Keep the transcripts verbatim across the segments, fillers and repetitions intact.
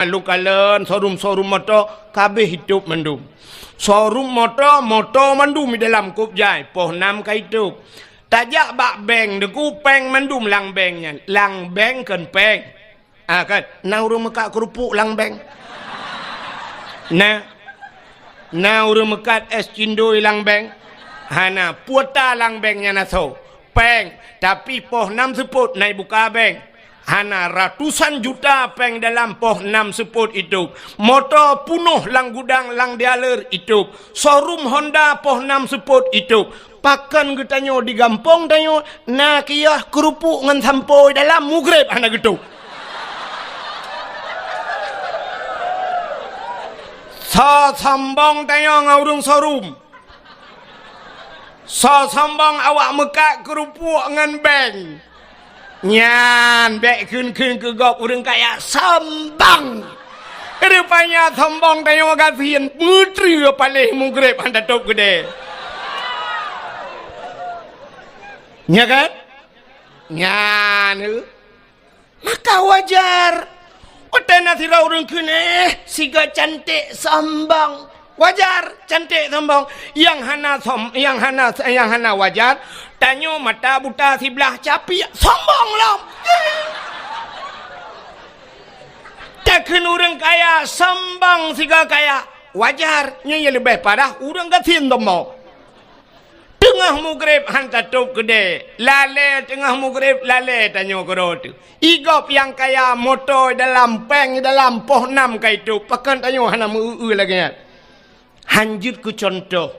Lôn kalon showroom-showroom moto, ka abéh itôb mandum. Showroom moto, moto mandum di dalam kôb jai, poh nam ka itôb. Tajak bak bank, Teungku, péng mandum lam bank nyan. Lam bank kon péng. Ah, kan? Na ureuëng meukat keurupuk lam bank? Na. Na ureuëng meukat és cindoi lam bank? Hana. Kuota lam bank nyan asoe? Péng. Tapi poh nam seupôt na ibuka bank. Hana, ratusan juta péng dalam poh nam seupôt itôb. Moto punoh lam gudang lam dealer itôb. Showroom Honda poh nam seupôt itôb. Pakon geutanyoe di gampông tanyoe na kios keurupuk ngon sampo dalam, mugreb hana geutôb. Soe sombong tanyoe ngon ureuëng showroom? Soe sombong awak meukat keurupuk ngon bank? Nyan bék kheun-kheun keu gob ureuëng kaya sombong. Rupanya sombong tanyoe gasien, meutrue paléh mugreb hana tôb keudè. Nya kan? Nyan. Maka wajar. Watée na sidroe ureuëng kheun, "Eh, siga cantik sombong." Wajar, cantik sombong. Nyang hana som-, nyang hana, nyang hana wajar, tanyoe mata buta siblah capiak, sombong lom. Takheun ureuëng kaya sombong siga kaya, wajar. Nyoe nyang leubeh parah ureuëng gasien sombong. Teungoh mugreb hana tôb keudè, lalée teungoh mugreb, lalée tanyoe keudroe teuh. Igob nyang kaya moto dalam, péng dalam, poh nam ka itôb, pakon tanyoe hana meu-eu lagée nyan? Hanjeuet keu cuntoh.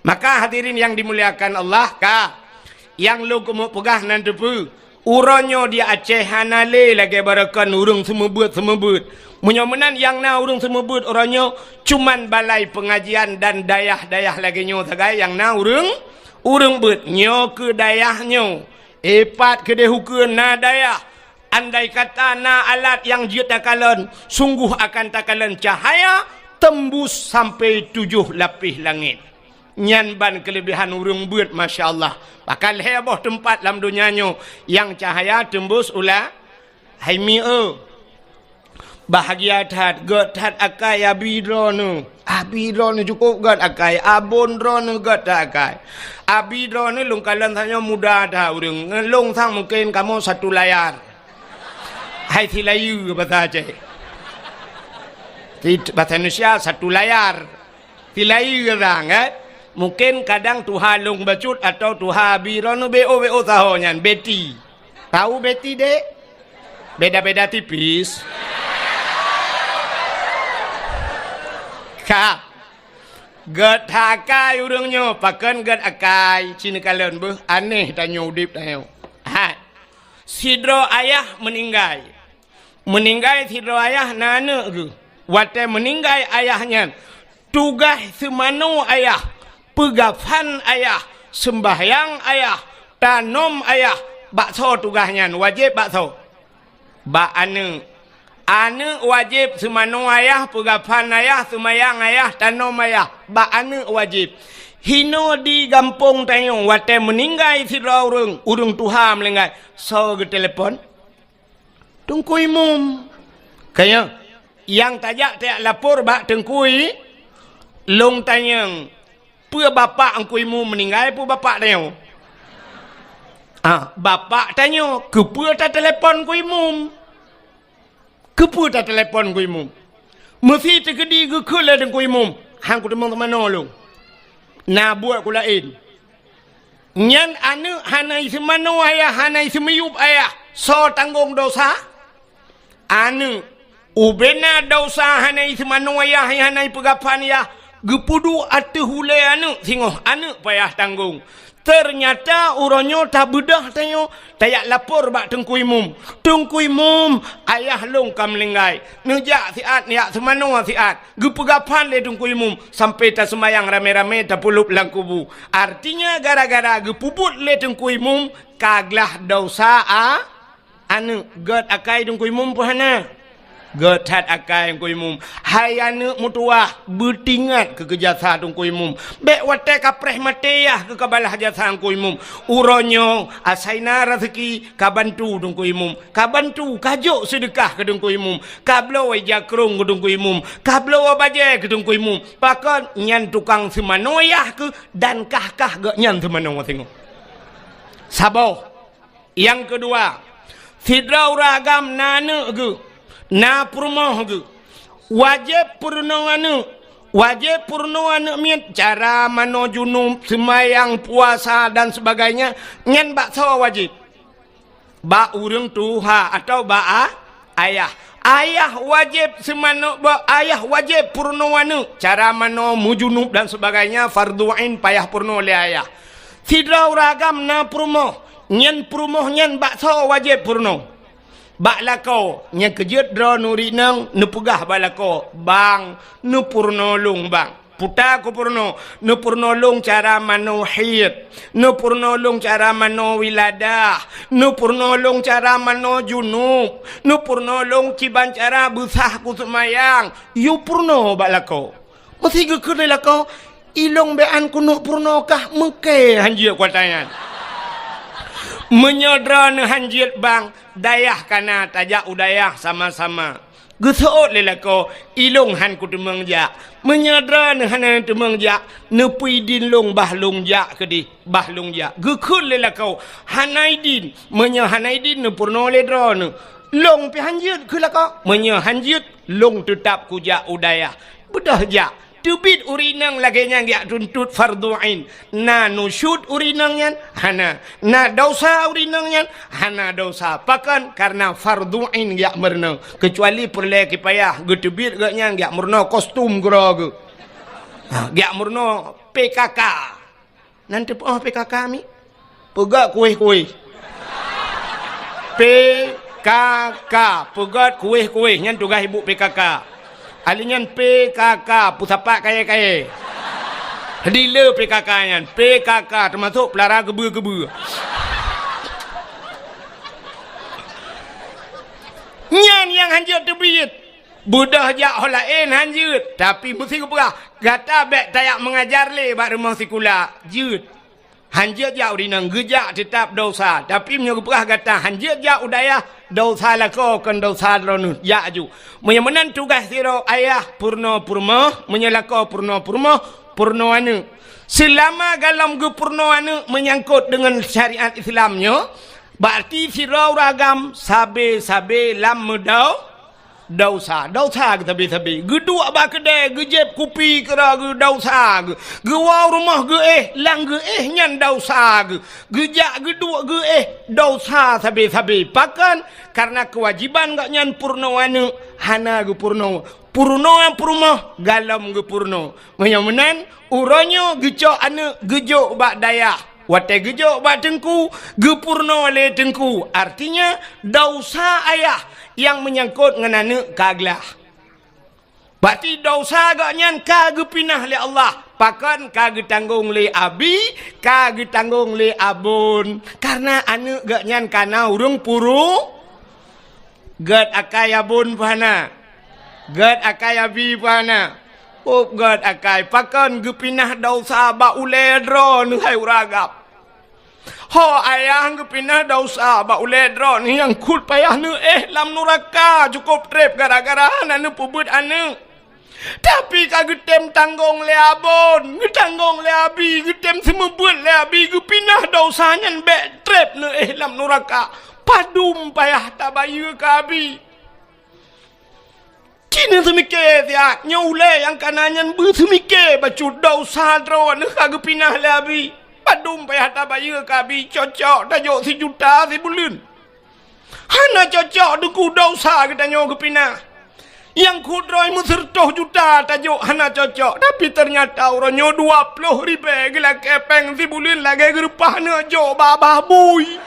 Maka hadirin nyang dimuliakan Allah, ka nyang lôn keumeung peugah nan teupeue, Uroe nyoe di Aceh hana lé lagée baroekon ureuëng seumeubeuet-seumeubeuet. Meunyoe meunan nyang na ureuëng seumeubeuet uroe nyoe, cuman balai peungajian dan dayah-dayah lagée nyoe sagai nyang na ureuëng, ureuëng beuet. Nyoe keu dayah nyoe, ipat keudeh ukeue na dayah. Andai kata na alat nyang jeuet takalon, sunggoh akan takalon cahya teumbus sampai tujoh lapéh langét. Nyan ban keuleubehan ureuëng beuet, masya Allah. Bahkan lhée boh teumpat lam donya nyoe nyang cahya teumbus u la-, hai mi-, eu. Bahgia that, gét that akai abi droeneuh. Abi droeneuh cukôp gét akai, abon droeneuh gét that akai. Abi droeneuh lôn kalon tanyoe muda that ureuëng, lôn sang mungken kamoe satu layar. Hai silayeue basa Aceh. Basa Indonesia satu layar. Silayeue gata, kan? Mungken kadang tuha lôn bacut atawa tuha abi droeneuh B O, B O saho nyan, Betty. Tahu Betty, Dek? Beda-beda tipis. Ka. Gét that akai ureuëng nyoe, pakon gét akai, ci neukalon beuh, aneh tanyoe udeb tanyoe. Hai. Sidroe ayah meuninggai. Meuninggai sidroe ayah na aneuëk geuh. Watée meuninggai ayah nyan, tugaih seumanoe ayah, peugafan ayah, seumbahyang ayah, tanom ayah, bak soe tugaih nyan, wajéb bak soe? Bak aneuëk. Aneuëk wajéb seumanoe ayah, peugafan ayah, seumayang ayah, tanom ayah, bak aneuëk wajéb. Hinoe di gampông tanyoe watée meuninggai sidroe ureuëng, ureuëng tuha meuninggai, soe geutelepon? Teungku Imum. Kaya, nyang tajak tajak lapor bak Teungku I-, lôn tanyong, peue bapak Teungku Imum meuninggai, peue bapak tanyoe? Ah, bapak tanyoe, keupeue tatelepon Teungku Imum? Keupeue tatelepon Teungku Imum? Meusi teukeudi geukheun lé Teungku Imum, han kuteumé teumanoe lôn. Na buet ku laén. Nyan aneuëk hana iseumanoe ayah, hana iseumiyueb ayah, soe tanggong dosa? Aneuëk. Ubena dosa hana iseumanoe ayah, hana ipeugafan ayah, geupeuduek ateueh ulée aneuëk singoh, aneuëk payah tanggong. Teunyata uroe nyoe tabeudôh tanyoe, tajak lapor bak Teungku Imum. "Teungku Imum, ayah lôn ka meuninggai. Neujak siat, neujak seumanoe siat. Geupeugafan lé Teungku Imum, sampai taseumayang ramé-ramé, tapeulop lam kubu." Artinya, gara-gara geupeubuet lé Teungku Imum, ka glaih dosa a-, aneuëk. Gét akai Teungku Imum peue hana? Gét that akai Teungku Imum. Hai aneuk meutuwah, beutingat keu, keu jasa Teungku Imum. Bék watée ka preh maté yah keu ka balaih jasa Teungku Imum. Uroe nyoe asai na raseuki ka bantu Teungku Imum. Ka bantu, ka jok seudeukah keu Teungku Imum. Ka bloe jakrong keu Teungku Imum. Ka bloe bajée keu Teungku Imum. Pakon nyan tukang seumanoe yah keu dan kah-kah gét nyan seumanoe singoh. Saboh. Nyang keudua, sidroe ureuëng agam na aneuk geuh, na peurumoh geuh. Wajéb peurunoe aneuk, wajéb peurunoe aneuk miet cara manoe junub, seumayang, puasa dan sebagainya, nyan bak soe wajéb? Bak ureuëng tuha atawa bak a-, ayah. Ayah wajéb seumanoe, bak ayah wajéb peurunoe aneuk, cara manoe, meujunub dan sebagainya, fardhu ain payah peurunoe lé ayah. Sidroe ureuëng agam na peurumoh, nyan peurumoh nyan bak soe wajéb peurunoe? Bak lakoe. Nyang keujeuet droeneuh ureuëng inong neupeugah bak lakoe, "Bang, neupeurunoe lôn, Bang." Peue ta kupeurunoe? Neupeurunoe lôn cara manoe haid, neupeurunoe lôn cara manoe wiladah, neupeurunoe lôn cara manoe junub, neupeurunoe lôn kiban cara beusah kuseumayang. Yue peurunoe bak lakoe. Meusé geukheun lé lakoe, "Ilôn bék an keuneuk peurunoe kah, meuké hanjeuet kuatanyan." Meunyoe droeneuh hanjeuet, Bang, dayah ka na, tajak u dayah sama-sama. Geuseuôt lé lakoe, "Ilôn han kuteumeung jak." Meunyoe droeneuh hana teumeung jak, "Neupeuidin lôn bah lôn jak keudeh, bah lôn jak." Geukheun lé lakoe, "Hana idin." Meunyoe hana idin, neupeurunoe lé droeneuh, "Lôn pih hanjeuet," kheun lakoe. "Meunyoe hanjeuet, lôn teutab kujak u dayah." Beudôh jak. Teubiet ureuëng inong lagée nyan geujak tuntot fardhu ain. Na nusyuz ureuëng inong nyan? Hana. Na desya ureuëng inong nyan? Hana desya. Pakon? Kareuna fardhu ain geujak meurunoe. Keucuali peureulée kipayah, geuteubiet gét nyan geujak meurunoe kostum keudroe geuh. Ha, geujak meurunoe P K K. Nan teupeu'oh P K K mi? Peugét kuweh-kuweh. P K K, peugét kuweh-kuweh, nyan tugaih ibu P K K. Ahli nyan P K K, peusapat kayée-kayée. Dealer P K K nyan, P K K teumasok peulara geubeue-geubeue. Nyan nyang hanjeuet teubiet. Beudôh jak ho laén hanjeuet, tapi meusé geupeugah, "Gata bék tajak meungajar lé bak rumoh sikula," jeuet. Hanjeuet jak ureuëng inong, geujak teutab desya, tapi meunyoe geupeugah gata hanjeuet jak u dayah, desya lakoe kon desya droeneuh, jak aju. Meunyoe meunan tugaih sidroe ayah peurunoe peurumoh, meunyoe lakoe peurunoe peurumoh, peurunoe aneuk. Seulama golom geupeurunoe aneuk meunyangkot deungon syariat Islam nyoe, berarti sidroe ureuëng agam sabe-sabe lam meudau-, desya, desya geuh sabe-sabe. Geuduek bak keudée, geujieb kupi keudroe geuh desya geuh. Geuwoe rumoh geuéh, lam geuéh nyan desya geuh. Geujak geuduek geuéh desya sabe-sabe. Pakon? Kareuna keuwajéban gobnyan peurunoe aneuk hana geupeurunoe. Peurunoe peurumoh golom geupeurunoe. Meunyoe meunan, uroe nyoe geucok aneuk geujok bak dayah. Watée geujok bak teungku, geupeurunoe lé teungku. Artinya, desya ayah nyang meunyangkot ngon aneuk ka glah. Berarti desya gobnyan ka geupinah lé Allah. Pakon? Ka geutanggong lé abi, ka geutanggong lé abon. Kareuna aneuk gobnyan ka na ureuëng puru-, gét akai abon peue hana? Gét akai abi peue hana? Ôb gét akai, pakon geupinah desya bak ulée droeneuh hai ureuëng agam? Ho ayah geupinah desya bak ulée droeneuh nyang kheueh payah neuéh lam nuraka cukôp treb gara-gara hana neupeubeuet aneuk. Tapi ka geutem tanggong lé abon, geutanggong lé abi, geutem seumeubeuet lé abi, geupinah desya nyan bék treb neuéh lam nuraka. Padum payah tabayeue keu abi. Ci neuseumiké siat, nyoe ulée nyang ka na nyan beuseumike bacut desya droeneuh ka geupinah lé abi. Padum payah tabayeue keu abi, cocok tajok sijuta sibuleuen. Hana cocok teungku desya geutanyoe geupinah. Nyang kheueh droe meuseureutoh juta tajok hana cocok, tapi teunyata uroe nyoe dua ploh ribée geulakée péng sibuleuen lagée geureupah neujok bak babah bui.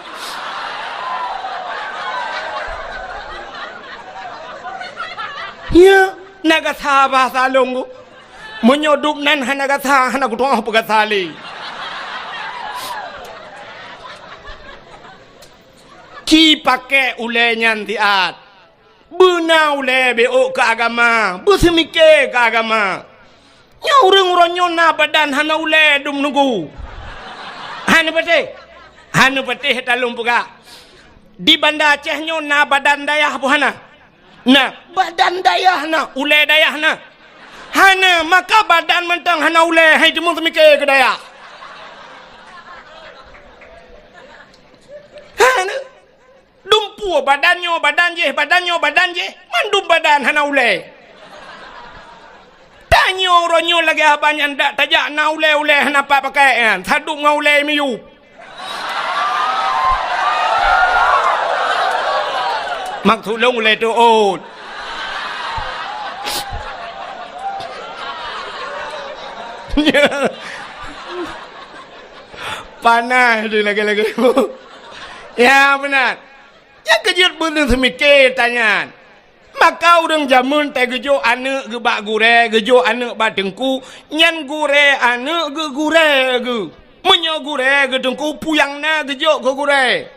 Nya, na gata bahasa lôn ku. Meunyoe dub nan hana gata, hana kutu'oh peugata lé. Ci pakék ulée nyan siat. Beuna ulée beuôk keu agama, beuseumiké keu agama. Nyoe ureuëng uroe nyoe na badan hana ulée dum nunggu. Hana patéh. Hana patéh talôn peugah. Di Banda Aceh nyoe na badan dayah peue hana? Na, badan dayah na, ulée dayah na. Hana, maka badan mantong hana ulée, hai teuma seumiké keu dayah. Hana. Dumpeue badan nyoe, badan jéh, badan nyoe, badan jéh, mandum badan hana ulée. Tanyoe uroe nyoe lagée haba nyan dak tajak na ulée-ulée hana pat pakai nyan, sadub ngon ulée miyueb. Maksud lôn ulée teuôt. Panas di lagée-lagée. Ya, beuna. Nyang keujeuet beuneueng seumiké tanyan. Maka ureuëng jameun teugeujok aneuëk geuh bak gurée, geujok aneuëk bak teungku, nyan gurée aneuëk geuh gurée geuh. Meunyoe gurée geuh teungku, peue nyang na geujok keu gurée.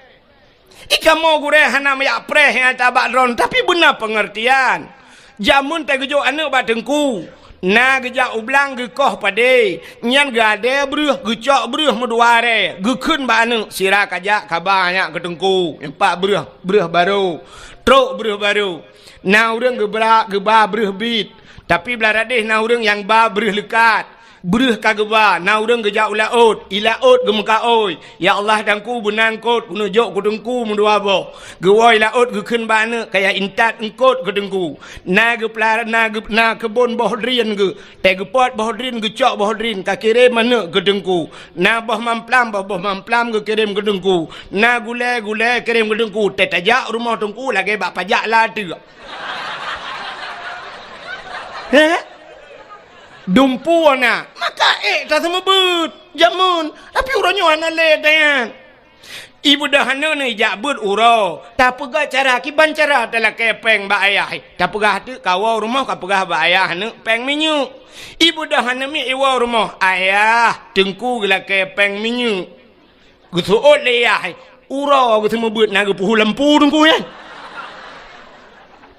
Ikamoe gurée hana meuyak preh nyang ata bak droeneuh, tapi beuna peungeurtian. Jameun teugeujok aneuëk bak teungku. Na geujak u blang geukoh padé, nyan geuadée breueh, geucok breueh meudua arée, geukheun bak aneuëk, sira kajak kaba nyak keu teungku, nyoe pat breueh, breueh barô, trok breueh barô. Na ureuëng geubra geuba breueh bit, tapi blah radeh na ureuëng nyang ba breueh leukat. Breueh ka geuba, na ureuëng geujak u laôt, i laôt geumeukaôi, "Ya Allah, teungku beuna eungkôt keuneuk jok keu teungku meudua boh." Geuwoe i laôt geukheun bak aneuëk, kaya intat eungkôt keu teungku. Na geupeulara, na geup-, na keubon boh drien geuh, tée geupot boh drien, geucok boh drien, ka kirém aneuëk keu teungku. Na boh mamplam, boh-boh mamplam geukirém keu teungku. Na gulée, gulée kirém keu teungku. Tée tajak rumoh teungku lagée bak pajak lateuk. Heh? Dumpeue na, maka ék taseumeubeuet jameun, tapi uroe nyoe hana lé tanyan. Ibeudôh aneuëk nyoe jak beuet uroe, tapeugah cara kiban cara talakée péng bak ayah. Tapeugah teuk kawoe rumoh kapeugah bak ayah aneuëk péng minyeuk. Ibeudôh aneuëk miet iwoe rumoh, "Ayah, teungku geulakée péng minyeuk." Geuseuôt lé yah, uroe geuseumeubeuet na geupeuhu lampu teungku nyan.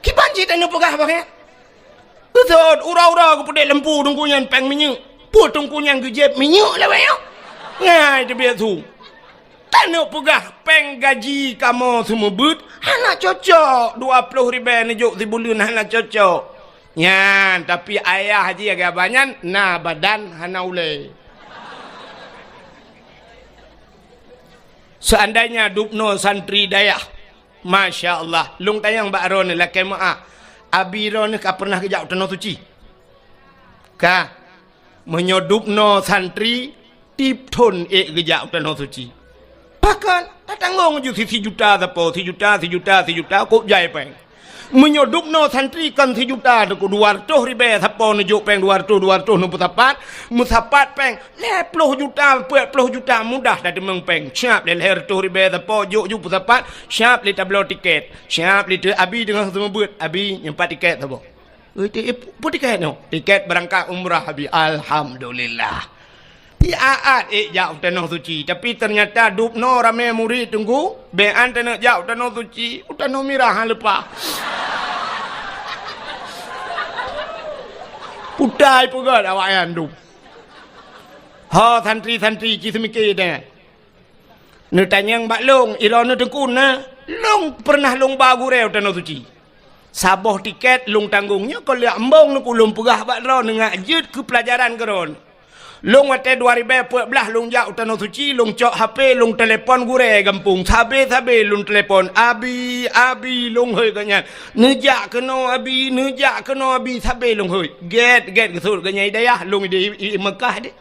Kiban cit tanyoe peugah bak nyan. Geuseuôt uroe-uroe geupeudeh lampu teungku nyan péng minyeuk. Peue teungku nyan geujieb minyeuk lawét nyoe? Ngai teubiet su. Tanyoe peugah péng gaji kamoe seumeubeuet hana cocok, dua ploh ribée neujok sibuleuen hana cocok. Nyan, tapi ayah jih lagée haba nyan na badan hana ulée. Seandainya dubnoe santri dayah, masya Allah, lôn tanyong bak droeneuh lakée meuáh, abi droeneuh ka peureunah geujak u Tanoh Suci? Ka. Meunyoe dubnoe santri, tieb thon ék geujak u Tanoh Suci. Pakon? Tatanggong ju si-, sijuta sapo, sijuta, sijuta, sijuta, kok jai péng. Meunyoe dubnoe santri kon sijuta teungku, dua reutôh ribée sapo neujok péng dua reutôh, dua reutôh neupeusapat, meusapat péng lhée ploh juta, peuet ploh juta mudah tateumeung péng. Siab lé lhée reutôh ribée sapo jok ju peusapat, siab lé tabloe tiket, siab lé teu-, abi teungoh seumeubeuet, abi nyoe pat tiket saboh. Ui, ti-, pu-, peue tiket nyoe? Tiket beurangkat umrah, abi. Alhamdulillah. Ti aat ék jak u Tanoh Suci, tapi teunyata dubnoe ramé murit teungku, bék an taneuk jak u Tanoh Suci, u Tanoh Mirah han leupah. Putai peugét awaknyan dum. Ho santri-santri ci seumike deh. Neutanyong bak lôn, iroe neuteukun na, lôn peureunah lôn ba gurée u Tanoh Suci. Saboh tiket lôn tanggong, nyoe kon lheueh embong neukeu lôn peugah bak droe neungak jeuet keu peulajaran keudroe. Lôn watée dua ribée peuet blaih lôn jak u Tanoh Suci, lôn cok H P, lôn telepon gurée gampông, sabe-sabe lôn telepon, "Abi, abi," lôn hôi gobnyan. "Neujak keunoe abi, neujak keunoe abi," sabe lôn hôi. Gét-gét geuseuôt gobnyan i dayah, lôn i, i, i Meukah deh.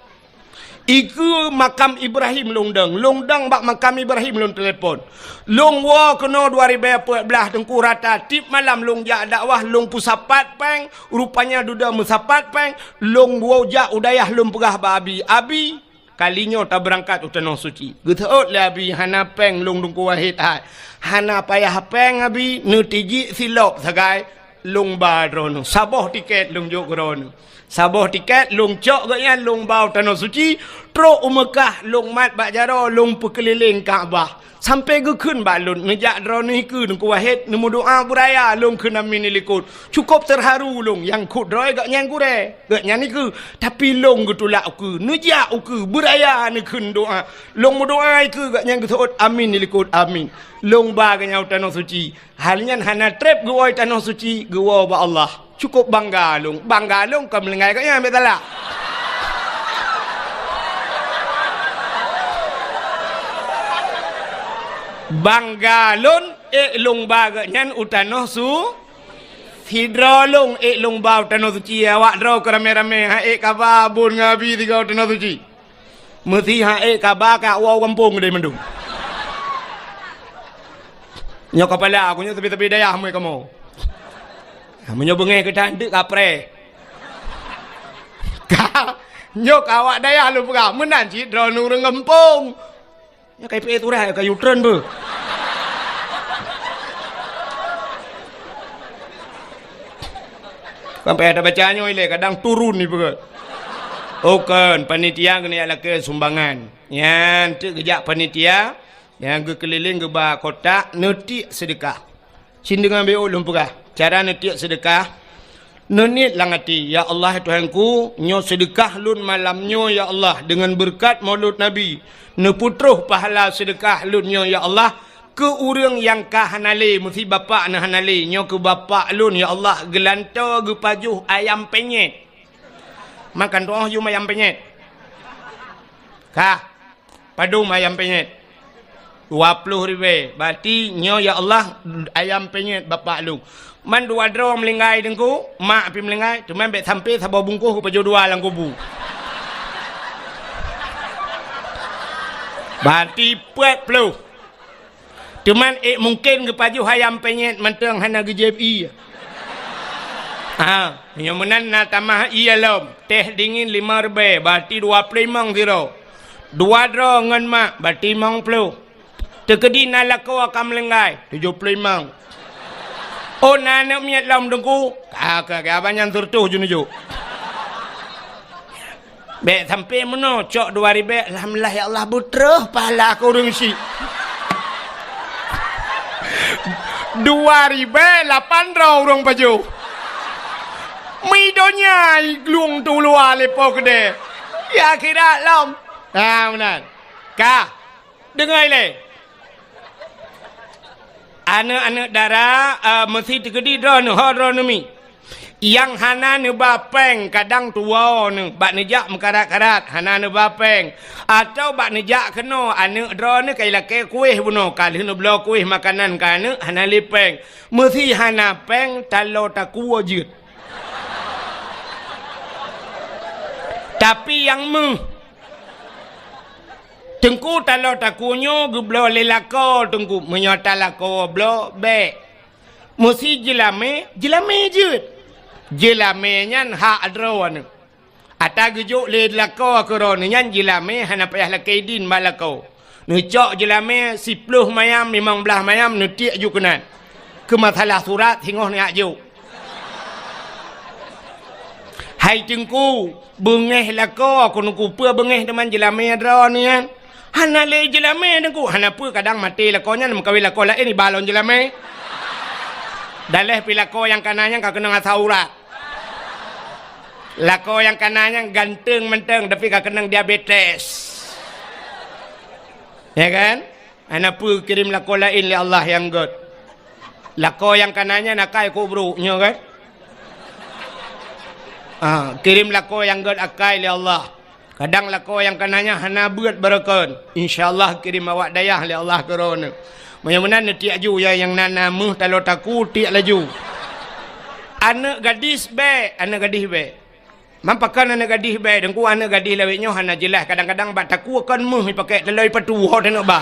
Ikeue makam Ibrahim lôn dong. Lôn dong bak makam Ibrahim lôn telepon. Lôn woe keunoe dua ribée peuet blaih teungku rata tieb malam lôn jak dakwah lôn peusapat péng, rupanya dudoe meusapat péng, lôn woe jak u dayah lôn peugah bak abi, "Abi, kali nyoe tabeurangkat u Tanoh Suci." Geuseuôt lé abi, "Hana péng lôn Teungku Wahid hai." "Hana payah péng abi, neutijik silop sagai." Lôn ba droeneuh. Saboh tiket lôn jok keu droeneuh. Saboh tiket lôn cok gobnyan lôn ba u Tanoh Suci, trok u Meukah lôn mat bak jaroe lôn peukeulileng Ka'bah. Sampoe geukheun bak lôn, neujak droeneuh keue Teungku Wahid, neumeudoa beuraya, lôn kheun amin di likot. Cukôp teuharu lôn, nyang kheun droe gobnyan gurée, gobnyan keue. Tapi lôn geutulak ukeue, neujak ukeue, beuraya neukheun doa. Lôn meudoa keue gobnyan geuseuôt amin di likot, amin. Lôn ba gobnyan u Tanoh Suci. Hal nyan hana treb geuwoe Tanoh Suci, geuwoe bak Allah. Cukôp bangga lôn. Bangga lôn kon meulinggai gobnyan, bék salah. Bangga lôn, ék lôn ba gobnyan u Tanoh Su-, sidroe lôn ék lôn ba u Tanoh Suci, awak droe keu ramé-ramé, han ék kaba bôn ngon abi sigoe u Tanoh Suci. Meusi han ék kaba ka woe u gampông deh mandum. Nyoe kapala aku nyoe sabe-sabe dayah mui kamoe. Meunyoe beungéh geutanteuk kapreh. Ka, nyoe ka awak dayah lôn peugah, meunan cit droeneuh ureuëng gampông. Nyoe ka ipe turah ka yutren beuh. Sampai ada baca nyoe ilée kadang turun ni peugah. Oh kan, panitia keuneuk lakée sumbangan. Nyan teuk geujak panitia, nyang geukeulileng geuba kotak neutiek seudeukah. Cit deungon B O lôn peugah, cara neutiek seudeukah, neuniet lam até, "Ya Allah Tuhanku, nyoe seudeukah lôn malam nyoe ya Allah, deungon beureukat Maulud Nabi, neupeutroh pahala seudeukah lôn nyoe ya Allah, keu ureuëng nyang ka hana lé, meusi bapak na hana lé, nyoe keu bapak lôn ya Allah, geulantoe geupajoh ayam penyet." Makan tuoh yum ayam penyet. Ka. Padum ayam penyet? Dua ploh ribée. Berarti nyoe ya Allah, ayam penyet bapak lôn. Man dua droe meulinggai Teungku, mak pih meulinggai, teuma bék sampoe saboh bungkôh geupajoh dua lam kubu. Berarti peuet ploh. Teuma ék mungken geupajoh ayam penyet mantong hana geujieb ié. Ha, nyoe meunan na tamah ié lom. Teh dingin lima ribée, berarti dua ploh limong sidroe. Dua droe ngon mak, berarti limong ploh. Teukeudi na lakoe ka meulinggai, tujoh ploh limong. Oh, na aneuëk miet lom Teungku? Ka, ka, ka, abang nyan seureutôh jeuneujok. Bék sampoe meunoe, cok dua ribée, alhamdulillah ya Allah, beutroh pahala keu ureuëng syiek. Dua ribée lapan droe ureuëng pajoh. Mi donya i glung tu luwa lé po keudée. Ya akhirat lom. Ha, meunan. Ka. Deungoe lé. Aneuëk-aneuëk dara, eh, meusi teukeudi droeneuh, ho droeneuh mi. Nyang hana neuba péng kadang tuwoe neuh, bak neujak meukarat-karat, hana neuba péng. Atawa bak neujak keunoe, aneuëk droeneuh ka ilakée kuéh bunoe, ka lheueh neubloe kuéh makanan keu aneuëk, hana lé péng. Meusi hana péng, taloe takue jeuet. Tapi nyang méuh, Teungku, taloe takue nyoe geubloe lé lakoe Teungku. Meunyoe talakoe bloe, bék. Meusi jeulamé, jeulamé jeuet. Jeulamé nyan hak droeneuh. Ata geujok lé lakoe keu droeneuh nyan jeulamé hana payah lakée idin bak lakoe. Neucok jeulamé siploh mayam, limong blaih mayam neutiek ju keunan. Keu masalah surat singoh neujak jok. Hai Teungku, beungéh lakoe keuneuk kupeue beungéh teuma jeulamé droeneuh nyan. Hana lé jeulamé Teungku, hana peue kadang maté lakoe nyan meukawen lakoe laén iba lom jeulamé. Daléh pi lakoe nyang kana nyan ka keunong asam urat. Lakoe nyang kana nyan ganteng mantong tapi ka keunong diabetes. Ya kan? Hana peue kirém lakoe laén lé Allah nyang gét. Lakoe nyang kana nyan akai kobro nyoe kan? Ah, kirém lakoe nyang gét akai lé Allah. Kadang lakoe nyang kana nyan hana beuet barokon. Insya Allah kirém awak dayah lé Allah keu droeneuh. Meunyoe meunan neutiek ju ya nyang na, na méuh taloe takue tiek laju. Aneuëk gadis bék, aneuëk gadis bék. Man pakon aneuëk gadih bék, Teungku, aneuëk gadih lawét nyoe hana jeulaih, kadang-kadang bak takue kon méuh ipakék taloe ipatu ho teuneuk ba.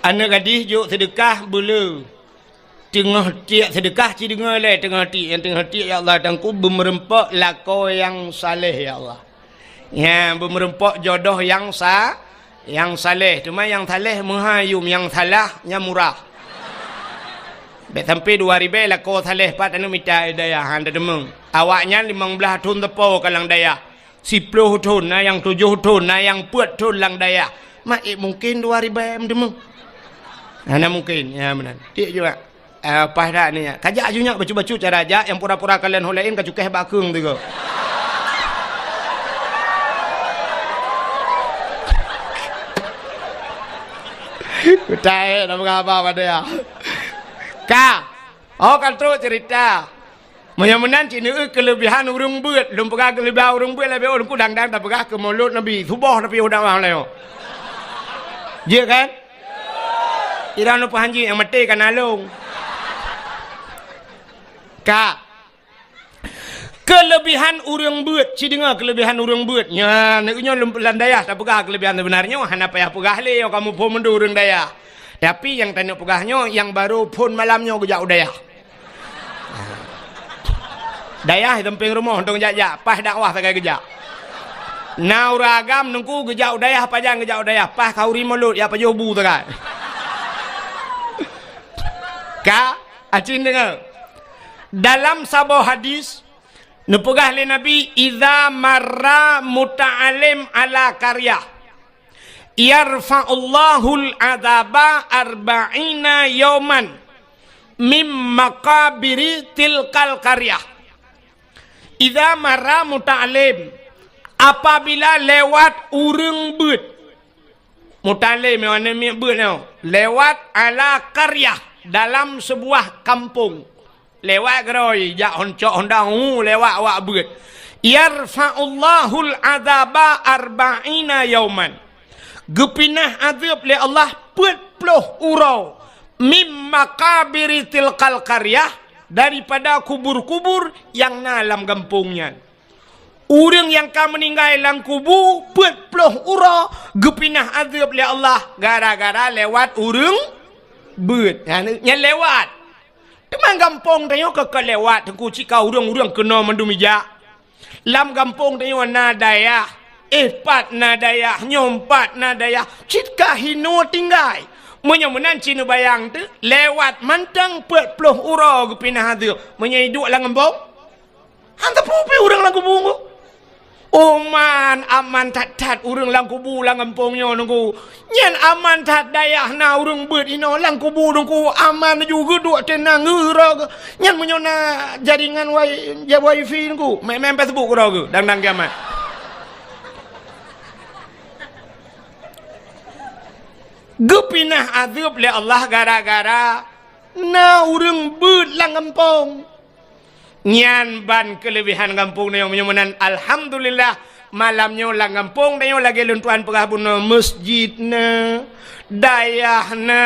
Aneuëk gadih jok seudeukah beuleu. Teungoh tiek seudeukah ci deungoe lé, teungoh tiek, nyang teungoh tiek, "Ya Allah, Teungku, beumeureumpok lakoe nyang saleh, ya Allah." Nyan, beumeureumpok jodoh nyang sa-, nyang saleh. Teuma nyang saleh meuhai yum, nyang salah nyan murah. Bék sampoe dua ribée lakoe saleh pat aneuëk mita dayah han teudeungoe. Awaknyan limong blaih thon teupo ka lam dayah. Siploh thon, na nyang tujoh thon, na nyang peuet thon lam dayah. Mak, eh, mungken dua ribèe meuteumé. Hana mungken, ya meunan. Tiek juga. Eh, paih that ni, ya. Kajak ju nyak bacut-bacut cara jak, nyang pura-pura kalon ho laén ka cukéh bak keueng tiga. Utai, dah berapa pada ya? Ka. Oh, kan trok cerita. Meunyoe meunan cit neueu keuleubihan ureueng beuet. Lôn peugah keuleubihan ureueng beuet lagèe ulôn kudang-dang tapeugah keu Maulud Nabi. Suboh tapi udah wang leo. Jeuet kan? Ira nupeuhanji nyang maté kana lôn. Ka. Keuleubihan ureueng beuet, ci deungoe keuleubihan ureueng beuet. Nya, neueu nyoe lôn lam dayah tapeugah keuleubihan seubeunarnyoe hana payah peugah lé, kamoe phon mandum ureueng dayah. Tapi nyang taneuk peugah nyoe, nyang barô phon malam nyoe geujak u dayah. Dayah di sampéng rumoh, dong jak-jak, paih dakwah sagai geujak. Na ureueng agam Teungku geujak u dayah, pajan geujak u dayah, paih khanduri Maulud, jak pajoh bu sagai. Ka, aci deungoe. Dalam saboh hadis, neupeugah lé Nabi, "Idza marra muta'allim ala qaryah." Yarfa'ullahul adzaba arba'ina yauman mim maqabiri tilkal qaryah. Idza marra muta'allim, apabila lewat ureueng beuet. Muta'allim nyoe aneuk miet beuet nyoe, lewat ala qaryah, dalam sebuah kampung. Lewat keudroe, jak hon cok honda, hu, lewat awak beuet. Yarfa'ullahul adzaba arba'ina yauman. Geupinah azeueb lé Allah peuet ploh uroe, mim maqabiri tilkal qaryah, daripada kubur-kubur nyang na lam gampông nyan. Ureueng nyang ka meuninggai lam kubu peuet ploh uroe geupinah azeueb lé Allah gara-gara lewat ureueng beuet. Nyan, nyan lewat. Teuma gampông tanyoe ka, ka lewat, Teungku, cit ka ureueng-ureueng keunoe mandum ijak. Lam gampông tanyoe na dayah, eh, pat na dayah, nyoe pat na dayah, cit ka hinoe tinggai. Meunyoe meunan cit neubayang teuk, lewat mantong peuet ploh uroe geupinah azeueb. Meunyoe iduek lam gampông, han teupeu pih ureueng lam kubu Teungku. Oman aman that-that ureueng lam kubu lam gampông nyoe Teungku. Nyan aman that dayah na ureueng beuet inoe lam kubu Teungku. Aman ju geuduek teunang geura. Nyan meunyoe na jaringan wai-, ja wifi Teungku. Main-main Facebook keudroe geu, dang-dang kiamat. Geupinah azeueb lé Allah gara-gara na ureueng beuet lam gampông. Nyan ban keuleubehan gampông nyoe meunyoe meunan. Alhamdulillah, malam nyoe lam gampông tanyoe lagèe lôn tuan peugah bunoe, meuseujid na, dayah na,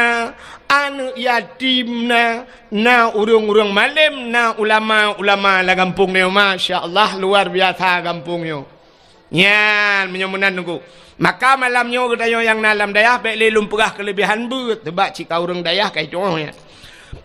aneuk yatim na, na ureueng-ureueng malém, na ulama-ulama lam gampông nyoe. Masya Allah, luar biasa gampông nyoe. Nyan, meunyoe meunan Teungku. Maka malam nyoe geutanyoe nyang na lam dayah, bèk lé lôn peugah keuleubehan beuet, sabab cit ka ureueng dayah ka itu'oh nyan.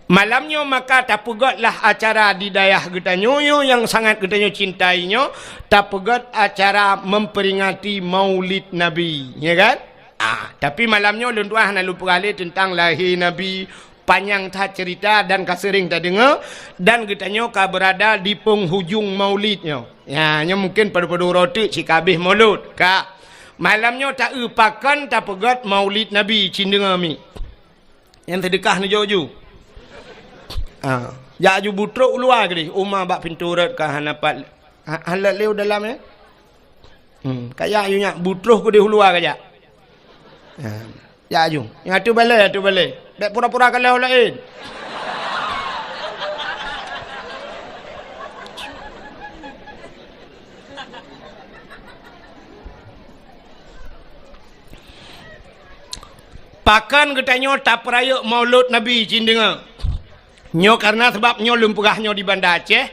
Malam nyoe maka tapeugötlah acara di dayah geutanyoe nyoe nyang sangat geutanyoe cintai nyoe, tapeugöt acara memperingati Maulid Nabi, ya kan? Ah, tapi malam nyoe lôn tuan hana lôn peugah lé teuntang lahé Nabi, panyang that cerita dan ka seuring tadeungoe, dan geutanyoe ka beurada di penghujung Maulid nyoe. Ya, nyoe mungken padub-padub uroe teuk cit ka abéh Maulud. Ka. Malam nyoe taeu pakon tapeugöt Maulid Nabi, cit deungoe mi. Nyang seudeukah neujok ju. Ha, jak ju butrok u luwa keudeh, uma bak pintoe rot ka hana pat. Ha, hana lé u dalam, ya. Hmm, kajak ju nyak butroh keudeh u luwa kajak. Ha, jak ju. Nyang atu balèe, atu balèe. Bèk pura-pura kalon laén. Pakon geutanyoe tapeurayeuk Maulud Nabi, cit deungoe. Nyoe kareuna sabab nyoe lôn peugah nyoe di Banda Aceh,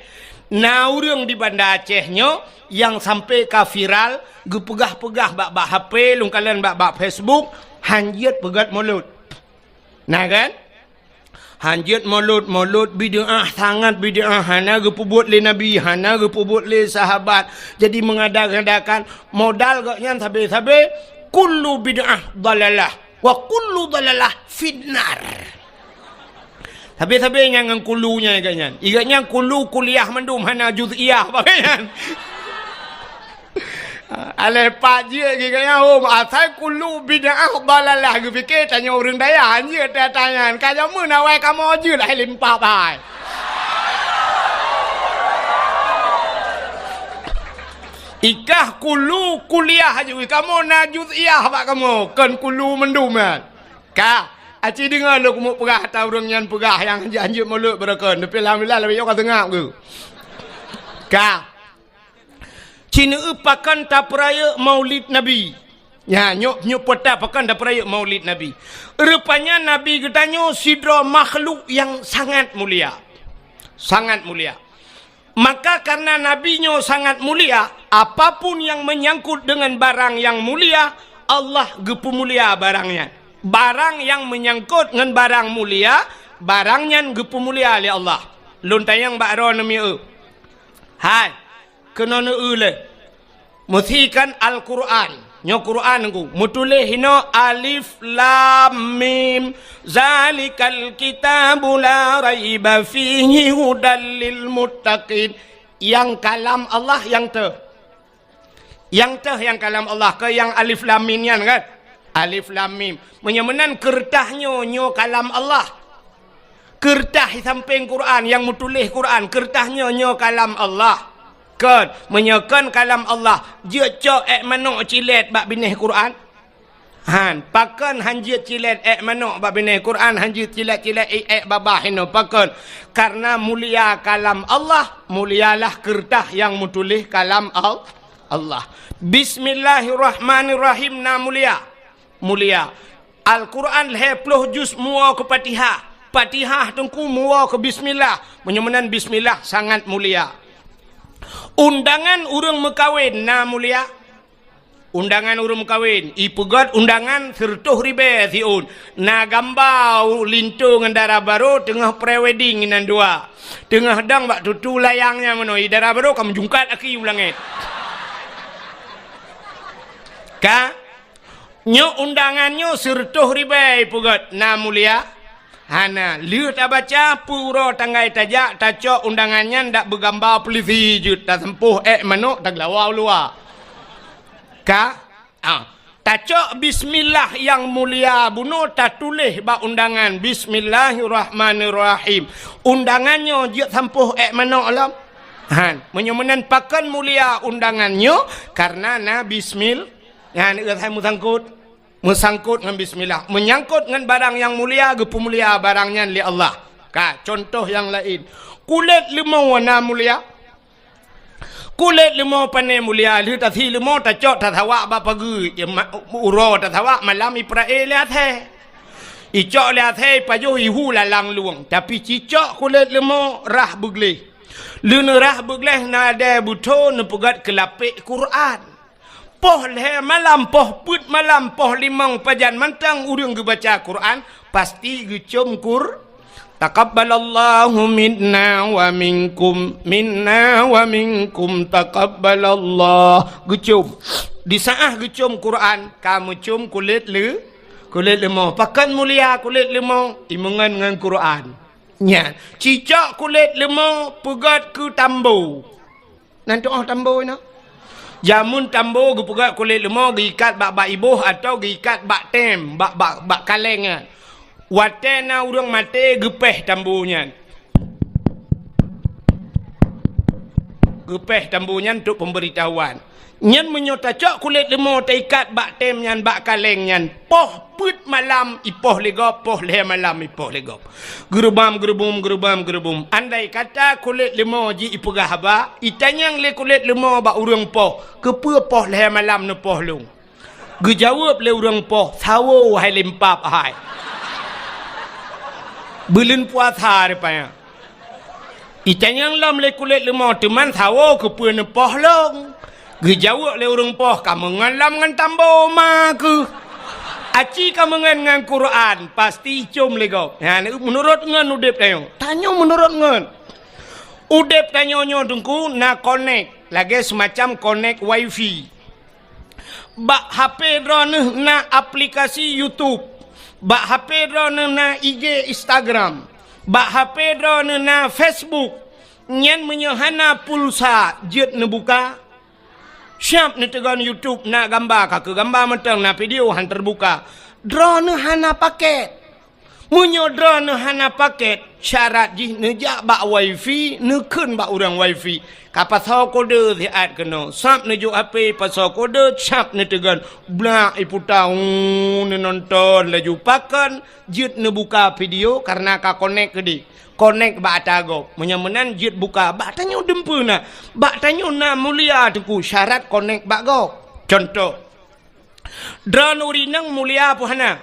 na ureueng di Banda Aceh nyoe nyang sampoe ka viral, geupeugah-peugah bak-bak H P, lôn kalon bak-bak Facebook, hanjeuet peugöt Maulud. Na kan? Hanjeuet Maulud, Maulud bid'ah, sangat bid'ah, hana geupeubuet lé Nabi, hana geupeubuet lé sahabat. Jadi mengada-ngadakan modal gobnyan sabe-sabe, kullu bid'ah dalalah, wa kullu dalalah finnar. Sabe-sabe nyan ngon kulu nyan gobnyan. Gobnyan kulu kuliah mandum hana juz'iyah bak gobnyan. Aléh pat jeuet geuh nyan hom, asai kullu bid'ah dalalah geupike tanyoe ureuëng dayah, jeuet teutanyan. Ka jameun awai kamoe jeuet hai limpah bai. Ikah kullu kuliah aju, kamoe na juz'iyah bak kamoe, kon kullu mandum nyan. Ka, aci deungoe lôn keumeung peugah ata ureuëng nyan peugah nyang hanjeuet-hanjeuet mulod beureukan, tapi alhamdulillah lagée nyoe ka seungab geuh. Ka. Ci neueu pakon tapeurayeuk Maulid Nabi. Nya, nyoe, nyoe peuta pakon tapeurayeuk Maulid Nabi. Rupanya Nabi geutanyoe sidroe makhluk nyang sangat mulia. Sangat mulia. Maka karena Nabi nyoe sangat mulia, apapun yang menyangkut dengan barang yang mulia, Allah geupeumulia barang nyan. Barang yang menyangkut ngon barang mulia, barang nyan geupeumulia lé Allah. Lôn tanyong bak droeneuh mieu. Hai, keunoe neueu lé. Meusikan Al-Qur'an. Nyoe Qur'an Teungku. Meutuléh inoe alif lam mim. Zalikal kitabu la raiba fihi hudal lil muttaqin. Nyang kalam Allah nyang teuh. Nyang teuh nyang kalam Allah, kon nyang alif lam mim nyan kan? Alif lam mim. Meunyoe meunan keureutah nyoe, nyoe kalam Allah. Keureutah di sampéng Qur'an nyang meutuléh Qur'an, keureutah nyoe, nyoe kalam Allah. Kon, meunyoe kon kalam Allah, jeuet cok ék manok cilét bak binéh Qur'an? Han, pakon han jeuet cilét ék manok bak binéh Qur'an, han jeuet cilét-cilét ék, ék babah inoe, pakon? Karena mulia kalam Allah, mulialah keureutah nyang meutuléh kalam Al-, Allah. Bismillahirrahmanirrahim na mulia. Mulia. Al-Qur'an lhée ploh juz muwoe keu Fatihah. Fatihah Teungku muwoe keu bismillah. Meunyoe meunan bismillah sangat mulia. Undangan ureuëng meukawen na mulia. Undangan ureuëng meukawen, ipeugét undangan sireutôh ribée siôn. Na gamba linto ngon dara barô teungoh pre-wedding inan dua. Teungoh dong bak tutu layang nyang meunoe, i dara barô ka meujungkat aki u langét. Ka? Nyoe undangan nyoe sireutôh ribée ipeugét na mulia? Hana. Lheueh tabaca, peu uroe tanggai tajak, tacok undangan nyan dak beugamba peulisi jeuet, taseumpôh ék manok, tageulawa u luwa. Ka? Ah. Tacok bismillah nyang mulia bunoe tatuléh bak undangan, "Bismillahirrahmanirrahim." Undangan nyoe jeuet sampoh ék manok lom? Han. Meunyoe meunan pakon mulia undangan nyoe, kareuna na bismil-, nyan, eh, hai meusangkot. Meusangkot ngon bismillah. Meunyangkot ngon barang nyang mulia, geupeumulia barang nyan lé Allah. Ka, cuntoh nyang laén. Kulét leumo na mulia? Kulét leumo pane mulia, lheueh tasi leumo tacok tasawak bak pageue, ya, ma-, uroe tasawak malam ipeurae lé asèe. Icok lé asèe ipajoh ihu lalang lueng, tapi cicok kulét leumo rhah beugleh. Lheueh neurhah beugleh na dèe beutho neupeugét keu lapék Quran. Poh lhèe malam, poh peuet malam, poh limong pajan mantong ureueng geubaca Quran, pasti geucom Qur-, "Taqabbalallahu minna wa minkum, minna wa minkum, taqabbalallah." Geucom. Di saat geucom Quran, ka meucom kulét leu-, kulét leumo. Pakon mulia kulét leumo? Imeungon ngon Quran. Nyan, cicok kulét leumo peugét keu tambo. Nan tu'oh tambo nyoe. Jameun tambo geupeugét kulét leumo geuikat bak, bak iboh atawa geuikat bak tem, bak, bak, bak kaleng nyan. Watèe na ureueng maté geupéh tambo nyan. Geupéh tambo nyan untuk pemberitahuan. Nyan meunyoe tacok kulét leumo taikat bak tem nyan, bak kaleng nyan, poh peuet malam ipoh lé gob, poh lhèe malam ipoh lé gob. Geurubam, geurubum, geurubam, geurubum. Andai kata kulét leumo jih ipeugah haba, itanyong lé kulét leumo bak ureueng poh, "Keupeue poh lhèe malam neupoh lôn?" Geujaweueb lé ureueng poh, "Sawo hai limpab hai. Buleuen puasa rupanya." Itanyong lom lé kulét leumo, "Teuma sawo keupeue neupoh lôn?" Geujaweueb lé ureueng poh, "Kameungon lom ngon tambo ma keuh. Aci kameungon ngon Quran, pasti icom lé gob." Nyan, meunurot ngon udép tanyoe. Tanyoe meunurot ngon. Udép tanyoe nyoe Teungku na konek, lagèe seumacam konek wifi. Bak H P droeneuh na aplikasi YouTube. Bak H P droeneuh na I G, Instagram. Bak H P droeneuh na Facebook. Nyan meunyoe hana pulsa, jeuet neubuka? Siap neuteugon YouTube na gamba, ka keu gamba mantong, na video han teubuka. Droeneuh hana paket. Meunyoe droeneuh hana paket, syarat jih neujak bak wifi, neukheun bak ureuëng wifi. Ka pasoe kode siat keunoe. Sab neujok H P, pasoe kode, sab neuteugon. Blak iputa, uu, neunonton laju. Pakon jeuet neubuka video, kareuna ka konek keudeh. Konek bak ata gob. Meunyoe meunan jeuet buka, bak tanyoe dumpeue na. Bak tanyoe na mulia teungku, syarat konek bak gob. Contoh, droeneuh ureuëng inong mulia peue hana?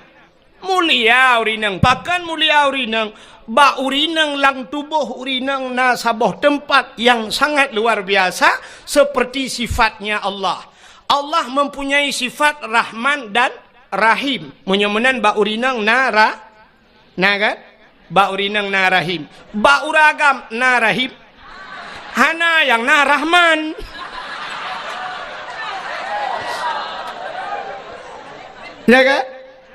Mulia ureuëng inong. Pakon mulia ureuëng inong? Bak ureuëng inong lam tuboh ureuëng inong na saboh teumpat nyang sangat luar biasa, seperti sifatnya Allah. Allah mempunyai sifat Rahman dan Rahim. Meunyoe meunan bak ureuëng inong na ra-, na kan? Bak ureuëng inong na Rahim. Bak ureuëng agam na Rahim. Hana, nyang na Rahman. Ya kan?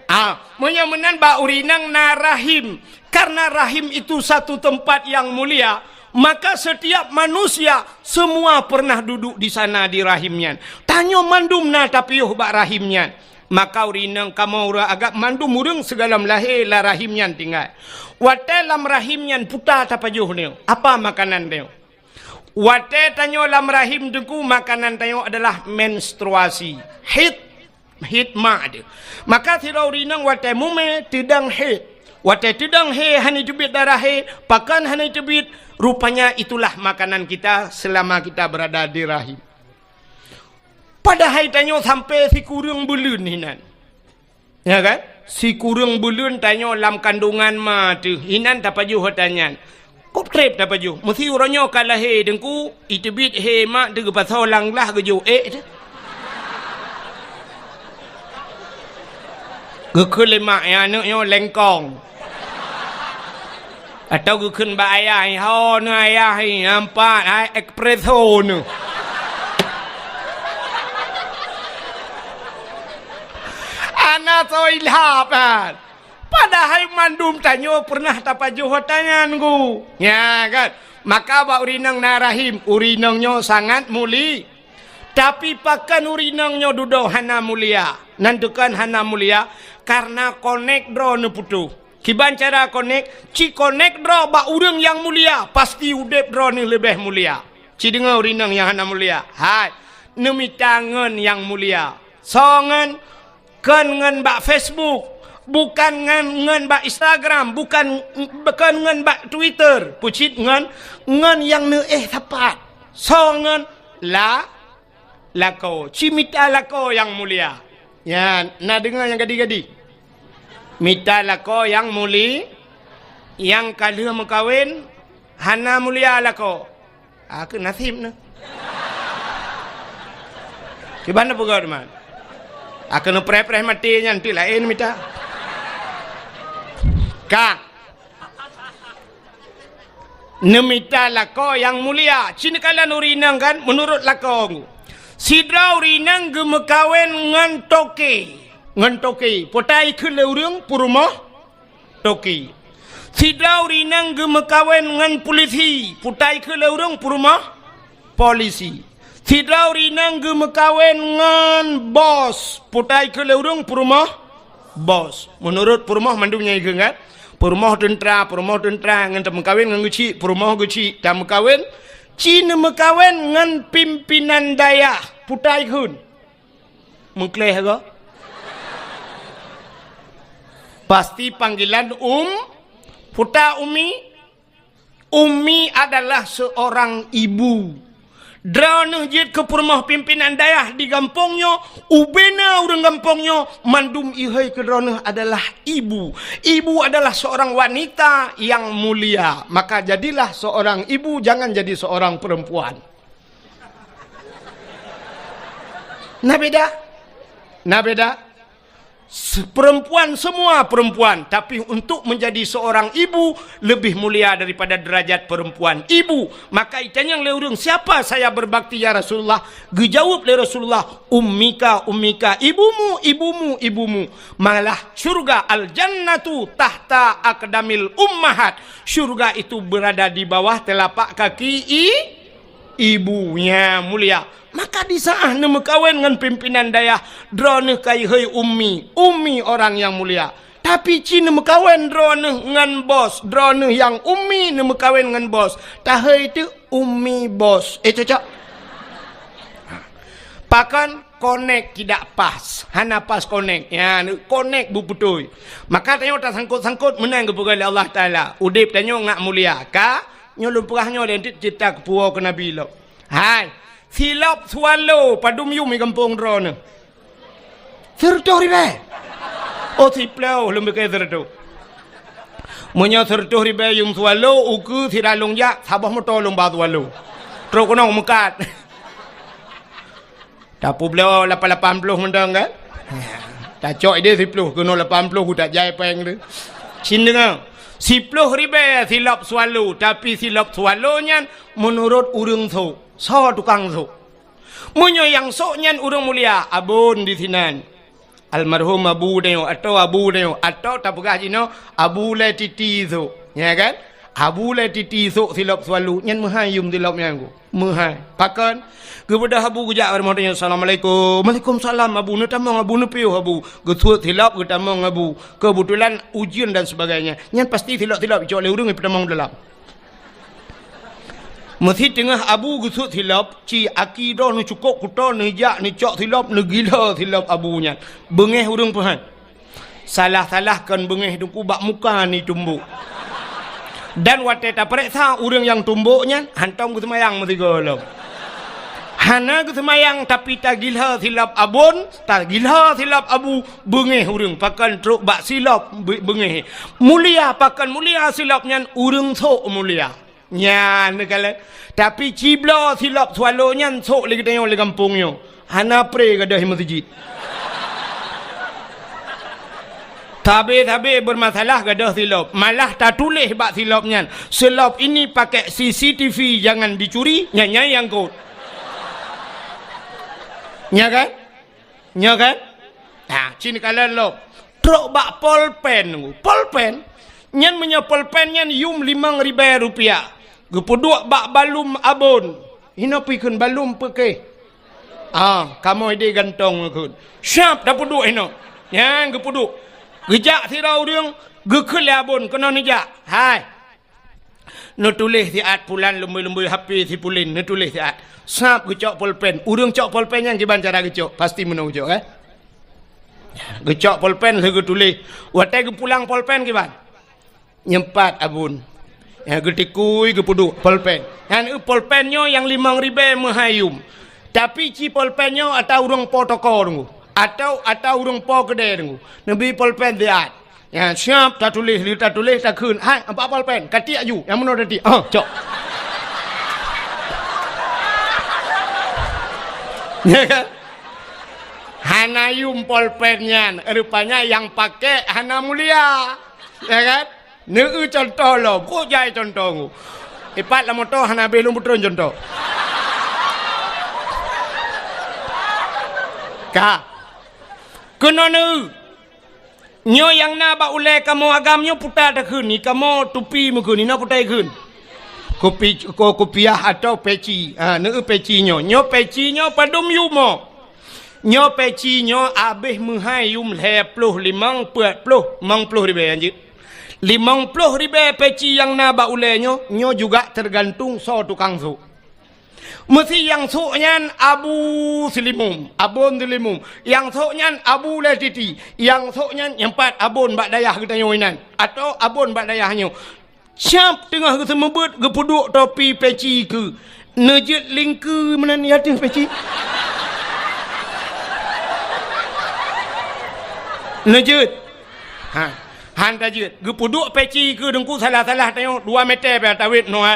Ah, meunyoe meunan bak ureuëng inong na Rahim. Karena Rahim itu satu tempat yang mulia, maka setiap manusia semua pernah duduk di sana di Rahim nyan. Tanyoe mandum na tapiôh bak Rahim nyan. Maka ureuëng inong kamoe ureuëng agam mandum ureuëng sigohlom lahé lam Rahim nyan tinggai. Watée lam Rahim nyan puta tapajoh nyoe, apa makanan nyoe? Watée tanyoe lam Rahim teungku, makanan tanyoe adalah menstruasi. Haid, haid mak teuh. Maka sidroe ureuëng inong watée mumé teudong haid. Watée teudong haid hana teubiet darah haid, pakon hana teubiet, rupanya itulah makanan kita selama kita berada di Rahim. Padahai tanyoe sampai sikureueng buleuen hinan. Ya kan? Sikureueng buleuen tanyoe lam kandungan ma teuh, hinan tapajoh ata nyan. Kok treb tapajoh? Meusi uroe nyoe ka lahé teungku, iteubiet hé mak teuh geupasoe lam glah geujok ék teuh. Geukheun lé mak, ya, aneuëk nyoe lengkong. Atawa geukheun bak ayah, "Ho neuh ayah, hai, nampak, hai, espresso neuh." Ana soe ilhab, kan? Padahai mandum tanyoe pernah tapajoh ata nyan, Gu. Ya, kan? Maka bak ureuëng inong na Rahim, ureuëng inong nyoe sangat muli-, Tapi pakon ureuëng inong nyoe dudoe hana mulia? Nan tukon hana mulia, kareuna konek droe neuputôh. Kiban cara konek? Ci konek droe bak ureuëng nyang mulia, pasti udeb droe neuh leubeh mulia. Ci deungoe ureuëng inong nyang hana mulia. Hai, neumita ngon nyang mulia. Soe ngon? Kon ngon bak Facebook, bukan ngon, ngon bak Instagram, bukan, kon ngon bak Twitter, peucit ngon, ngon nyang neuéh sapat. Soe ngon? La-, lakoe. Ci mita lakoe nyang mulia. Ya, na deungoe nyang gadi-gadi. Mita lakoe nyang muli-, nyang ka lheueh meukawen, hana mulia lakoe. Ah, keu naseb neuh. Kiban neupeugah teuma. Ah, keu neupreh-preh maté nyan, teuk laén mita. Ka. Neumita lakoe nyang mulia. Ci neukalon ureuëng inong kan, meunurot lakoe. Sidroe ureuëng inong geumeukawen ngon toke. Ngon toke. Peue ta ikheun lé ureuëng? Peurumoh toke. Sidroe ureuëng inong geumeukawen ngon pulisi, peue ta ikheun lé ureuëng? Peurumoh polisi. Sidroe ureuëng inong geumeukawen ngon bos, peue ta ikheun lé ureuëng? Peurumoh bos. Meunurot peurumoh mandum nyang ikheun kan? Peurumoh teuntra, peurumoh teuntra ngon tameukawen ngon geuchik, peurumoh geuchik tameukawen, ci neumeukawen ngon pimpinan dayah, peue ta ikheun? Meukleh go. Pasti panggilan um, peue ta umi? Umi adalah seorang ibu. Droeneuh jeuet keu peurumoh pimpinan dayah di gampông nyoe, ubena ureuëng gampông nyoe, mandum ihôi keu droeneuh adalah ibu. Ibu adalah seorang wanita yang mulia. Maka jadilah seorang ibu, jangan jadi seorang perempuan. Na beda? Na beda? Se-, perempuan, semua perempuan, tapi untuk menjadi seorang ibu lebih mulia daripada derajat perempuan ibu. Maka itanyong lé ureuëng, "Siapa saya berbakti, ya Rasulullah?" Geujaweueb lé Rasulullah, "Ummika, ummika, ibumu, ibumu, ibumu." Malah syurga, al-jannatu tahta aqdamil ummahat. Syurga itu berada di bawah telapak kaki i-, ibu nyang mulia. Maka di saat neumeukawen ngon pimpinan dayah, droeneuh kayhôi ummi, ummi orang nyang mulia. Tapi ci neumeukawen droeneuh ngon bos, droeneuh nyang ummi neumeukawen ngon bos. Tahôi teuk ummi bos. Eh, cocok? Pakon konek tidak pas, hana pas konek. Ya, konek beubeutôi. Maka tanyoe tasangkot-sangkot meunan geupeugah lé Allah Taala. Udeb tanyoe ngat mulia. Ka, nyoe lôn peugah nyoe lé cit cita keupuwoe keu Nabi lom. Hai, silop swallow padum yum i gampông droeneuh? Sireutôh ribèe. Oh, siploh lôn bikeu sireutôh. Meunyoe sireutôh ribèe yum swallow, ukeue sira lôn jak, saboh moto lôn ba swallow. Trok keunoe meukat. Tapeubloe lapan lapan ploh mantong kan? Tacok idéh siploh, keunoe lapan ploh, ku tak jai péng tu. Cit deungoe. Siploh ribèe silop swallow, tapi silop swallow nyan meunurot ureueng sôk. Soe tukang sôk? Meunyoe nyang sôk nyan ureueng mulia, abon disinan. Almarhum abu tanyoe, atau abu tanyoe, atau tapeugah jinoe abu lé titi sôk. Ya kan? Abu lé titi sôk silop swallow, nyan meuhai yum silop nyan ku. Meuhai. Pakon? Geubeudôh abu geujak bak rumoh tanyoe, "Assalamualaikum." "Waalaikumsalam, abu." Neutamong abu, neupiôh abu. Geusuet silop, geutamong abu. Keubeutulan ujeuen dan sebagainya. Nyan pasti silop-silop icok lé ureueng ipeutamong dalam. Meusi teungoh abu geusuet silop, ci aki droe neucukôp kuto, neujak neucok silop, neugila silop abu nyan. Beungéh ureueng peuhan. Salah-salah kon beungéh teungku, bak muka neutumbok. Dan watée tapareksa ureueng nyang tumbok nyan, hantom geuseumayang meusigoe lom. Hana geuseumayang, tapi tagila silop abon, tagila silop abu, beungéh ureueng, pakon trok bak silop be-, beungéh. Mulia, pakon mulia silop nyan, ureueng sôk mulia. Nyan neukalon. Tapi cibloe silop swallow nyan sôk lé geutanyoe lé gampông nyoe. Hana pré gadôh meuseujid. Sabe-sabe beurmasalah gadôh silop. Malah tatuléh bak silop nyan, "Silop ini pakai C C T V, jangan dicuri," nyan, nyan nyang kot. Nya kan? Nyoe kan? Ha, cit neukalon lom. Trok bak polpen. Polpen? Nyan meunyoe polpen nyan yum limong ribèe rupiah. Geupeuduek bak balum abon. Inoe pih kheun balum peukéh. Ah, kamoe idéh gantong kheun. Siap tapeuduek inoe. Nyan geupeuduek. Geujak sidroe ureueng, geukheun lé abon keunoe neujak. Hai. Neutuléh siat pulan lumbôi-lumbôi H P si pulan, neutuléh siat. Sab geucok polpen. Ureueng cok polpen nyan kiban cara geucok? Pasti meunoe geucok, kan? Geucok polpen lheueh geutuléh. Watée geupulang polpen kiban? Nyempat abon. Ya, geutikui geupeuduek polpen. Nyan eu polpen nyoe nyang limong ribèe meuhai yum. Tapi ci polpen nyoe ata ureueng po toko deungoe. Atau ata ureueng po keudè deungoe. Neubi polpen siat. Ya, siap tatuléh, lheueh tatuléh takheun, "Hai, ampat polpen, katiek aju, nyang meunoe tatiek." Ah, cok. Ya kan? Hana yum polpen nyan, rupanya nyang pakék hana mulia. Ya kan? Neueu contoh lom, kok jai contoh ngu. Ipat lam moto hana habéh lôn peutron contoh. Ka. Keunoe neueu. Nyoe nyang na bak ulée kamoe agam nyoe puta takheun, i kamoe tupi meukheun, inoe puta ikheun. Kupi-, ko-, kupiah atau peci. Ha, neueu peci nyoe. Nyoe peci nyoe padum yumoe. Nyoe peci nyoe abéh meuhai yum lhée ploh, limong, peuet ploh, limong ploh ribée anjeut. Limong ploh ribée peci nyang na bak ulée nyoe, nyoe juga teugantung soe tukang sôk. Meusi nyang sôk nyan Abu Silimum, Abon Silimum. Nyang sôk nyan Abu Lé Titi. Nyang sôk nyan nyang pat Abon bak dayah geutanyoe inan, atau Abon bak dayah nyoe. Siap teungoh geuseumeubeuet geupeuduek topi peci keu neujeuet lingkeu meunan i ateueh peci. Neujeuet. Ha. Han tajeuet. Geupeuduek peci keu deungku salah-salah tanyoe dua meter pih tawét noe.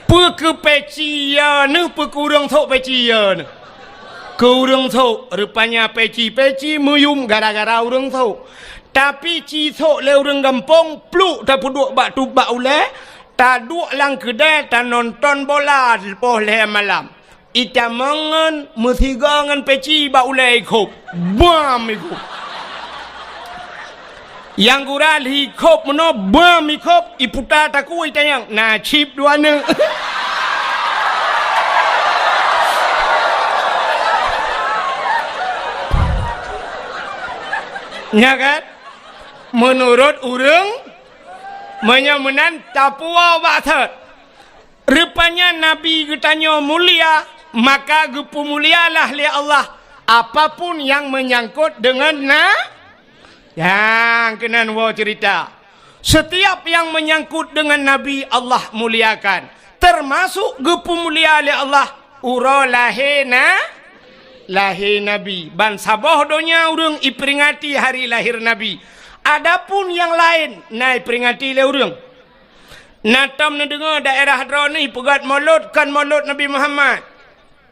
Peu keu peci ya neuh, peu keu ureueng sôk peci ya neuh. Keu ureueng sôk, rupanya peci-peci meuyum gara-gara ureueng sôk. Tapi ci sôk lé ureueng gampông, pluk tapeuduek bak tub bak ulée, taduek lam keudée tanonton bola poh lhée malam. Itamong ngon meusigoe ngon peci bak ulée ikhôb. Bam ikhôb. Nyang gura lheuh ikhôb meunoe, beuem ikhôb, iputa takue itanyong, na chip dua neuk. Nya kan? Meunurot ureuëng, meunyoe meunan tapuwoe bak thot. Rupanya Nabi geutanyoe mulia, maka geupeumulialah lé Allah apapun nyang meunyangkot deungon na-, nyang keunan woe ceurita. Setiap nyang meunyangkot deungon Nabi, Allah muliakan, teumasok geupeumulia lé Allah uroe lahé na-, lahé Nabi. Ban saboh donya ureuëng iperingati hari lahir Nabi. Adapun nyang laén na iperingati lé ureuëng. Na tom neudeungoe daerah droeneuh peugét molot kon molot Nabi Muhammad.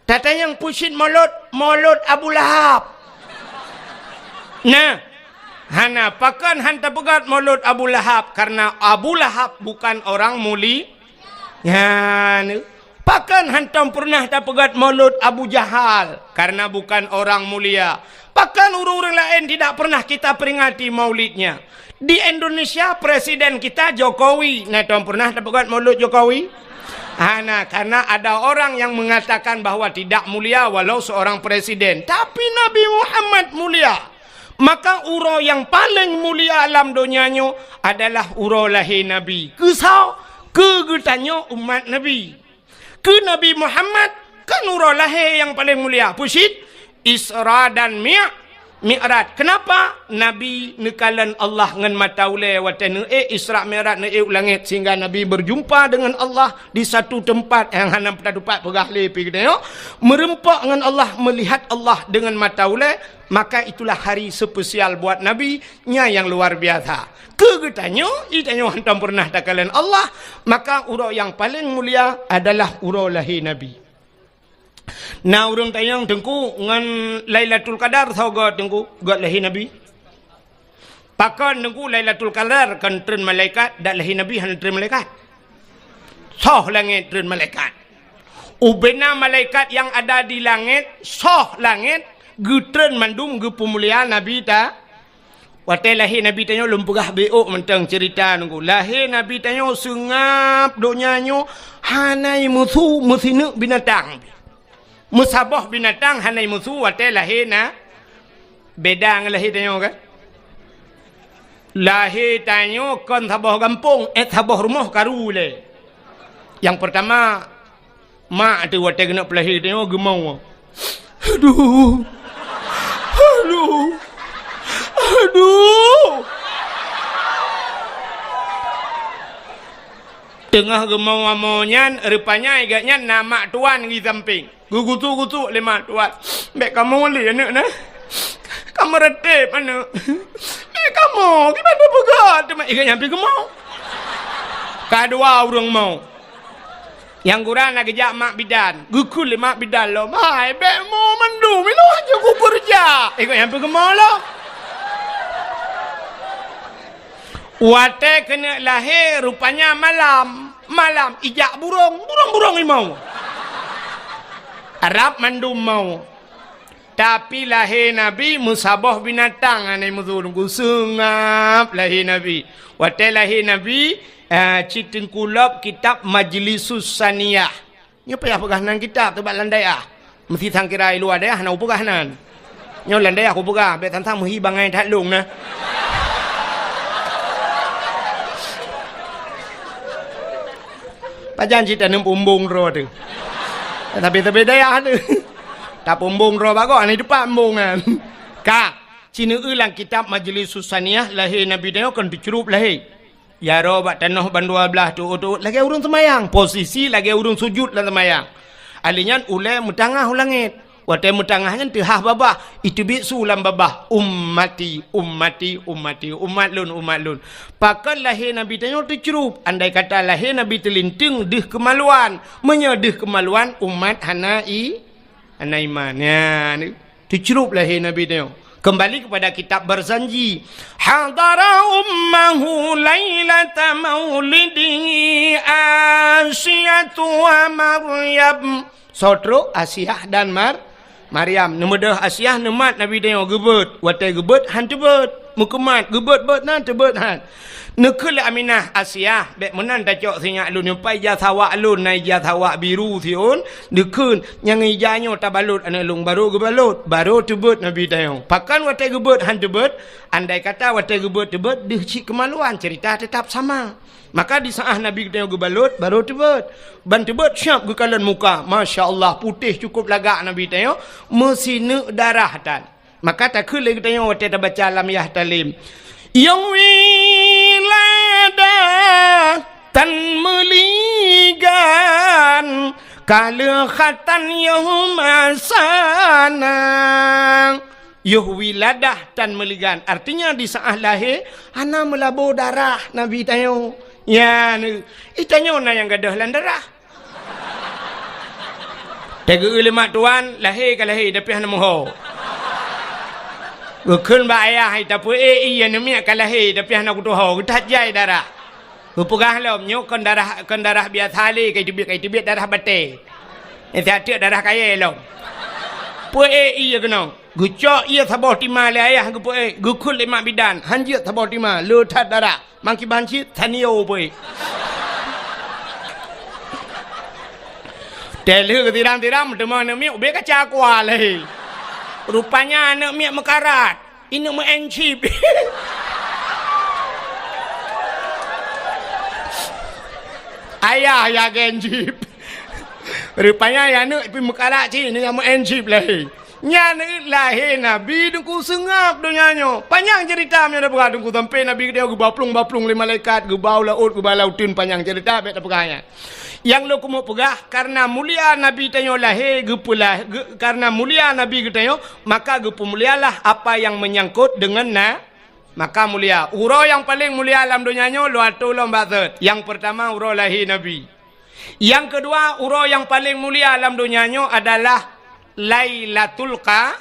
Tatanyong peue cit molot, molot Abu Lahab. Nah, hana, pakon han tapeugét molot Abu Lahab, karena Abu Lahab bukan orang muli-, nyan. Pakon hantom peureunah tapeugét molot Abu Jahal, karena bukan orang mulia. Pakon ureuëng-ureuëng laén tidak pernah kita peringati maulidnya? Di Indonesia, presiden kita Jokowi. Na tom peureunah tapeugét molot Jokowi? Hana, karena ada orang yang mengatakan bahwa tidak mulia walau seorang presiden. Tapi Nabi Muhammad mulia. Maka uroe nyang paleng mulia lam donya nyoe adalah uroe lahé Nabi. Keu soe? Keu geutanyoe umat Nabi. Keu Nabi Muhammad kan uroe lahé nyang paleng mulia. Peue cit? Isra dan Mi-, Mi'raj. Kenapa? Nabi neukalon Allah ngon mata ulée watée neuék Isra Mi'raj, neuék u langét, sehingga Nabi berjumpa dengan Allah di satu tempat nyang hana meutupat peugah lé pih geutanyoe. Meureumpok ngon Allah, melihat Allah dengan mata ulée, maka itulah hari spesial buat Nabi. Nyan nyang luar biasa. Keu geutanyoe, geutanyoe hantom peureunah takalon Allah, maka uroe nyang paleng mulia adalah uroe lahé Nabi. Na ureuëng tanyong, "Teungku, ngon Lailatul Qadar soe göt, Teungku, göt lahé Nabi?" Pakon, Teungku, Lailatul Qadar kon treun malaikat, dak lahé Nabi hana treun malaikat? Soh langét treun malaikat. Ubena malaikat nyang ada di langét, soh langét, geutreun mandum geupeumulia Nabi ta-, Watée lahé Nabi tanyoe lôn peugah beuôk mantong ceurita nunggu. Lahé Nabi tanyoe seungab donya nyoe hana meusu meusineuk binatang. Meusaboh binatang hana meusu watée lahé na-, beda ngon lahé tanyoe kan? Lahé tanyoe kon saboh gampông, eh, saboh rumoh karu lé. Nyang peurtama, mak teuh watée keuneuk peulahé tanyoe geumong. Aduh. Aduh. Aduh. Teungoh geumong amoe nyan, rupanya gobnyan na mak tuan di sampéng. Geugusu-gusu lé mak tuan. "Bék kamoe lé aneuk na. Kamoe reuteb aneuk. Bék kamoe, kiban peugah teuma iga nyang pi kamoe." Kadua ureuëng mo. Nyang gura na geujak mak bidan. Geukheun lé mak bidan lom, "Hai, bék mo mandum, ilôn hana kukeureuja." Iga nyang pi kamoe lom. Watée keuneuk lahé, rupanya malam. Malam ijak burông, burông-burông imoe. Rab mandum moe. Tapi lahé Nabi meusaboh binatang hana meusu, geuseungab lahé Nabi. Watée lahé Nabi, eh, cit teungku lop kitab Majlisus Saniyah. Nyoe payah peugah nan kitab teuh bak lam dayah. Meusti sangkira i luwa dayah hana kupeugah nan. Nyoe lam dayah kupeugah, bék sang-sang meuhi bangai that lôn na. Pajan cit taneum pumbong droe teuh. Tapi-tapi dayah teuh. Tapumbong droe bagoe, hana teupeumbong nyan. Ka, ci neueu lam kitab Majlisus Saniyah, lahé Nabi nyoe kon teucrueb lahé. Jaroe bak tanoh bandua blaih teuôt-teuôt lagée ureuëng seumayang. Posisi lagée ureuëng sujut lam seumayang. Alheuh nyan ulée meutangah u langét. Watée meutangah nyan teuhah babah, iteubiet su lam babah, "Ummati, ummati, ummati, umat lôn, umat lôn." Pakon lahé Nabi tanyoe teucrueb? Andai kata lahé Nabi teulinteung deuh keumaluan. Meunyoe deuh keumaluan, umat hana i-, hana iman. Nyan. Teucrueb lahé Nabi nyoe. Kembali kepada kitab Barzanji. Hadara ummahu lailata maulidihi Asiyatu wa Maryam. Soe trok? Asiyah dan Mar-, Maryam. Neumeudoh Asiyah neumat Nabi nyoe geubeuet. Watée geubeuet, han teubeuet. Meukeumat, geubeuet-beuet na, teubeuet that. Neukheun lé Aminah, "Asiah, bék meunan tacok sinyak lôn nyoe, pai ija sawak lôn, na ija sawak biru siôn, neukheun, nyang ija nyoe tabalot aneuk lôn, barô geubalot." Barô teubeuet Nabi tanyoe. Pakon watée geubeuet han teubeuet? Andai kata watée geubeuet teubeuet, deuh cit keumaluan, ceurita teutap sama. Maka di saát Nabi geutanyoe geubalot, barô teubeuet. Ban teubeuet, siap geukalon muka. Masya Allah, putéh cukôp lagak Nabi tanyoe, meusineuk darah tan. Maka takheun lé geutanyoe watée tabaca lam Yah Talim, "Yoh wiladah tan meuligan, ka lheueh khatan yoh masana." Yoh wiladah tan meuligan, artinya di saát lahé hana meulabô darah Nabi tanyoe. Nyan, i tanyoe na nyang gadôh lam darah. Tageu lé mak tuan, lahé ka lahé, tapi hana meuho. Geukheun bak ayah, "Tapeuék ié, aneuk miet ka lahé, tapi hana kutuho, geuthat jai darah." Geupeugah lom, "Nyoe kon darah, kon darah biasa lé, ka iteubiet, ka iteubiet darah batée. Nyan siat teuk darah kayée lom." Peuék ié keunoe. Geucok ié saboh tima lé ayah geupeuék, geukheun lé mak bidan, han jeuet saboh tima, le that darah. Mangkiban cit, tanio peuék. Tée lheueh geusiram-siram, teuma aneuk miet ubé kaca kuah lé. Rupanya aneuk miet meukarat. Ineuk meu-en chip. Ayah ya gen chip. Rupanya ya aneuk pih meukarat cit, ineuk ya meu-en chip lé. Nyan lahé Nabi Teungku seungab donya nyoe. Panyang ceurita meunyoe tapeugah Teungku, sampoe Nabi geutanyoe geuba plueng-ba plueng lé malaikat, geuba u laôt, geuba lam uteuen, panyang ceurita, bék tapeugah nyan. Nyang lôn keumeung peugah, kareuna mulia Nabi tanyoe lahé geupeulah-, geu-, kareuna mulia Nabi geutanyoe, maka geupeumulialah apa nyang meunyangkot deungon na-, maka mulia. Uroe nyang paleng mulia lam donya nyoe lôn atô lom bak sot. Nyang peurtama uroe lahé Nabi. Nyang keudua, uroe nyang paleng mulia lam donya nyoe adalah Lailatul Qa-,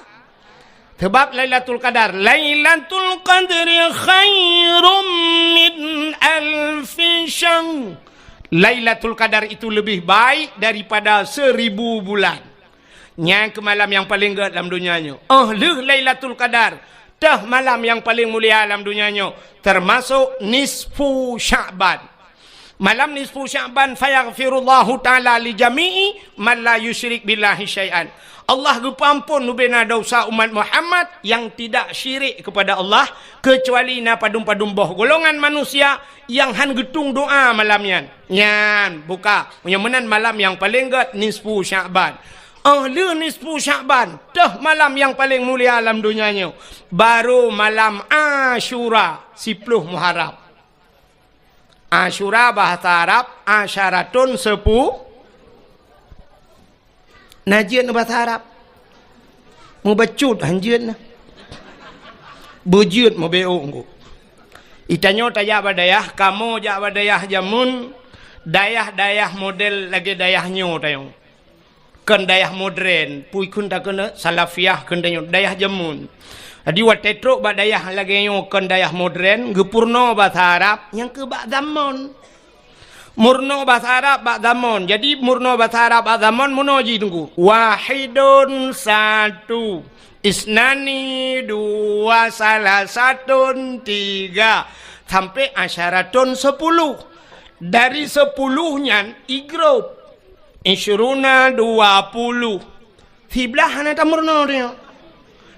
sebab Lailatul Qadar, "Lailatul Qadri khairum min alfi syahr." Lailatul Qadar itu lebih baik daripada seribu bulan. Nyan keuh malam nyang paleng gét lam donya nyoe. Óh lheueh Lailatul Qadar, teuh malam nyang paleng mulia lam donya nyoe, teumasok nisfu Sya'ban. Malam nisfu Sya'ban, "Fayaghfirullahu ta'ala li jami'i man la yusyrik billahi syai'an." Allah geupeuamphon bubena desya umat Muhammad nyang tidak syirik kepada Allah, keucuali na padum-padum boh golongan manusia nyang han geutung doa malam nyan. Nyan, buka. Nyang meunan malam nyang paleng gét nisfu Sya'ban. Óh lheueh nisfu Sya'ban, teuh malam nyang paleng mulia lam donya nyoe, barô malam Asyura, siploh Muharram. Asyura bahasa Arab, asyaratun sepu-, na jeuet bahasa Arab. Mubacut han jeuet na. Beujeuet meubeuk ngku. Itanyoe tajak bak dayah, kamoe jak bak dayah jameun, dayah-dayah model lagée dayah nyoe tanyoe. Kon dayah modern, pui kheun takheun salafiyah kheun tanyoe, dayah jameun. Jadi watée trok bak dayah lagée nyoe kon dayah modern, geupeurunoe basa Arab, nyang keu bak zamon. Meurunoe basa Arab bak zamon. Jadi meurunoe basa Arab bak zamon meunoe jih Teungku. Wahidun satu, isnani dua, salasatun tiga, sampai asyaratun sepuluh. Dari sepuluh nyan igrop. Isyruna dua puluh. Siblaih hana tameurunoe tanyoe.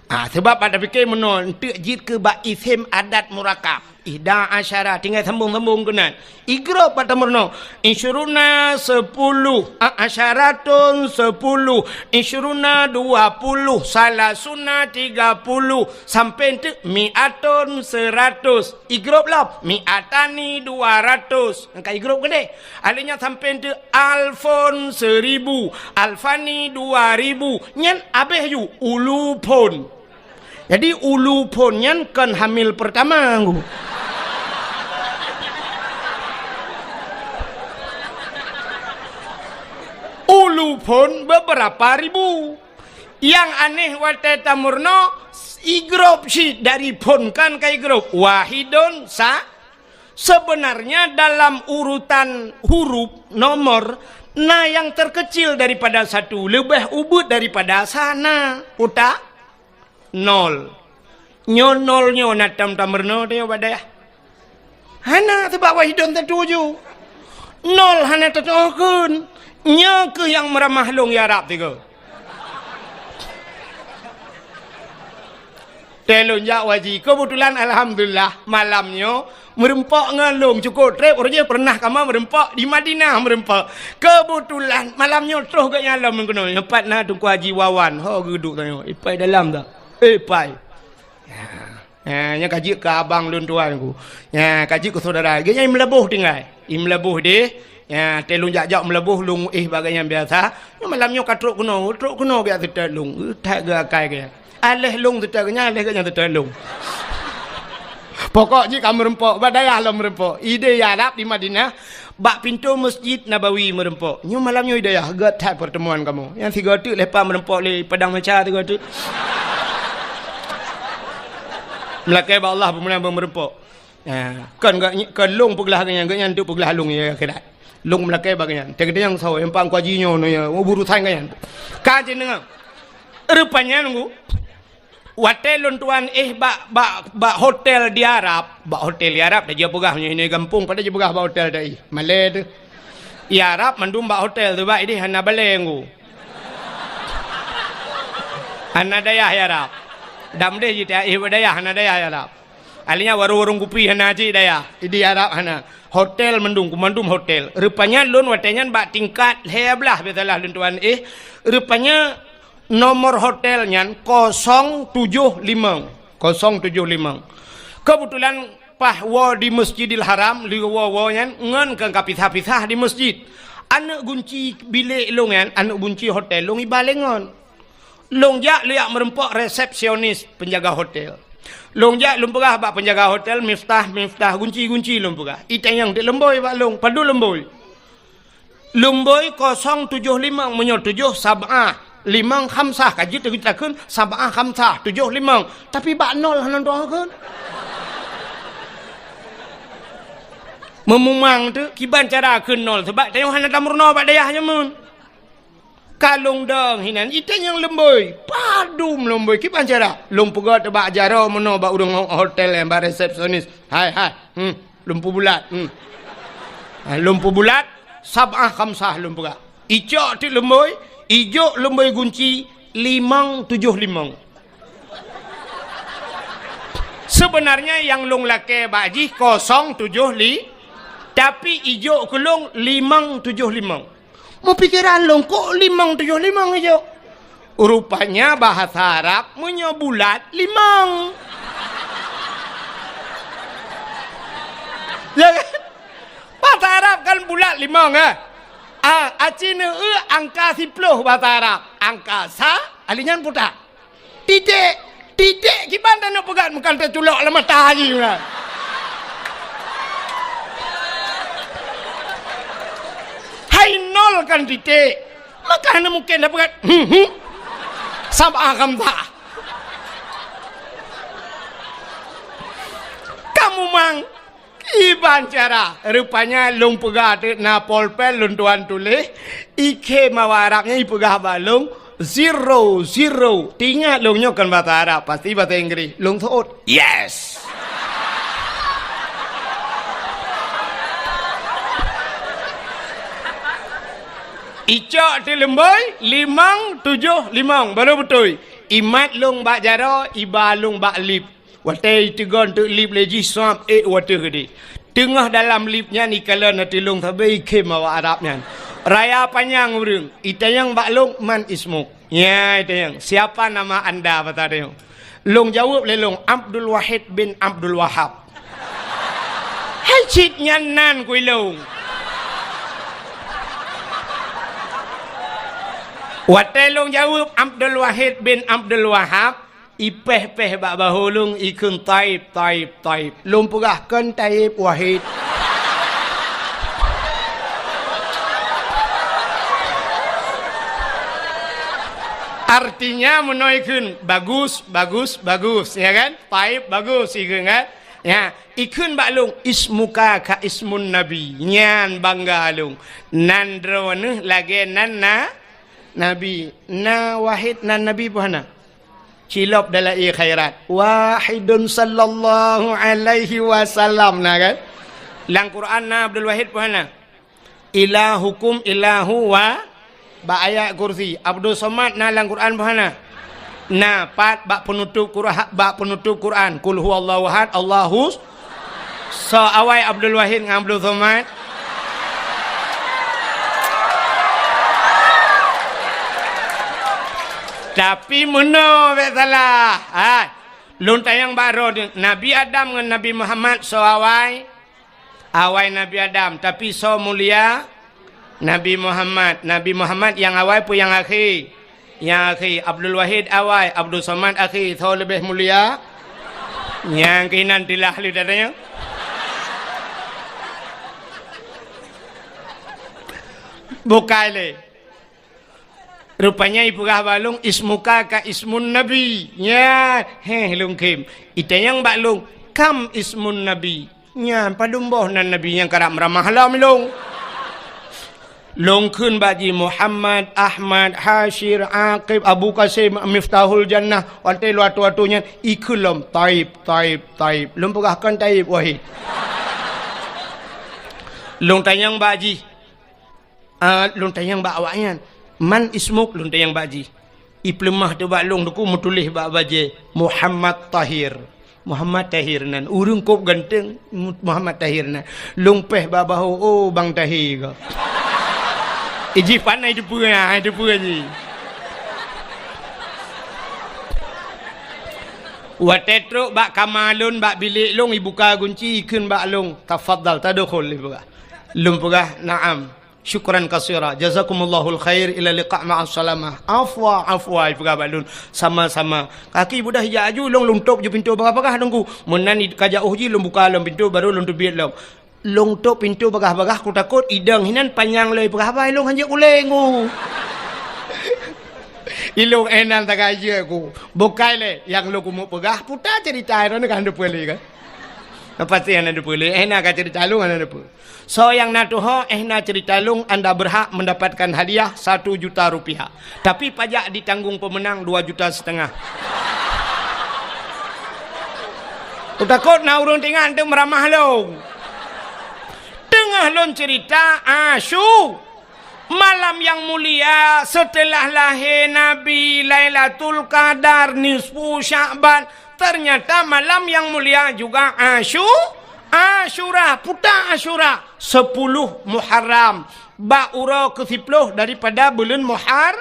Ah, sebab bak tapike meunoe, eunteuk jeuet keu bak isem adat murakab. Ihda asyara, tinggai sambung-sambung keunan. Igrop bak tameurunoe. Isyruna sepuluh, a-, asyaratun sepuluh, isyruna dua puluh, salasuna tiga puluh, sampai eunteuk mi'atun seratus. Igrop lom, mi'atani dua ratus. Angka igrop keudeh. Aleuh nyan sampai eunteuk alfun seribu, alfani dua ribu. Nyan abéh ju ulufun. Jadi ulufun nyan kon hamil pertama ngku. Ulufun beberapa ribu. Nyang aneh watée tameurunoe, igrop cit dari phon kan ka igrop. Wahidun sa-, Sebenarnya dalam urutan huruf, nomor, na nyang terkecil daripada satu, leubeh ubit daripada sana, utak nol. Nyoe nol nyoe na tam-tam meurunoe teuh bak dayah. Hana, sabab wahidon tatuju. Nol hana tatuju kheun. Nyoe keuh nyang meuramah lôn ya Rab tiga. Teuh lôn jak haji. Keubeutulan, alhamdulillah, malam nyoe meureumpok ngon lôn cukôp trép, uroe jih pernah kamoe meureumpok di Madinah meureumpok. Keubeutulan, malam nyoe troh geuh nyan lom meukeunong. Nyoe pat na Teungku Haji Wawan. Ho geuduek tanyoe. Ipai dalam dah. Eh, pai. Ya. Ha, nyan ka jeuet keu abang lôn tuan ku. Ya, ka jeuet keu saudara. Geuhnyan i Meulaboh tinggai. I Meulaboh deh. Ya, teuh lôn jak-jak Meulaboh lôn éh bak geuhnyan biasa. Nyoe malam nyoe ka trok keunoe, trok keunoe geujak seutôt lôn. Eh, that geuh akai geuhnyan. Aléh lôn seutôt geuhnyan, aléh geuhnyan seutôt lôn. Pokok jih ka meureumpok, bak dayah lom meureumpok. Ideh ya Rab di Madinah, bak pintoe Masjid Nabawi meureumpok. Nyoe malam nyoe i dayah, göt that pertemuan kamoe. Nyang sigoe teuk leupah meureumpok lé Padang Meca sigoe teuk. Meulakée bak Allah peue meunan meureumpok. Ha, kon geuh, kon lôn peuglah geuhnyan, geuhnyan teuk peuglah lôn ya akhirat. Lôn meulakée bak geuhnyan. Teukeudeh nyang soe, nyang pang kuaji nyoe, nyoe, ya, urusan geuhnyan. Ka jeuet deungoe. Rupanya nunggu. Watée lôn tuan éh bak, bak, bak hotel di Arab, bak hotel di Arab, dah jeuet peugah meunyoe gampông, padahai jeuet peugah bak hotel tadi. Malée teuh. Di Arab mandum bak hotel teuh bak ideh hana balée nggu. Hana dayah di Arab. Dam deh jih éh bak dayah hana dayah di Arab. Akhirnya warong-warong kupi hana cit dayah. Di Arab hana. Hotel mandum, mandum hotel. Rupanya lôn watée nyan bak tingkat lhée blaih biasalah lôn tuan éh. Rupanya nomor hotel nyan kosong tujoh limong. Kosong tujoh limong. Keubeutulan paih woe di Masjidil Haram, lheueh woe-woe nyan ngon ka, ka pisah-pisah di masjid. Aneuk gunci bilék lôn nyan, aneuk gunci hotel lôn iba lé ngon. Lôn jak, lôn jak meureumpok resepsionis penjaga hotel. Lôn jak, lôn peugah bak penjaga hotel, "Miftah, miftah, gunci, gunci," lôn peugah. Itanyong teuk leumbôi bak lôn, padub leumbôi. Leumbôi kosong tujoh limong, meunyoe tujoh sab'ah, limong khamsah, ka jeuet takheun sab'ah khamsah, tujoh limong. Tapi bak nol hana droe kheun. Meumumang teuk, kiban cara kheun nol, sabab tanyoe hana tameurunoe bak dayah nyan meunan. Ka lôn dong hinan, itanyong leumbôi, padub leumbôi, kiban cara. Lôn peugah teuk bak jaroe meunoe bak ureuëng hotel nyan, bak resepsionis. Hai, hai, hmm. Lôn peubulat. Hmm. Ha, lôn peubulat, sab'ah khamsah lôn peugah. Icok teuk leumbôi, ijok leumbôi gunci limong tujoh limong. Sebenarnya nyang lôn lakée bak jih kosong tujoh li, tapi ijok keu lôn limong tujoh limong. Meupikeran lôn, kok limong tujoh limong ijok? Rupanya bahasa Arab meunyoe bulat, limong. Ya kan? Bahasa Arab kan bulat, limong, eh? Ah, aci neueu angka siploh bahasa Arab. Angka sa, ahli nyan putak. Titék, titék kiban taneuk peugah, meukan teuculok lam mata jih meunan. Hai nol kan titék, maka hana mungken tapeugah, hmm, hmm. Sab'ah khamsah. Kamu mang Iban cara, rupanya lôn peugah teuk na polpen lôn tuan tuléh, ikhém awak Arab nyan ipeugah bak lôn, zero, zero. Teuingat lôn nyoe kon basa Arab, pasti basa Inggréh. Lôn seuôt, yes! Icok teuk leumbôi, limong, tujoh, limong. Baru beutôi. Imat lôn bak jaroe, iba lôn bak lip. Watée iteugon teuk lip lé jih suab ék u ateueh keudeh. Teungoh dalam lip nyan ikalon ateueh lôn sabe ikhém awak Arab nyan. Raya panyang ureuëng, itanyong bak lôn, "Man ismuk?" Nya itanyong, "Siapa nama anda?" basa tanyong. Lôn jaweueb lé lôn, "Abdul Wahid bin Abdul Wahab." Hai cit nyan nan kui lôn. Watée lôn jaweueb Abdul Wahid bin Abdul Wahab, ipéh-péh bak bahô lôn ikheun Taib, Taib, Taib. Lôn peugah kon Taib Wahid. Artinya meunoe ikheun bagus, bagus, bagus, ya kan? Taib bagus ikheun kan? Ya, ikheun bak lôn ismuka ka ismun nabi. Nyan bangga lôn. Nan droeneuh lagée nan na Nabi. Na Wahid nan Nabi peue hana? Cilop dalam ie khairat. Wahidun sallallahu alaihi wasallam na kan? Lam Quran na Abdul Wahid peue hana? Ilahukum ilahu wa bak ayat kursi. Abdul Somad na lam Quran peue hana? Na, pat bak penutup Quran, bak penutup Quran. Qul huwallahu ahad, Allahus. Soe awai Abdul Wahid ngon Abdul Somad? Tapi meunoe bèk salah. Hai. Lôn tanyong bak droeneuh, Nabi Adam ngon Nabi Muhammad soe awai? Awai Nabi Adam, tapi soe mulia? Nabi Muhammad. Nabi Muhammad nyang awai peue nyang akhé? Nyang akhé. Abdul Wahid awai, Abdul Somad akhé. Soe leubeh mulia? Nyang keunan tilah lé datanya. Bukai lé. Rupanya ipeugah bak lôn, "Ismuka ka ismun Nabi." Nya, heh lôn khem. Itanyong bak lôn, "Kam ismun Nabi?" Nyan padum boh nan nabi nyang karab meuramah lom ilôn. Lôn kheun bak jih Muhammad, Ahmad, Hasyir, Aqib, Abu Qasim, Miftahul Jannah, watèe lôn atoe-atoe nyan ikheun lom Taib, Taib, Taib. Lôn peugah kon Taib, Wahid. Lôn tanyong bak jih, Ah, lôn tanyong bak awaknyan, "Man ismuk?" Lôn tanyong bak jih. Ipeuleumah teuh bak lôn, teungku meutuléh bak bajèe, "Muhammad Tahir." Muhammad Tahir nan. Ureueng kôb ganteng, Mu-, Muhammad Tahir nan. Lôn pèh bak bahô, "Oh, Bang Tahir ka." Eh, jih pat na iteupeue, ha, iteupeue jih. Watèe trôk bak kama lôn, bak bilék lôn, ibuka gunci, ikheun bak lôn, "Tafadhal, tadkhul," ipeugah. Lôn peugah, "Na'am." Syukran katsira. Jazakumullahul khair, ila liqa ma'as salamah. Afwa, afwa, ipeugah bak lôn. Sama-sama. Kaki budah ijak aju, lôn, lôn tôp ju pintoe bagah-bagah, teungku. Meunan i-, ka jiôh jih, lôn buka lom pintoe, baru lôn teubiet lom. Lôn tôp pintoe bagah-bagah, kutakot idong hinan panyang lom ipeugah haba, ilôn hanjeuet kuleng, ku. Ilôn éh nan tagajeuet, ku. Bukai lé, nyang lôn keumeung peugah, puta cerita, droeneuh ka han teupeue lé, kan? Pasti han teupeue lé, éh nan ka cerita lôn, han teupeue. Soe nyang na tuho, éh na cerita lôn, anda berhak mendapatkan hadiah satu juta rupiah. Tapi pajak ditanggung pemenang dua juta setengah. Kutakot na ureueng teuingat teuk meuramah lôn. Teungoh lôn cerita, Asyu-, malam yang mulia setelah lahé Nabi, Lailatul Qadar, nisfu Sya'ban, ternyata malam yang mulia juga Asyu-, Asyura, puta Asyura, sepuluh Muharram, bak uroe keusiploh daripada buleuen Muhar-,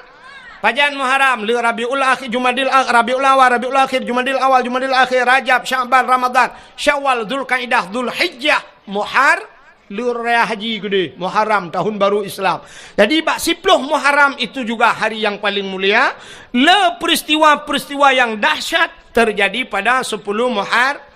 pajan Muharram, le Rabiul Akhir, Jumadil Ak-, Rabiul Awal, Rabiul Akhir, Jumadil Awal, Jumadil Akhir, Rajab, Sya'ban, Ramadan, Syawal, Zulkaidah, Zulhijjah, Muhar-, le raya haji keudeh, Muharram, tahun baru Islam. Jadi, bak siploh Muharram itu juga hari yang paling mulia. Le peristiwa-peristiwa yang dahsyat terjadi pada sepuluh Muhar-,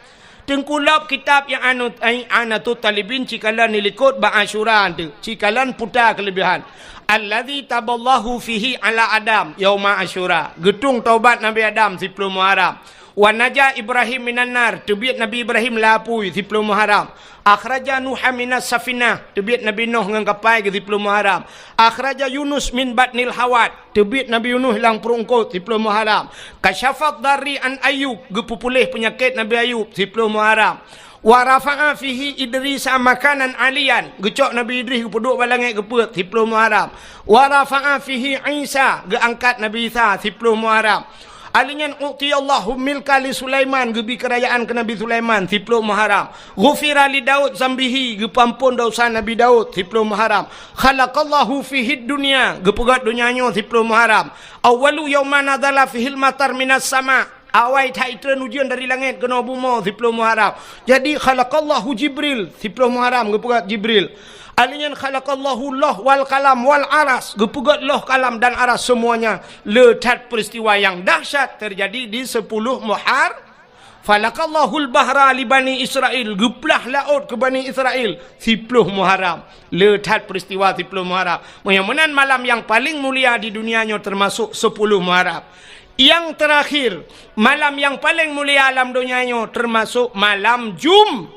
Teungku, lôb kitab nyang anu, ai, I'anatut Thalibin, cikalon dilikot bak Asyura tu, cikalon puta keulebihan. Allazi taballahu fihi ala Adam yauma Asyura. Geutung taubat Nabi Adam siploh Muharram. Wa naja Ibrahim minan nar, teubiet Nabi Ibrahim lam apui siploh Muharram. Akhraja Nuha minas safinah, teubiet Nabi Nuh ngon kapai keu siploh Muharram. Akhraja Yunus min batnil hawat, teubiet Nabi Yunus lam pruet eungkôt siploh Muharram. Kasyafad darri an Ayub, geupeupuléh peunyakét Nabi Ayub siploh Muharram. Wa rafa'a fihi Idrisa makanan aliyan, geucok Nabi Idris geupeuduek bak langét geupeuet siploh Muharram. Wa rafa'a fihi Isa, geuangkat Nabi Isa siploh Muharram. Alheuh nyan u'tiyallahu milka li Sulaiman, geubri keurajaan keu Nabi Sulaiman siploh Muharram. Ghufira li Daud zambihi, geupeuamphon desya Nabi Daud siploh Muharram. Khalaqallahu fihid dunya, geupeugöt donya nyoe siploh Muharram. Awwalu yauma nazala fihil matar minas sama, awai that itreun ujeuen dari langét keunoe bumoe siploh Muharram. Jadi khalaqallahu Jibril, siploh Muharram geupeugöt Jibril. Alheuh nyan khalaqallahu loh wal qalam wal aras, geupeugöt loh, kalam dan aras semuanya. Le that peristiwa yang dahsyat terjadi di sepuluh Muhar-, Falaqallahul bahra li Bani Israil, geuplah laôt keu Bani Israil siploh Muharram. Le that peristiwa siploh Muharram. Meunyoe meunan malam nyang paleng mulia di dunia nyoe teumasok sepuluh Muharram. Nyang teurakhir, malam nyang paleng mulia lam donya nyoe teumasok malam Jum-,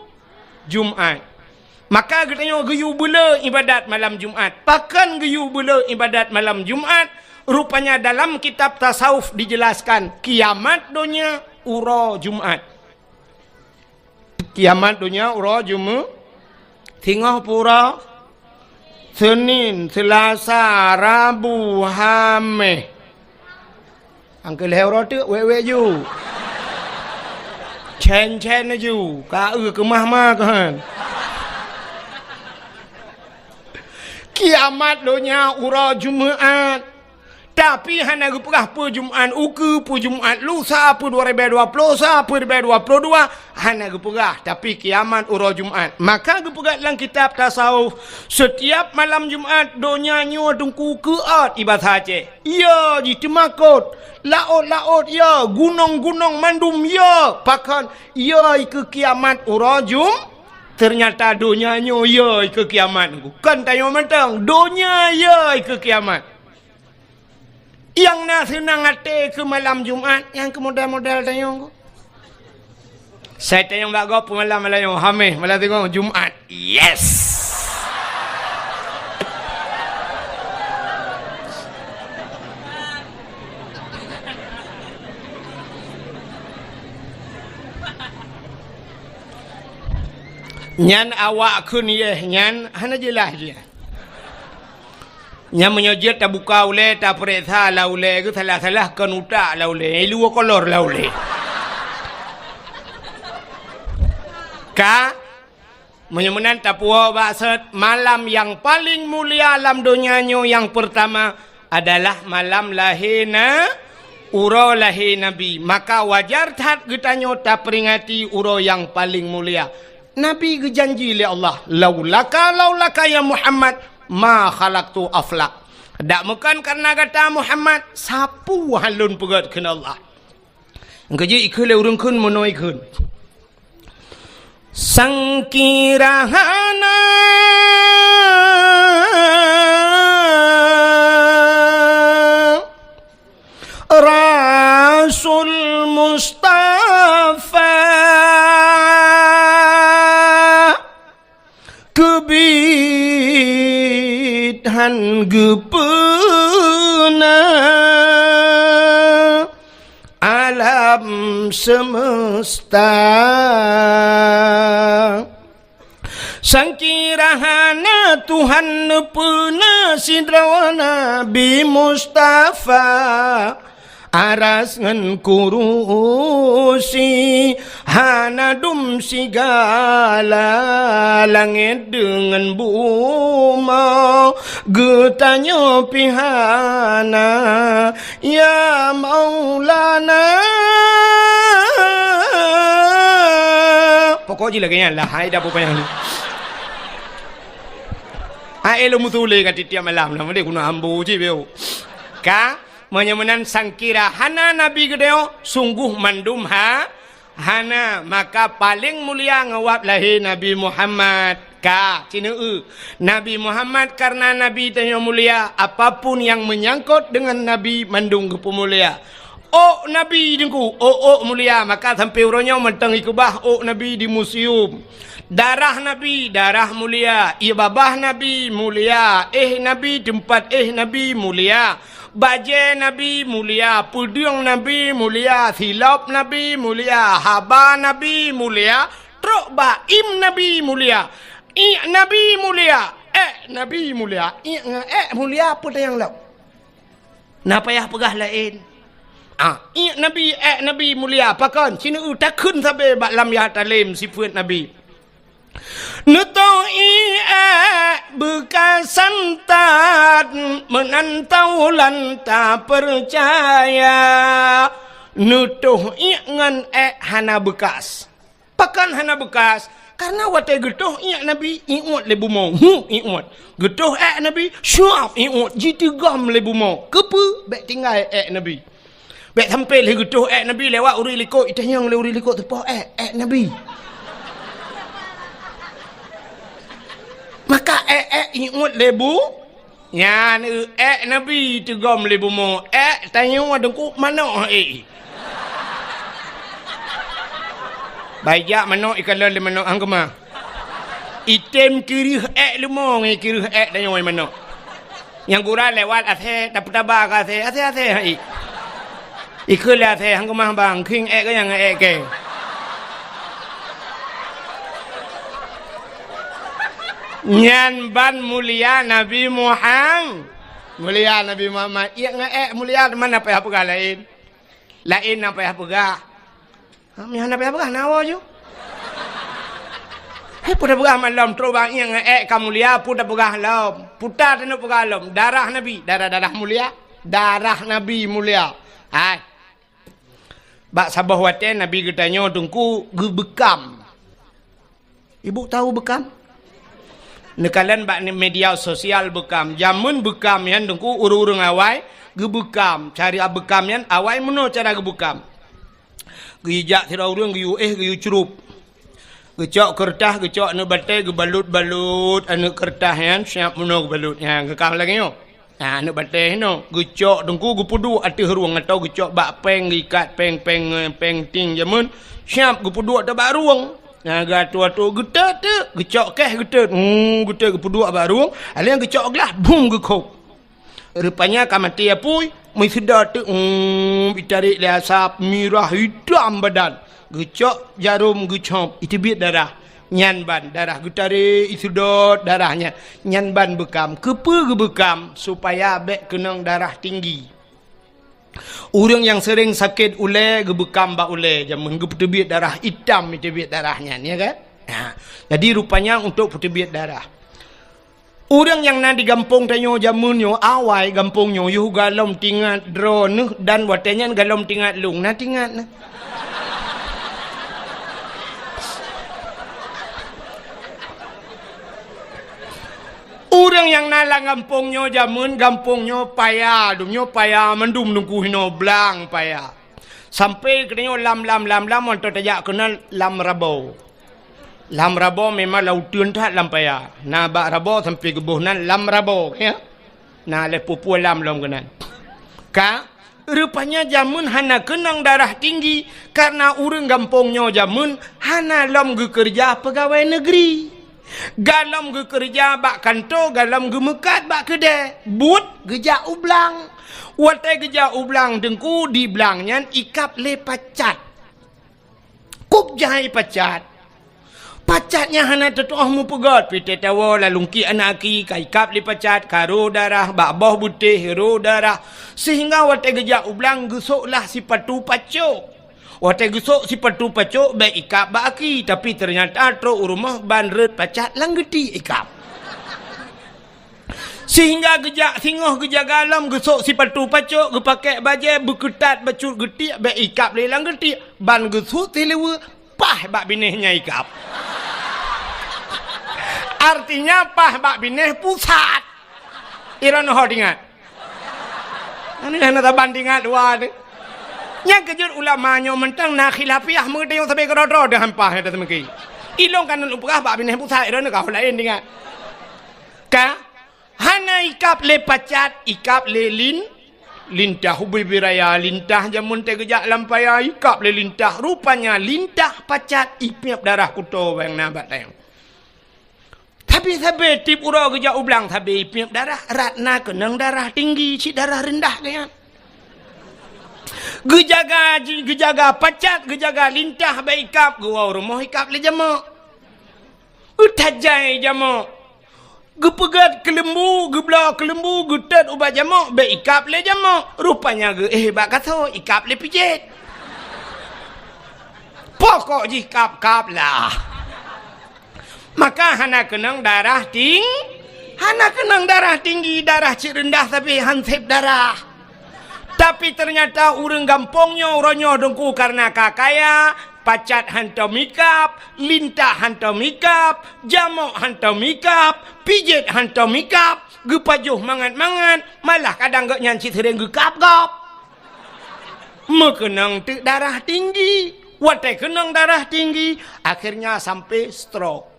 Jumat. Maka geutanyoe geuyue beuleu ibadat malam Jumat. Pakon geuyue beuleu ibadat malam Jumat? Rupanya dalam kitab tasawuf dijelaskan kiamat donya uroe Jumat. Kiamat donya uroe Jumat. Singoh pura Senin, Selasa, Rabu, Hameh. Angkeu lhèe uroe teuk wèk-wèk ju. Cen-cen ju, ka eu keumah-mah keuhan. Kiamat donya uroe Jumat. Tapi hana geupeugah peue Jumat ukeue, peue Jumat lusa, peue dua ribèe dua ploh sa, peue ribèe dua ploh dua, hana geupeugah. Tapi kiamat uroe Jumat. Maka geupeugah lam kitab tasawuf, setiap malam Jumat donya nyoe teungku keuôt ibadah Aceh. Ya, jiteumakot. Laôt-laôt ya, gunong-gunong mandum ya. Pakon ya ikeue kiamat uroe Jum-, ternyata donya nyoe ya ikeue kiamat. Kon tanyoe mantong, donya ya ikeue kiamat. Nyang na seunang até keu malam Jumat, nyang keu model-model tanyoe. Sai tanyong bak gob peumalam malam nyoe, Hameh, malam singoh, Jumat. Yes! Nyan awak kheun yeh nyan hana jeulaih jih. Nyan meunyoe jeuet tabuka ulèe, tapeuriksa lam ulèe, geusalah-salah kon utak lam ulèe, luweue kolor lam ulèe. Ka, meunyoe meunan tapuwoe bak sot, malam nyang paleng mulia lam donya nyoe nyang peurtama adalah malam lahé na-, uroe lahé Nabi. Maka wajar that geutanyoe taperingati uroe nyang paleng mulia. Nabi geujanji lé Allah, "Laulaka, laulaka ya Muhammad, ma khalaqtul aflak." Dak meukon kareuna gata Muhammad, sapeue han lôn peugét kheun Allah. Nyang keujeuet ikheun lé ureueng kheun meunoe ikheun. Sangkira hana Rasul Mustafa keubiet han geupeuna alam semesta. Sangkira hana Tuhan neupeuna sidroe Nabi Mustafa, aras ngon kurusi, hana dum sigala langét deungon bumoe, geutanyoe pih hana. Ya Maulana. Pokok jih lagèe nyan lah, hai dah pupayah ni. Hai lôn meutuléh ka tiep-tiep malam lah, meudeh guna ambo cit beu. Ka, meunyoe meunan sangkira hana Nabi geutanyoe, sungguh mandum ha, hana, maka paleng mulia ngon wab lahé Nabi Muhammad. Ka, ci neu-eu. Nabi Muhammad kareuna Nabi tanyoe mulia, apapun nyang meunyangkot deungon Nabi mandum geupeumulia. Ôk Nabi teungku, ôk-ôk mulia, maka sampoe uroe nyoe mantong ikeubah ôk Nabi di museum. Darah Nabi, darah mulia. Ié babah Nabi mulia. Éh Nabi, teumpat éh Nabi mulia. Bajèe Nabi mulia, peudeueng Nabi mulia, silop Nabi mulia, haba Nabi mulia, trok bak im Nabi mulia, iék Nabi mulia, èk Nabi mulia. Iék ngon èk mulia, peue tanyong lom? Na payah peugah laén. Ah, iék Nabi, èk Nabi mulia, pakon? Ci neu-eu takheun sabe bak lam ya talem sifeuet Nabi. Neutoh iék beukasan that, meunan taulan tapeucaya. Neutoh iék ngon èk hana beukas. Pakon hana beukas? Kareuna watèe geutoh iék Nabi, iôt lé bumoe. Hu, iôt. Geutoh èk Nabi, syuab, iôt. Jiteugom lé bumoe. Keupeue? Bèk tinggai èk Nabi. Bèk sampoe lheueh geutoh èk Nabi lewat ureueng likot, itanyong lé ureueng likot teupoh èk, èk Nabi. Maka èk-èk iôt lé bu-, nyan, eu, èk Nabi teugom lé bumoe, èk tanyoe teungku manok, eh. Baijak manok ikalon lé manok hang keumah. Item kireuh èk leumo ngon kireuh èk tanyoe manok. Nyang gura lewat asèe, tapeutaba keu asèe, asèe, asèe, hai. Ikheun lé asèe, han keumah bang, khieng èk keu nyang èk kèe. Nyan ban mulia Nabi Muhammad. Mulia Nabi Muhammad. Iek ngon èk mulia, teuma na payah peugah laén. Laén na payah peugah. Ha, meuhana peugah-peugah na woe ju. Hai, peue tapeugah malam trok bang ieng èk ka mulia, peue tapeugah lom. Puta taneuk peugah lom. Darah Nabi, darah-darah mulia. Darah Nabi mulia. Hai. Bak saboh watèe Nabi geutanyoe teungku geubeukam. Ibu tahu beukam? Neukalon bak ni-, media sosial beukam. Jameun beukam nyan teungku ureueng-ureueng awai geubeukam. Cara beukam nyan awai meunoe cara geubeukam. Geujak sidroe ureueng geuyue éh geuyue crup. Geucok keureutah, geucok aneuk batèe, geubalot-balot aneuk keureutah nyan siap meunoe geubalot. Nyan geukam lagèe nyoe. Nah, aneuk batèe hinoe geucok teungku geupeuduek ateueh rueng atau geucok bak pèng geuikat pèng-pèng, eh, pèng ting jameun siap geupeuduek ateueh bak rueng. Nah, geuatô-atô geutot teuk, geucok kèh geutot. Hmm, geutot geupeuduek bak rueng, alèh geucok glah, bum geukhôb. Rupanya ka maté apui, meusidot teuk, hmm, jitarek lé asap, mirah, hitam badan. Geucok jarom geucop, iteubiet darah. Nyan ban darah geutarek, iseudot darah nyan. Nyan ban beukam. Keupeue geubeukam? Supaya bèk keunong darah tinggi. Ureueng nyang seuring sakét ulèe geubeukam bak ulèe, jameun geupeuteubiet darah itam, iteubiet darah nyan, ya kan? Ha. Jadi rupanya untuk peuteubiet darah. Ureueng nyang na di gampông tanyoe jameun nyoe, awai gampông nyoe yoh galom tingat droeneuh dan watèe nyan galom tingat lôn, na tingat na. Ureueng nyang na lam gampông nyoe jameun, gampông nyoe paya, dum nyoe paya mandum teungku hinoe blang paya. Sampai keunoe lam, lam, lam, lam, mantong tajak keunan lam Rabo. Lam Rabo memang lam uteuen that lam paya. Na bak Rabo sampai geuboh nan lam Rabo, ya. Na lé peue-peue lam lom keunan. Ka, rupanya jameun hana keunong darah tinggi karena ureueng gampông nyoe jameun hana lom geukeureuja peugawai neugri. Galom geukeureuja bak kantô, galom geumeukat bak keudè. Buet geujak u blang. Watèe geujak u blang teungku, di blang nyan ikab lé pacat. Kub jai pacat. Pacat nyan hana teutuoh meupeugöt, pih teuh tawoe lalungki aneuk aki ka ikab lé pacat, ka rô darah, bak boh beutéh rô darah. Sehingga watèe geujak u blang geusôk lah sipatu pacok. Watèe geusôk sipatu pacok bèk ikab bak aki, tapi teunyata trôk u rumoh ban rhöt pacat lam geuti ikab. Sehingga geujak singoh geujaga lom geusôk sipatu pacok, geupakèk bajèe, beukeutat bacut geutiek bèk ikab lé lam geutiek, ban geusut sileue, paih bak binéh nyan ikab. Artinya paih bak binéh pusat. Iron ho tingat. Nyan hana saban tingat dua tu. Nyang keujeuet ulama nyoe mantong na khilafiah meudéh nyang sabe keudroe-droe deuh hampah nyang teumeuki. Ilong kan lôn peugah bak binéh pusat iron ka laén tingat. Ka Hana ikab lé pacat, ikab lé lin-, lintah. Ubé-bé raya lintah jameun teuh geujak lam paya, ikab lé lintah. Rupanya lintah pacat ipiep darah kuto bang na bak tayong. Tapi sabe tiep uroe geujak u blang sabe ipiep darah, rot na keunong darah tinggi, cit darah reundah geuyan. Geujaga, geujaga pacat, geujaga lintah bak ikab, geuwoe rumoh ikab lé jamok. Geutajai jamok. Geupeugöt keuleumbu, geubloe keuleumbu, geutot ubak jamok, bèk ikab lé jamok. Rupanya geuéh bak kaso, ikab lé pijet. Pokok jih kab-kab lah. Maka hana keunong darah ting-, hana keunong darah tinggi, darah cit reundah tapi hansép darah. Tapi teunyata ureueng gampông nyoe uroe nyoe teungku kareuna ka kaya, pacat hantom ikab, lintah hantom ikab, jamok hantom ikab, pijet hantom ikab, geupajoh mangat-mangat, malah kadang gobnyan cit seuréng geukab gob. Meukeunong teuk darah tinggi. Watèe keunong darah tinggi, akhirnya sampai stroke.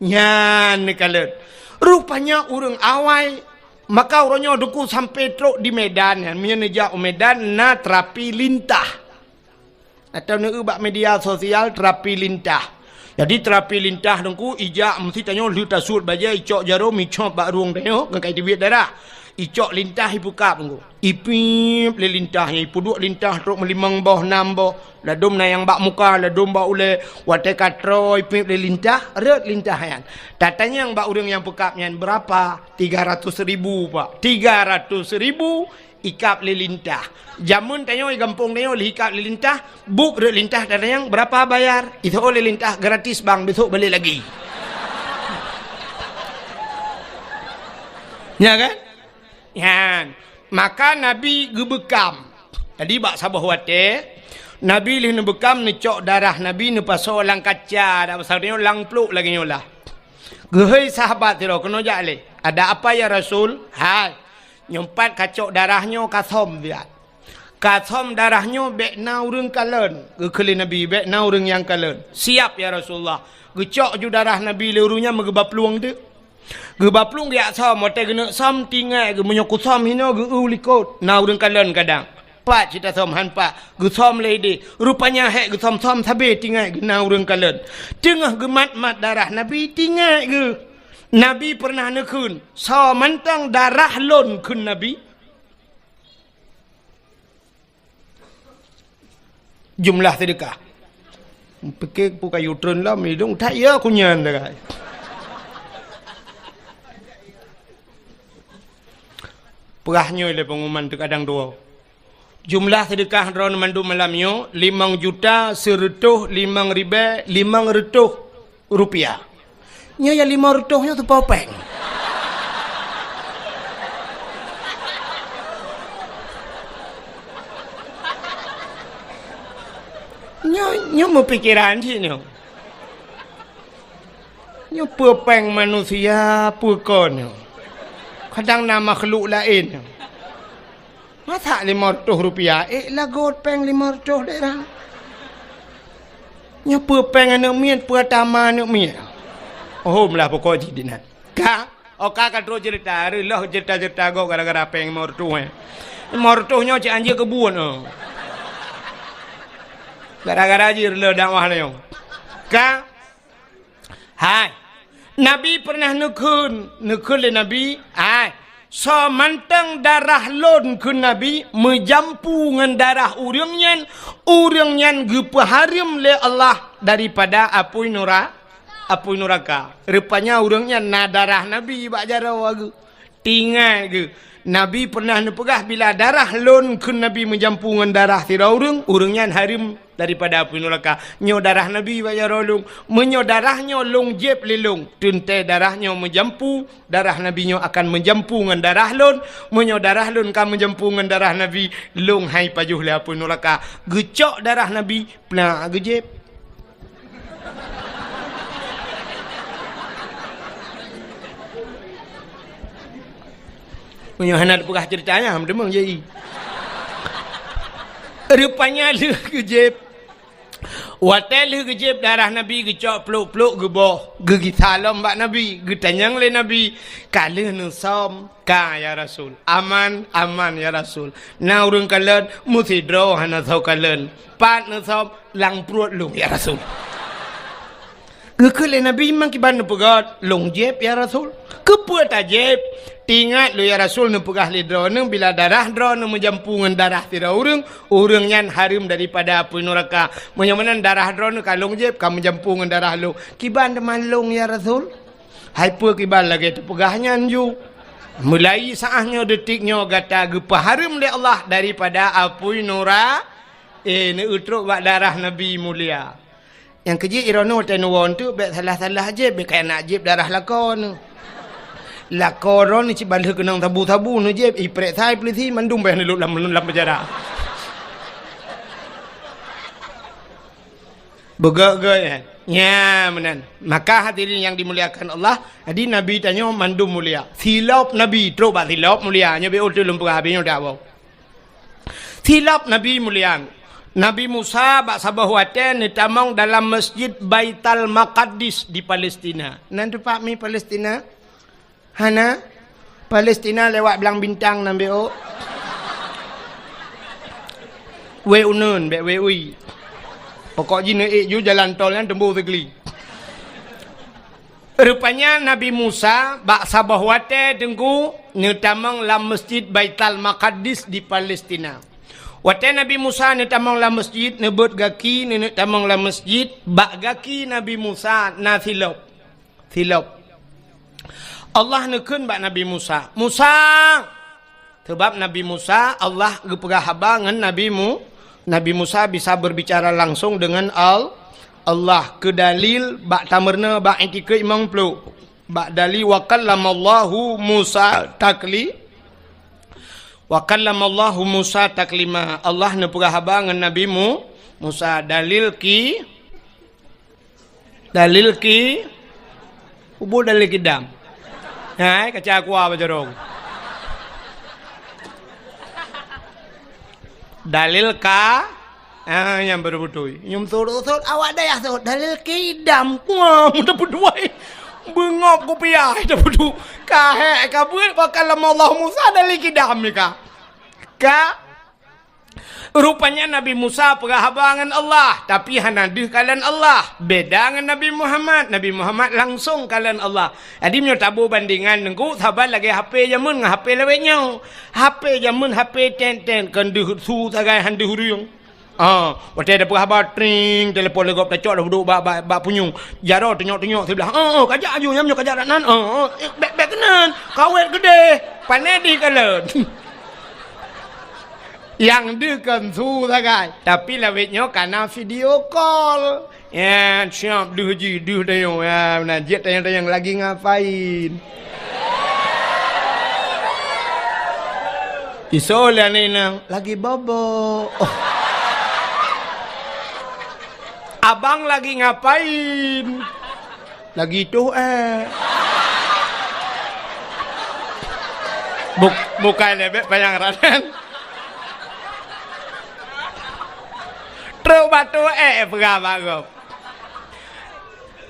Nyan neukalon. Rupanya ureueng awai, maka uroe nyoe teungku sampai trok di Medan nyan. Meunyoe neujak u Medan na terapi lintah. Atau neueu bak media sosial terapi lintah. Jadi terapi lintah teungku ijak meusi tanyoe lheueh tasuet bajèe, icok jarom, icop bak rueng tanyoe ngon ka iteubiet darah. Icok lintah ipeukab ngon. Ipiep lé lintah nyan, ipeuduek lintah trok meulimong boh, nam boh. Ladôm na nyang bak muka, ladôm bak ulée. Watée ka troe ipiep lé lintah, rhot lintah nyan. Tatanyong bak ureuëng nyang peukab nyan, "Beurapa?" "Tiga ratus ribu, Pak." Tiga ratus ribu ikab lé lintah. Jameun tanyoe di gampông tanyoe lheueh ikab lé lintah, buet rhot lintah, tatanyong, "Berapa bayar?" Iseuôt lé lintah, "Gratis, Bang, besok balik lagi." Nya kan? Nyan. Maka Nabi geubeukam. Jadi bak saboh watée, Nabi lheueh neubeukam, neucok darah Nabi neupasoe lam kaca, dak pasal nyoe lam pluek lagée nyoe lah. Geuhôi sahabat sidroe, "Keunoe jak lé." "Ada apa ya Rasul?" "Hai, nyoe pat kacok darah nyoe kasöm siat. Kasöm darah nyoe bék na ureuëng kalon." Geukheun lé Nabi, "Bék na ureuëng nyang kalon." "Siap ya Rasulullah." Geucok ju darah Nabi lé ureuëng nyan, meugeubaplueng teuk. Geubaplueng geujak söm, watée geuneuk söm, tingat geuh meunyoe kusöm hinoe geu-eu likot, na ureuëng kalon kadang. Pat cit tasöm, han pat, geusöm lé idéh. Rupanya hék geusöm-söm sabe tingat geuh na ureuëng kalon. Teungoh geumat-mat darah Nabi, tingat geuh. Nabi peureunah neukheun, "Soe mantong darah lôn," kheun Nabi. Jumlah seudeukah. Pike peue kayu treun lom idong, that ya kunyan dah. Peugah nyoe lé pengumuman teukadang dua. Jumlah seudeukah droeneuh mandum malam nyoe limong juta seureutôh limong ribée limong reutôh rupiah. Nyoe nyang limong reutôh nyoe teupeue péng. Nyoe, nyoe meupikeran cit nyoe. Nyoe peue péng manusia, peue kon nyoe. Kadang na makhluk laén nyoe. Masa limong reutôh rupiah, ék lagot péng limong reutôh dek rang. Nyoe peue péng aneuk miet, peue tama aneuk miet. Oh, meulah pokok jih dinan. Ka, oh, ka, ka trok cerita, reuloh cerita-cerita gob gara-gara péng limong reutôh, eh. Limong reutôh nyoe cit anjeuk keubuet, oh. Gara-gara jih reuloh dakwah nyoe. Ka, Hai, Nabi peureunah neukheun, neukheun lé Nabi, hai, soe mantong darah lôn kheun Nabi meujampu ngon darah ureuëng nyan, ureuëng nyan geupeuhareuem lé Allah daripada apui nura-, apui nuraka. Rupanya ureuëng nyan na darah Nabi bak jaroe geuh. Tingat geuh, Nabi peureunah neupeugah, "Bila darah lôn," kheun Nabi, "meujampu ngon darah sidroe ureuëng, ureuëng nyan hareuem daripada apui nuraka." Nyoe darah Nabi bak jaroe lôn. Meunyoe darah nyoe lôn jieb lé lôn, teuntée darah nyoe meujampu, darah Nabi nyoe akan meujampu ngon darah lôn. Meunyoe darah lôn ka meujampu ngon darah Nabi, lôn hai pajoh lé apui nuraka. Geucok darah Nabi, plak geujieb. Meunyoe hana teupeugah ceurita nyan, meudeungoe jai. Rupanya lheueh geujieb. Watée lheueh geujieb darah Nabi, geucok plok-plok geuboh, geugisa lom bak Nabi, geutanyong lé Nabi, "Ka lheueh neusöm?" "Ka, ya Rasul." "Aman?" "Aman, ya Rasul." "Na ureuëng kalon?" "Meusidroe hana soe kalon." "Pat neusöm?" "Lam pruet lôn, ya Rasul." Geukheun lé Nabi, "Memang kiban neupeugét, lôn jieb, ya Rasul." "Keupeue tajieb?" "Tingat lôn, ya Rasul, neupeugah lé droeneuh, bila darah droeneuh meujampu ngon darah sidroe ureuëng, ureuëng nyan hareuem daripada apui nuraka. Meunyoe meunan darah droeneuh ka lôn jieb, ka meujampu ngon darah lôn. Kiban teuma lôn, ya Rasul?" "Hai peue kiban lagée teupeugah nyan ju? Mulai saát nyoe, detik nyoe gata geupeuhareuem lé Allah daripada apui nura-, eh, neutrok bak darah Nabi mulia." Nyang keujeuet ironoe teuh neuwoe teuk bék salah-salah jieb, bék kaya nak jieb darah lakoe neuh. Lakoe droeneuh cit ban lheueh keunong sabu-sabu neujieb, iprek sai peulisi mandum bék neulok lam, lam penjara. Beugét-gét, eh. Nya, meunan. Maka hadirin yang dimuliakan Allah, jadi Nabi tanyoe mandum mulia. Silop Nabi, trok bak silop mulia. Nyoe B O T lôn peugah habéh nyoe dak, wow. Silop Nabi mulia. Nabi Musa bak saboh watée neutamong dalam Masjid Baital Maqaddis di Palestina. Nan teumpat mi Palestina? Hana? Palestina lewat Blang Bintang nan bék ôk. Wée uneun, bék wée ui. Pokok jih neuék ju jalan tol nyan teumbôh sigli. Rupanya Nabi Musa bak saboh watée teungku neutamong lam Masjid Baitul Maqdis di Palestina. Watée Nabi Musa neutamong lam masjid, neubeuet gaki, neuneuk tamong lam masjid, bak gaki Nabi Musa na silop. Silop. Allah neukheun bak Nabi Musa, "Musa!" Sabab Nabi Musa, Allah geupeugah haba ngon Nabi Mu-, Nabi Musa bisa berbicara langsung dengan Al-, Allah. Keu dalil bak tameurunoe bak Iktikad limong ploh. Bak dalil, "Wa kallamallahu Musa takli-, wa kallamallahu Musa taklima." Allah neupeugah haba ngon Nabi Mu-, Musa. Dalil ki-, Dalil ki-, ubur dalil kidam. Hai, kaca kuah bajarong. Dalil ka, ah, nyang baru beutôi. Nyum surut-surut awak dayah surut. Dalil kidam. Wah, mudah berduai. Bengop kupiah, dah bedu. Kahek kabut, wa kallamallahu Musa dalil kidam ni ka. Ka, Rupanya Nabi Musa peugah haba ngon Allah, tapi hana deuh kalon Allah. Beda ngon Nabi Muhammad. Nabi Muhammad langsung kalon Allah. Jadi, meunyoe taboh bandingan teungku, saban lagée H P jameun ngon H P lawét nyoe. H P jameun, H P ten-ten, kon deuh su sagai han deuh ureuëng. Ah, watée tapeugah haba, tring, telepon lé gob tacok, dah duek bak, bak, bak punyueng. Jaroe tunyok-tunyok siblah. "Oh, oh, kajak aju, nyam nyoe kajak dak nan. Oh, oh, eh, bék, bék keunan. Kawét geudeh. Pané dih kalon." Nyang deuh kon su sagai, tapi lawét nyoe kana video call. Ya, siap deuh jih, deuh tanyoe. Ya, na jeuet tanyong-tanyong lagi ngapain. Isoe lé aneuk inong, lagi bobo. Oh. Abang lagi ngapain? Lagi tuh, eh. Buk-, bukai lé bék panyang ranan. Trok batu, eh, peugah bak gob.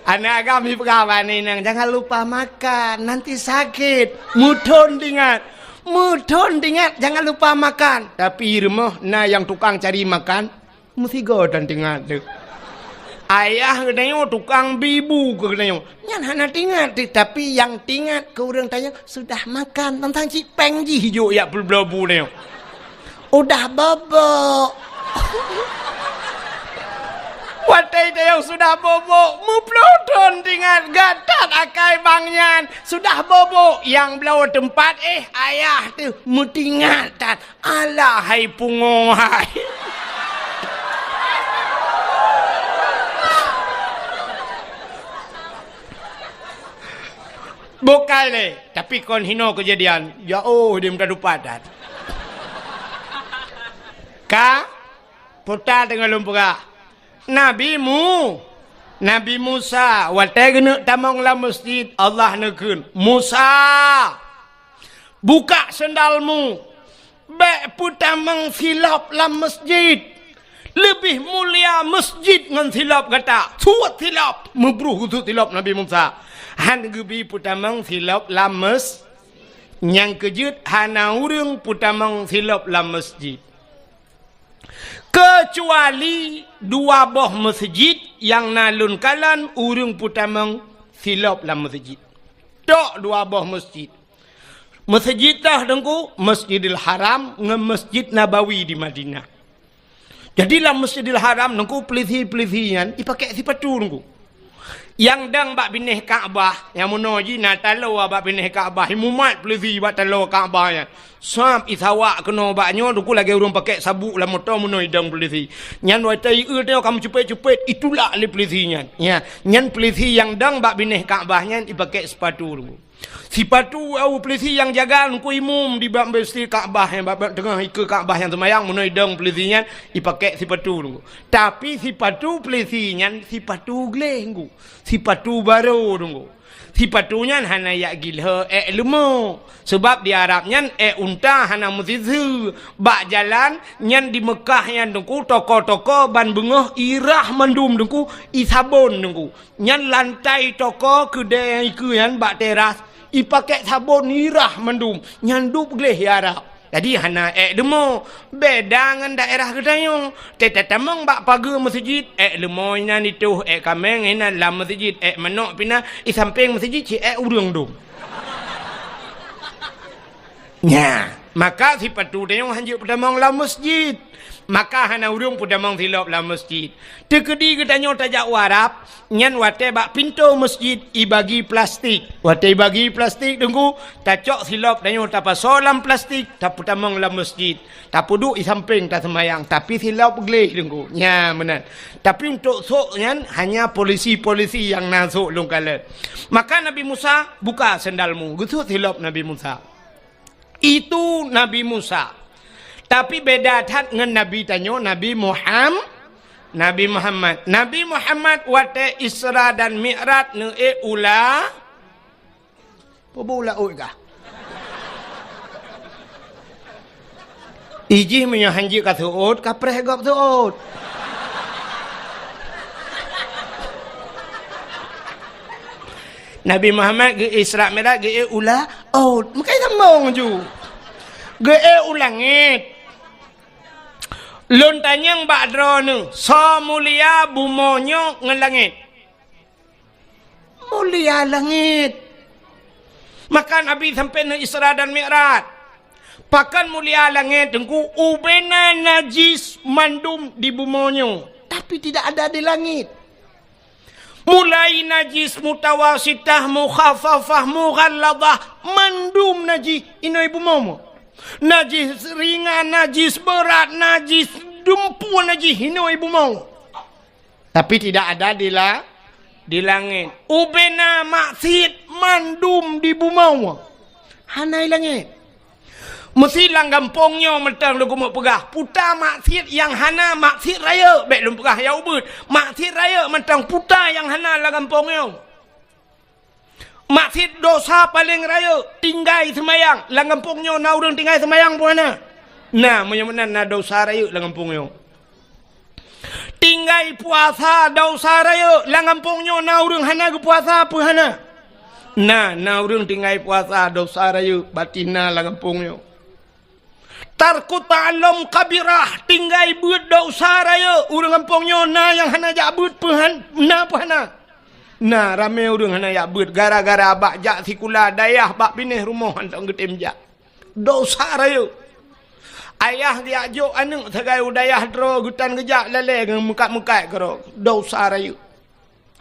Aneuk agam jipeugah bak aneuk inong, "Jangan lupa makan, nanti sakit." Meuthon tingat. Meuthon tingat, "Jangan lupa makan." Tapi rumoh na nyang tukang cari makan. Meusigoe tan tingat teuh. Ayah geutanyoe tukang bi bu keu geutanyoe. Nyan hana tingat teuh, tapi nyang tingat keu ureuëng tanyoe sudah makan, tantang cit péng jih jok jak peubloe bu tanyoe. Udah bobok. Watée tanyoe sudah bobok, meuploh thon tingat, gatat akai bang nyan. Sudah bobok, nyang bloe teumpat, eh, ayah teuh meutingat that. Alah hai pungo hai. Bukai lé, tapi kon hinoe keujadian. Ya oh, dia minta dupat dah. Ka, puta teungoh lôn peugah. Nabi Mu-, Nabi Musa, watée geuneuk tamong lam masjid, Allah neukheun, "Musa, buka sendalmu." Bék peutamong silop lam masjid. Leubeh mulia masjid ngon silop gata. Suet silop. Meubruh geusuet silop Nabi Musa. Han geubi peutamong silop lam mas-, nyang keujeuet hana ureuëng peutamong silop lam masjid. Keucuali dua boh masjid nyang na lôn kalon ureuëng peutamong silop lam masjid. Tok dua boh masjid. Masjid tah teungku, Masjidil Haram ngon Masjid Nabawi di Madinah. Jadi lam Masjidil Haram teungku, peulisi-peulisi nyan jipakék sipatu teungku. Nyang dong bak binéh Ka'bah, nyang meunoe jih na taloe bak binéh Ka'bah, jimumat peulisi bak taloe Ka'bah nyan. Sab jisawak keunoe bak nyoe teungku lagée ureuëng pakék sabuk lam moto meunoe jidong peulisi. Nyan watée jieu teungoh ka meucupét-cupét, jitulak lé peulisi nyan. Ya, nyan peulisi nyang dong bak binéh Ka'bah nyan jipakék sipatu teungku. Sipatu awak peulisi nyang jaga teungku imum di bak Masjid Ka'bah nyang bak, bak teungoh ikeue Ka'bah nyang seumayang meunoe jidong peulisi nyan jipakék sipatu teungku. Tapi sipatu peulisi nyan sipatu gleh teungku. Sipatu barô teungku. Sipatu nyan hana jak gilho ék leumo. Sabab di Arab nyan ék unta hana meusiseue. Bak jalan nyan di Meukah nyan teungku toko-toko ban beungoh irah mandum teungku, jisabon teungku. Nyan lantai toko keudée nyang ikeue nyan bak teras, jipakék sabon irah mandum, nyan dub gleh di Arab. Jadi hana ék leumo, beda ngon daerah geutanyoe. Teutamong bak pageue meuseujid, ék leumo inan itôh, ék kaméng inan lam meuseujid, ék manok pih na i sampéng meuseujid, ci ék ureuëng dum. Nya, maka sipatu tanyoe hanjeuet peutamong lam meuseujid. Maka hana ureuëng peutamong silop lam meuseujid. Teukeudi geutanyoe tajak u Arab, nyan watée bak pintoe meuseujid ibagi plastik. Watée ibagi plastik teungku, tacok silop tanyoe tapasoe lam plastik, tapeutamong lam meuseujid. Tapeuduek i sampéng taseumayang, tapi silop gleh teungku. Nya meunan. Tapi untuk sôk nyan hanya polisi-polisi nyang na sôk lôn kalon. Maka Nabi Musa, "Buka sandalmu," geusut silop Nabi Musa. Itu Nabi Musa. Tapi beda that ngon Nabi tanyoe, Nabi Muham-, Nabi Muhammad. Nabi Muhammad watée Isra dan Mi'raj neuék u la-, peue bu laôt kah? Ijih meunyoe hanjeuet ka seuôt, ka preh gob seuôt. Nabi Muhammad geu-Isra Mi'raj geu-ék u laôt, meukai sambong ju. Geu-ék u langét. Lôn tanyong bak droeneuh, soe mulia bumoe nyoe ngon langét? Mulia langét. Maka Nabi sampoe ngon Isra dan Mi'raj. Pakon mulia langét teungku, ubena najis mandum di bumoe nyoe, tapi tidak ada di langét. Mulai najis mutawasitah, mukhafafah, mughalladhah, mandum najis inoe bumoe. Najis ringan, najis beurat, najis dumpeue najis inoe bumoe. Tapi tidak ada di la-, di langét. Ubena maksiet mandum di bumoe. Hana i langét. Meusi lam gampông nyoe mantong lôn keumeung peugah, puta maksiet nyang hana maksiet rayeuk, bék lôn peugah nyang ubit. Maksiet rayeuk mantong puta nyang hana lam gampông nyoe. Maksiet dosa paleng rayeuk, tinggai seumayang. Lam gampông nyoe na ureuëng tinggai seumayang peue hana? Na, meunyoe meunan na dosa rayeuk lam gampông nyoe. Tinggai puasa dosa rayeuk, lam gampông nyoe na ureuëng hana geupuasa peue hana? Na, na ureuëng tinggai puasa dosa rayeuk, batin na lam gampông nyoe. Tarku ta'allum kabirah, tinggai beuet dosa rayeuk, ureuëng gampông nyoe na nyang hana jak beuet peue han-, na peue hana? Na, ramé ureuëng hana jak beuet gara-gara bak jak sikula dayah bak binéh rumoh hana geutem jak. Dosa rayeuk. Ayah geujak jok aneuëk sagai u dayah droe geutan geujak lalée ngon meukat-meukat keudroe. Dosa rayeuk.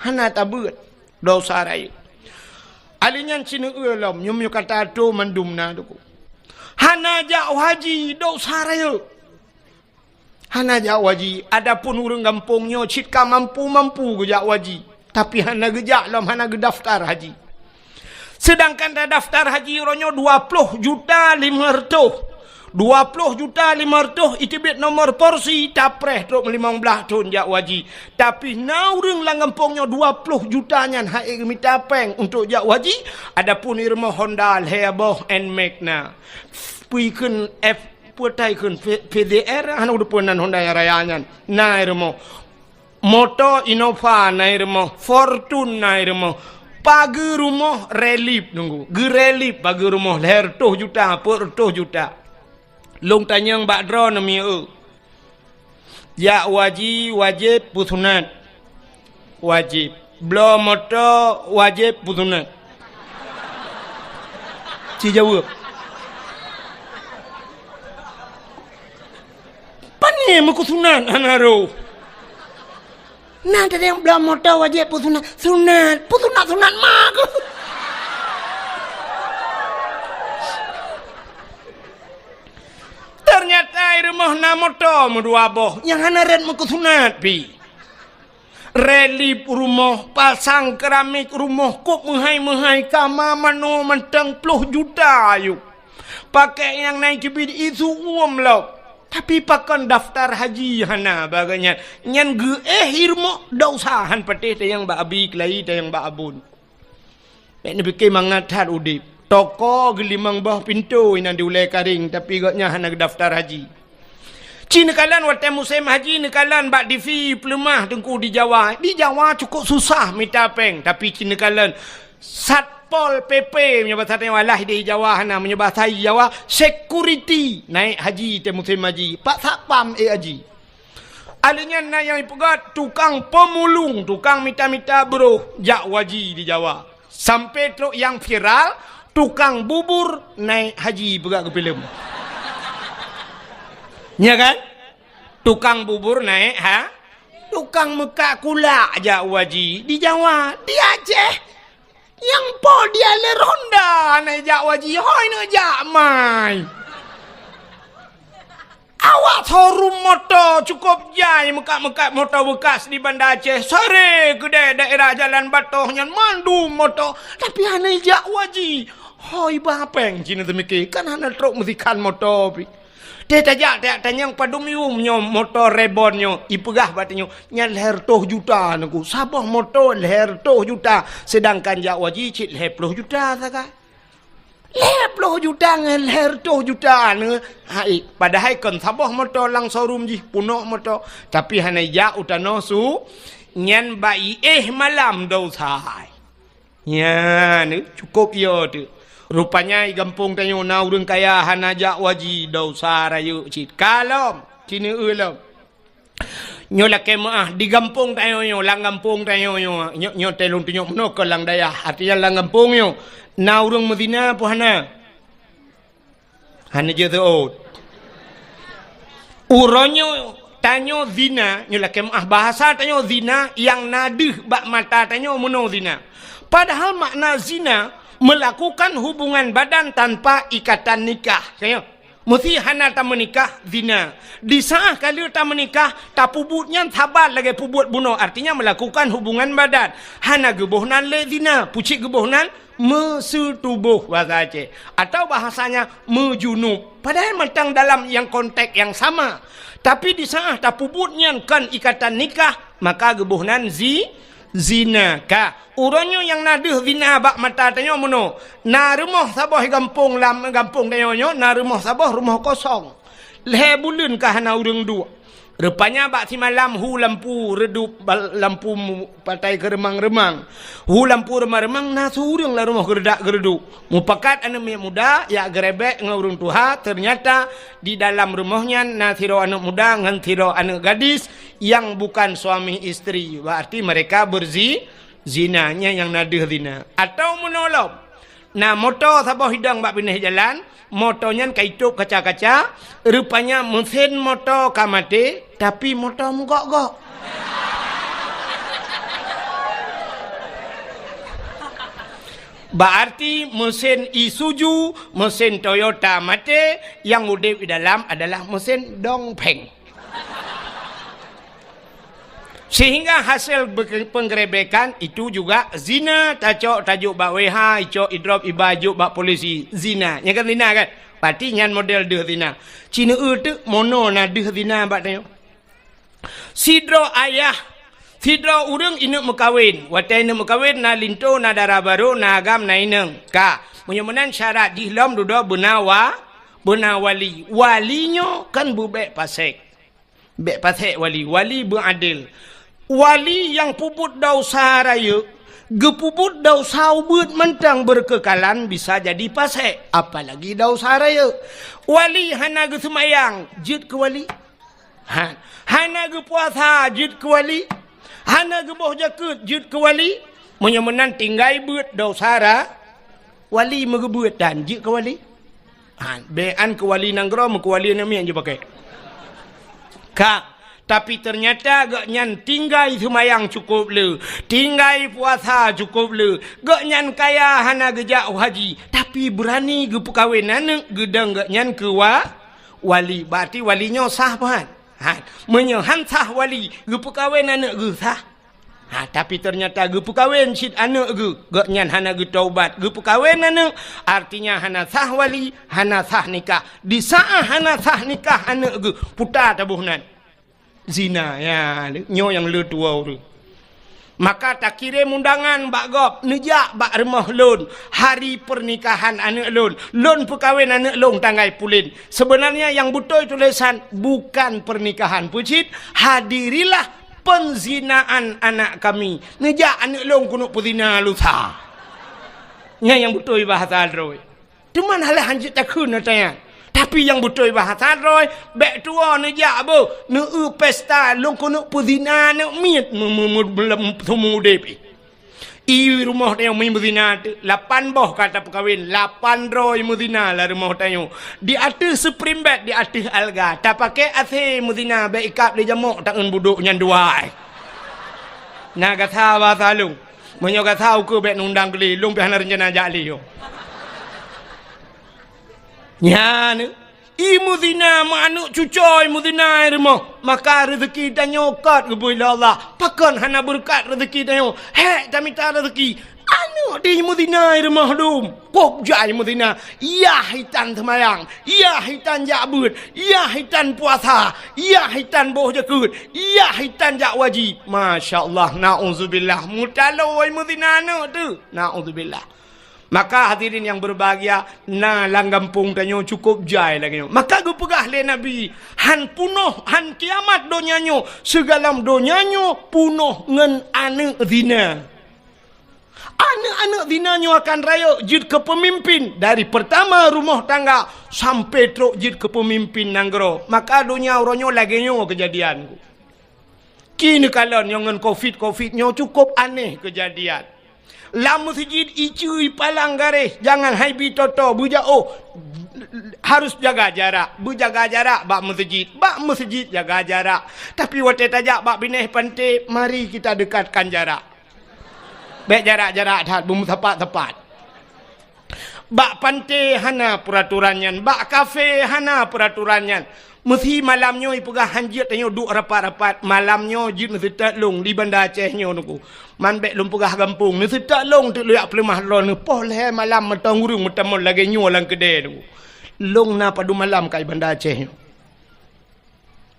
Hana tabeuet. Dosa rayeuk. Ali nyan sineue lom, nyoe meunyoe ka tato mandum na teungku. Hana jak haji, dosa rayeuk. Hana jak haji, adapun ureuëng gampông nyoe cit ka mampu-mampu geujak haji, tapi hana geujak lom, hana geudaftar haji. Seudangkan tadaftar haji uroe nyoe dua ploh juta limong reutôh. Dua ploh juta limong reutôh iteubiet nomor polisi, tapreh trok limong blaih thon jak haji. Tapi na ureuëng lam gampông nyoe dua ploh juta nyan han ék geumita péng untuk jak haji, adapun i rumoh Honda lhée boh Nmax na. Peue kheun F Peue tai kheun P-, P D R, hana udeupeue nan Honda nyang raya nyan. Na i rumoh. Moto Innova na i rumoh, Fortuner na i rumoh. Pageue rumoh relief nunggu. Geurelief pageue rumoh lhée reutôh juta, peuet reutôh juta. Lôn tanyong bak droeneuh mieu. Jak haji wajéb peusunat? Wajéb. Bloe moto wajéb peusunat? Ci jaweueb. Pane meukeusunat hana roh? Na teudeung bloe moto wajéb peusunat? Sunat. Peusunat-sunat ma keuh. Ternyata i rumoh na moto meudua boh nyang hana rot meukeusunat pih. Relief rumoh, pasang keramik rumoh, kok meuhai-meuhai, kama manoe mantong ploh juta ayue. Pakek nyang na i teubiet isu uem lom. Tapi pakon daftar haji hana bagai nyan. Nyan geuéh i rumoh, dosa han patéh tanyong bak abi keulayi tanyong bak abon. Bék neupike mangat that udeb. Toko geulimong boh pintoe inan di ulée Karing, tapi gobnyan hana geudaftar haji. Ci neukalon watée musém haji neukalon bak T V peuleumah teungku di Jawa. Di Jawa cukup susah mita péng, tapi ci neukalon sat Pol P P meunyoe basa tanyoe, alah di Jawa hana, meunyoe basa Jawa, security naik haji teuh musém haji, pat satpam ék haji. Alheuh nyan na nyang ipeugah tukang peumulung, tukang mita-mita broh jak haji di Jawa. Sampai trok nyang viral, tukang bubur naik haji peugah keu filem. Nya kan? Tukang bubur naik ha? Tukang meukat kulak jak haji di Jawa, di Aceh. Nyang po dia le Honda na jak haji, hoi neujak mai. Awak showroom moto cukôp jai meukat-meukat moto beukas di Banda Aceh. Sare keudeh daerah Jalan Batoh nyan mandum moto, tapi hana jak haji. Hoi ba péng cina teumike, kan hana trok meusikan moto pi. Teuh tajak, tajak tanyong padum yuem nyoe moto Reborn nyoe, ipeugah bak tanyoe, nyan lhèe reutôh juta neuk. Saboh moto lhèe reutôh juta, seudangkan jak haji cit lhèe ploh juta sagai. Lhèe ploh juta ngon lhèe reutôh juta nyoe, hai, padahai kon saboh moto lam showroom jih, peunoh moto, tapi hana jak u tanoh su, nyan bak iéh malam dosa. Nyan, cukôp yo teuh. Rupanya di gampông tanyoe na ureuëng kaya hana jak haji, dosa rayeuk cit. Ka lom, cine eu lom. Nyoe lakée meuáh di gampông tanyoe nyoe, lam gampông tanyoe nyoe, nyoe, nyoe teuh lôn tunyok meunoe keu lam dayah, artinya lam gampông nyoe na ureuëng meuzina peue hana? Hana jeuet seuôt. Uroe nyoe tanyoe zina, nyoe lakée meuáh bahasa tanyoe zina nyang na deuh bak mata tanyoe meunoe zina. Padahal makna zina melakukan hubungan badan tanpa ikatan nikah. Tanyoe, meusi hana tameunikah, zina. Di saát ka lheueh tameunikah, tapeubuet nyan saban lagée peubuet bunoe, artinya melakukan hubungan badan. Hana geuboh nan lé zina, pucit geuboh nan meuseutuboh bahasa Aceh, atau bahasanya meujunub. Padahai mantong dalam nyang konteks nyang sama. Tapi di saát tapeubuet nyan kon ikatan nikah, maka geuboh nan zi-, zina. Ka, uroe nyoe nyang na deuh zina bak mata tanyoe meunoe. Na rumoh saboh gampông lam gampông tanyoe nyoe, na rumoh saboh rumoh kosong. Lhèe buleuen ka hana ureuëng duek. Rupanya bak simalam hu lampu redup bal-, lampu mu-, patai keureumang-reumang. Hu lampu reumang-reumang na siureuëng lam rumoh geureudak-geureuduek. Mupakat aneuëk miet muda jak geurebek ngon ureuëng tuha, ternyata di dalam rumoh nyan na sidroe aneuëk muda ngon sidroe aneuëk gadis nyang bukan suami istri. Berarti mereka berzi-, zina, nyan nyang na deuh zina. Atau meunoe lom, na moto saboh hidong bak binéh jalan, moto nyan ka itôb kaca-kaca, rupanya meusén moto ka maté, tapi moto meugok-gok. Berarti meusén Isuzu, meusén Toyota maté, nyang udeb di dalam adalah meusén Dongfeng. Sehingga hasil be-, penggerebekan itu juga zina, tacok tajok bak W H, icok idrop iba jok bak polisi, zina. Nyan kan zina kan? Berarti nyan model deuh zina. Cine eu teuk meunoe na deuh zina bak tanyoe. Sidroe ayah, sidroe ureuëng ineuk meukawen. Watée ineuk meukawen na linto, na dara barô, na agam, na inong. Ka, meunyoe meunan syarat jih lom dudoe beuna wa-, beuna wali. Wali nyoe kan beubek pasék. Bék pasék wali, wali beuadil. Wali nyang peubuet desya rayeuk, geupeubuet desya ubeuet mantong beureukeuklan bisa jadi pasék, apalagi desya rayeuk. Wali hana geuseumayang, jeuet keu wali. Ha, hana geupuasa, jeuet keu wali. Hana geuboh jakeuet, jeuet keu wali. Meunyoe meunan tinggai beuet desya ra-, wali meugeubeuet dan jeuet keu wali. Ha, bék an keu wali nanggroe, meukeu wali aneuk miet jipaké. Ka, tapi teunyata gobnyan tinggai seumayang cukôp le, tinggai puasa cukôp le, gobnyan kaya hana geujak u haji, tapi beurani geupeukawen aneuk geudong gobnyan keu wa-, wali. Berarti wali nyoe sah, bukan? Ha, meunyoe han sah wali, geupeukawen aneuk geuh sah? Ha, tapi teunyata geupeukawen cit aneuk geuh, gobnyan hana geutaubat, geupeukawen aneuk, artinya hana sah wali, hana sah nikah. Di saát hana sah nikah aneuk geuh, puta taboh nan. Zina, ya, nyoe nyang le tuwoe ureuëng. Maka takirém undangan bak gob, neujak bak rumoh lôn, hari pernikahan aneuk lôn, lôn peukawen aneuk lôn tanggai pulen. Sebenarnya nyang beutôi tulésan bukan pernikahan, peue cit, hadirilah penzinaan anak kami. Neujak aneuk lôn keuneuk peuzina lusa. Nyan nyang beutôi bahasa droe. Teuma hana lé hanjeuet takheun ata nyan. Tapi nyang beutôi bahasa droe, bék tuwoe neujak beuh, neueu pesta lôn keuneuk peuzina aneuk miet me-, me-, me-, me-, seumeu udeb. I rumoh tanyoe meuzina teuk, lapan boh ka tapeukawen, lapan droe meuzina lam rumoh tanyoe. Di ateueh spring bed, di ateueh alga, tapakée AC meuzina, bék ikab lé jamok taeun budok nyan dua. Na gata bahasa lôn. Meunyoe gata ukeue bék nundang glé, lôn pih hana reuncana jak lé nyoe. Nyan, i meuzina, meu aneuk cucoe meuzina i rumoh, maka reuzeuki tanyoe kot geubri lé Allah. Pakon hana beureukat reuzeuki tanyoe? Hék tamita reuzeuki. Aneuk di meuzina i rumoh dum, kôb jai meuzina. Yah itan seumayang, yah itan jak beuet, yah itan puasa, yah itan boh jakeuet, yah itan jak wajéb. Masya Allah, naudzubillah. Meutalo i meuzina aneuk teuh. Naudzubillah. Maka hadirin nyang berbahagia, na lam gampông tanyoe cukôp jai lagée nyoe. Maka geupeugah lé Nabi, "Han punoh, han kiamat donya nyoe, sigohlom donya nyoe punoh ngon aneuk zina." Aneuk-aneuk zina nyoe akan rayeuk jeuet keu peumimpin, dari peurtama rumoh tangga sampoe trok jeuet keu peumimpin nanggroe. Maka donya uroe nyoe lagée nyoe keujadian. Kini kalon nyoe ngon covid-covid nyoe cukôp aneh keujadian. Lam meuseujid iceue ipalang garéh, jangan hai bi toto, beujak, oh, harus jaga jarak. Beujaga jarak bak meuseujid, bak meuseujid jaga jarak. Tapi watée tajak bak binéh panté, mari kita dekatkan jarak. Bék jarak-jarak that, beumeusapat-sapat. Bak panté hana peuratoran nyan, bak kafé hana peuratoran nyan. Meusi malam nyoe ipeugah hanjeuet tanyoe duek rapat-rapat, malam nyoe jeuet neuseutôt lôn di Banda Aceh nyoe Teungku. Man bék lôn peugah gampông, neuseutôt lôn teuk lôn jak peuleumah droeneuh poh lhée malam mantong ureuëng meutamong lagée nyoe lam keudée Teungku. Lôn na padum malam ka i Banda Aceh nyoe.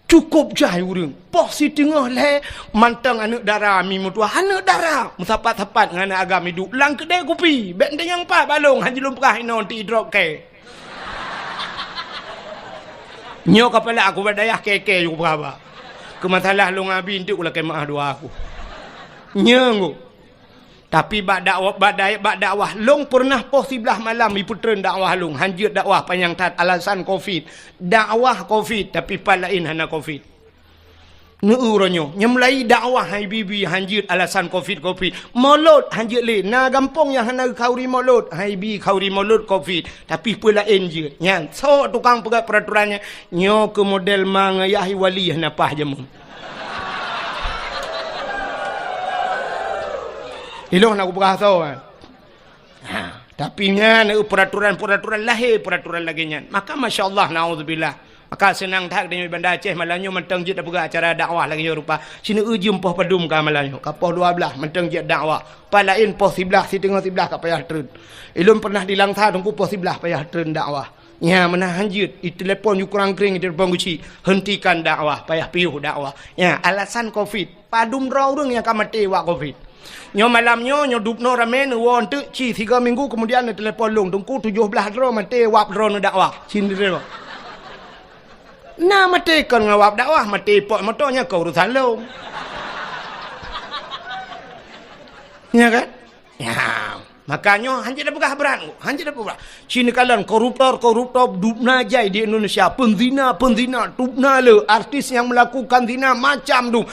Cukôp jai ureuëng. Poh siteungoh lhée mantong aneuk dara mi meutuah, aneuk dara meusapat-sapat ngon aneuk agam iduek lam keudée kupi. Bék teunyang pat bak lôn, han jeuet lôn peugah inoe ti idrop kée. Nyoe kapala aku bak dayah kée-kée ju peugah ba. Keu masalah lôn abi enteuk lakée meuáh dua aku. Nyoe ngu. Tapi bak dakwah, bak dai-, bak dakwah lôn peureunah poh siblaih malam ipeutreun dakwah lôn, hanjeuet dakwah panyang that alasan covid. Dakwah covid, tapi pat laén hana covid. Neu uroe nyoe, nyang mulai dakwah hai bi-bi hanjeuet alasan covid, covid. Molot hanjeuet lé, na gampông nyang hana khauri molot, hai bi khauri molot covid, tapi peue laén jeuet. Nyan, soe tukang peugah peuratoran nyan, nyoe keu model ma ngon yah i wali hana paih jameun. Ilôn na kupeugah soe, eh. Ha, tapi nyan, eh, peuratoran-peuratoran lahé, peuratoran lagée nyan. Maka, masya Allah, naudzubillah. Maka seunang that geutanyoe Banda Aceh malam nyoe mantong jeuet tapeugah acara dakwah lagée nyoe rupa. Sineuk jeuem poh padum ka malam nyoe, ka poh dua blaih mantong jeuet dakwah. Pat laén poh siblaih, siteungoh siblaih ka payah treun. Ilôn pernah di Langsa Teungku poh siblaih payah treun dakwah. Nya, meunan hanjeuet, itelepon ju kurang kring, itelepon geuchik, hentikan dakwah, payah piôh dakwah. Nya, alasan covid. Padum droe ureuëng nyang ka maté wak covid. Nyoe malam nyoe, nyoe dubnoe ramé neuwoe enteuk ci sigoe minggu keumudian neutelepon lôn, Teungku tujoh blaih droe maté wab droeneuh dakwah. Sindroe. Na maté kon ngon wab dakwah, maté pot moto nyan kon urusan lôn. Nya kan? Nya. Maka nyoe hanjeuet tapeugah brat, hanjeuet tapeugah brat. Ci neukalon koruptor-koruptor dubna jai di Indonesia, peunzina-peunzina dubna le, artis nyang melakukan zina macam dum,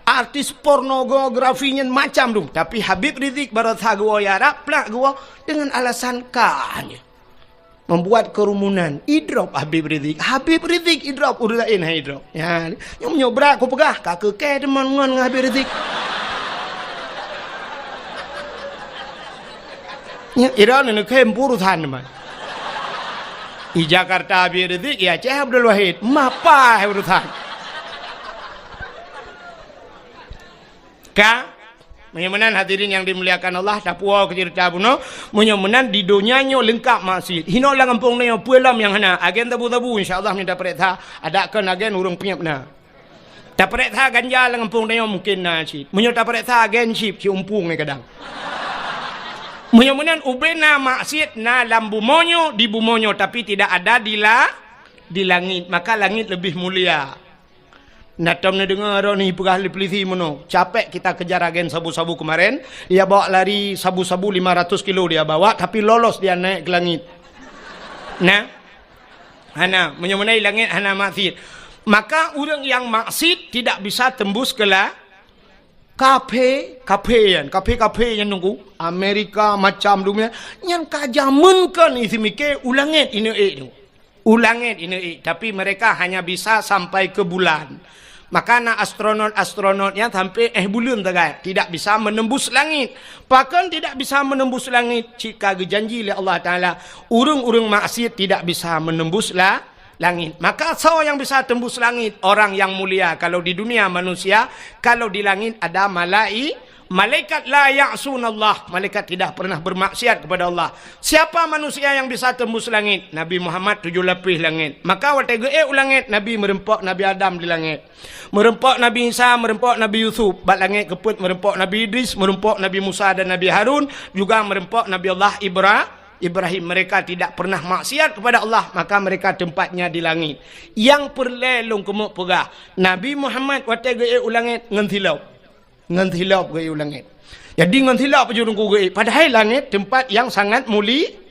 artis pornografi nyan macam dum. Tapi Habib Rizik barosa geuwoe ya rab plak geuwoe deungon alasan ka nyan. Membuat kerumunan. Idrop Habib Rizik. Habib Rizik idrop, ureuëng laén han idrop. Ya, nyoe, nyoe brat kupeugah, ka keu kée teuma ngon, ngon Habib Rizik. Nya, ira neukhem urusan teuma. Di Jakarta Habib Rizik, di Aceh Abdul Wahid. Mapa urusan. Ka? Meunyoe meunan hadirin nyang dimuliakan Allah, tapuwoe keu ceurita bunoe. Meunyoe meunan di donya nyoe leungkap maksiet. Hinoe lam gampông nyoe peue lom nyang hana. Agen sabu-sabu insya Allah meunyoe tapareksa, adak kon agen ureuëng peunyeb na. Tapareksa ganja lam gampông nyoe mungken na cit. Meunyoe tapareksa agen cit, ci umpung nyan kadang. Meunyoe meunan ubena maksiet na lam bumoe nyoe, di bumoe nyoe, tapi tidak ada di la-, di langit. Maka langit lebih mulia. Na tom neudeungoe droeneuh peugah lé polisi meunoe, capek kita kejar agen sabu-sabu kemarin, dia bawa lari sabu-sabu lima ratus kilo dia bawa, tapi lolos dia naik ke langit. Nah, hana, meunyoe meunan langit hana maksiat. Maka ureuëng yang maksiat tidak bisa tembus ke la-, kafe, kafe yan, kafe-kafe yan nunggu, Amerika macam dunia, nyan ka jameun kan isi mikir u langit ineuk ék tu. U langit ineuk ék, tapi mereka hanya bisa sampai ke bulan. Maka na astronot-astronot nyang sampai éh buleuen sagai, tidak bisa menembus langit. Pakon tidak bisa menembus langit? Cit ka geujanji lé Allah Taala, ureuëng-ureuëng maksiat tidak bisa menembus la-, langit. Maka soe yang bisa tembus langit? Orang yang mulia. Kalau di dunia manusia, kalau di langit ada malai-, malaikat. La ya'sunallah, malaikat tidak pernah bermaksiat kepada Allah. Siapa manusia yang bisa tembus langit? Nabi Muhammad tujuh lapis langit. Maka watée geuék u langit, Nabi meureumpok Nabi Adam di langit. Meureumpok Nabi Isa, meureumpok Nabi Yusuf. Bak langit keupeuet meureumpok Nabi Idris, meureumpok Nabi Musa dan Nabi Harun, juga meureumpok Nabi Allah Ibra-, Ibrahim. Mereka tidak pernah maksiat kepada Allah, maka mereka tempatnya di langit. Nyang peureulée lôn keumeuk peugah, Nabi Muhammad watée geuék u langit ngon silop. Ngon silop geuék u langit. Jadi ngon silop jurungku geuék. Padahai langit tempat yang sangat muli-,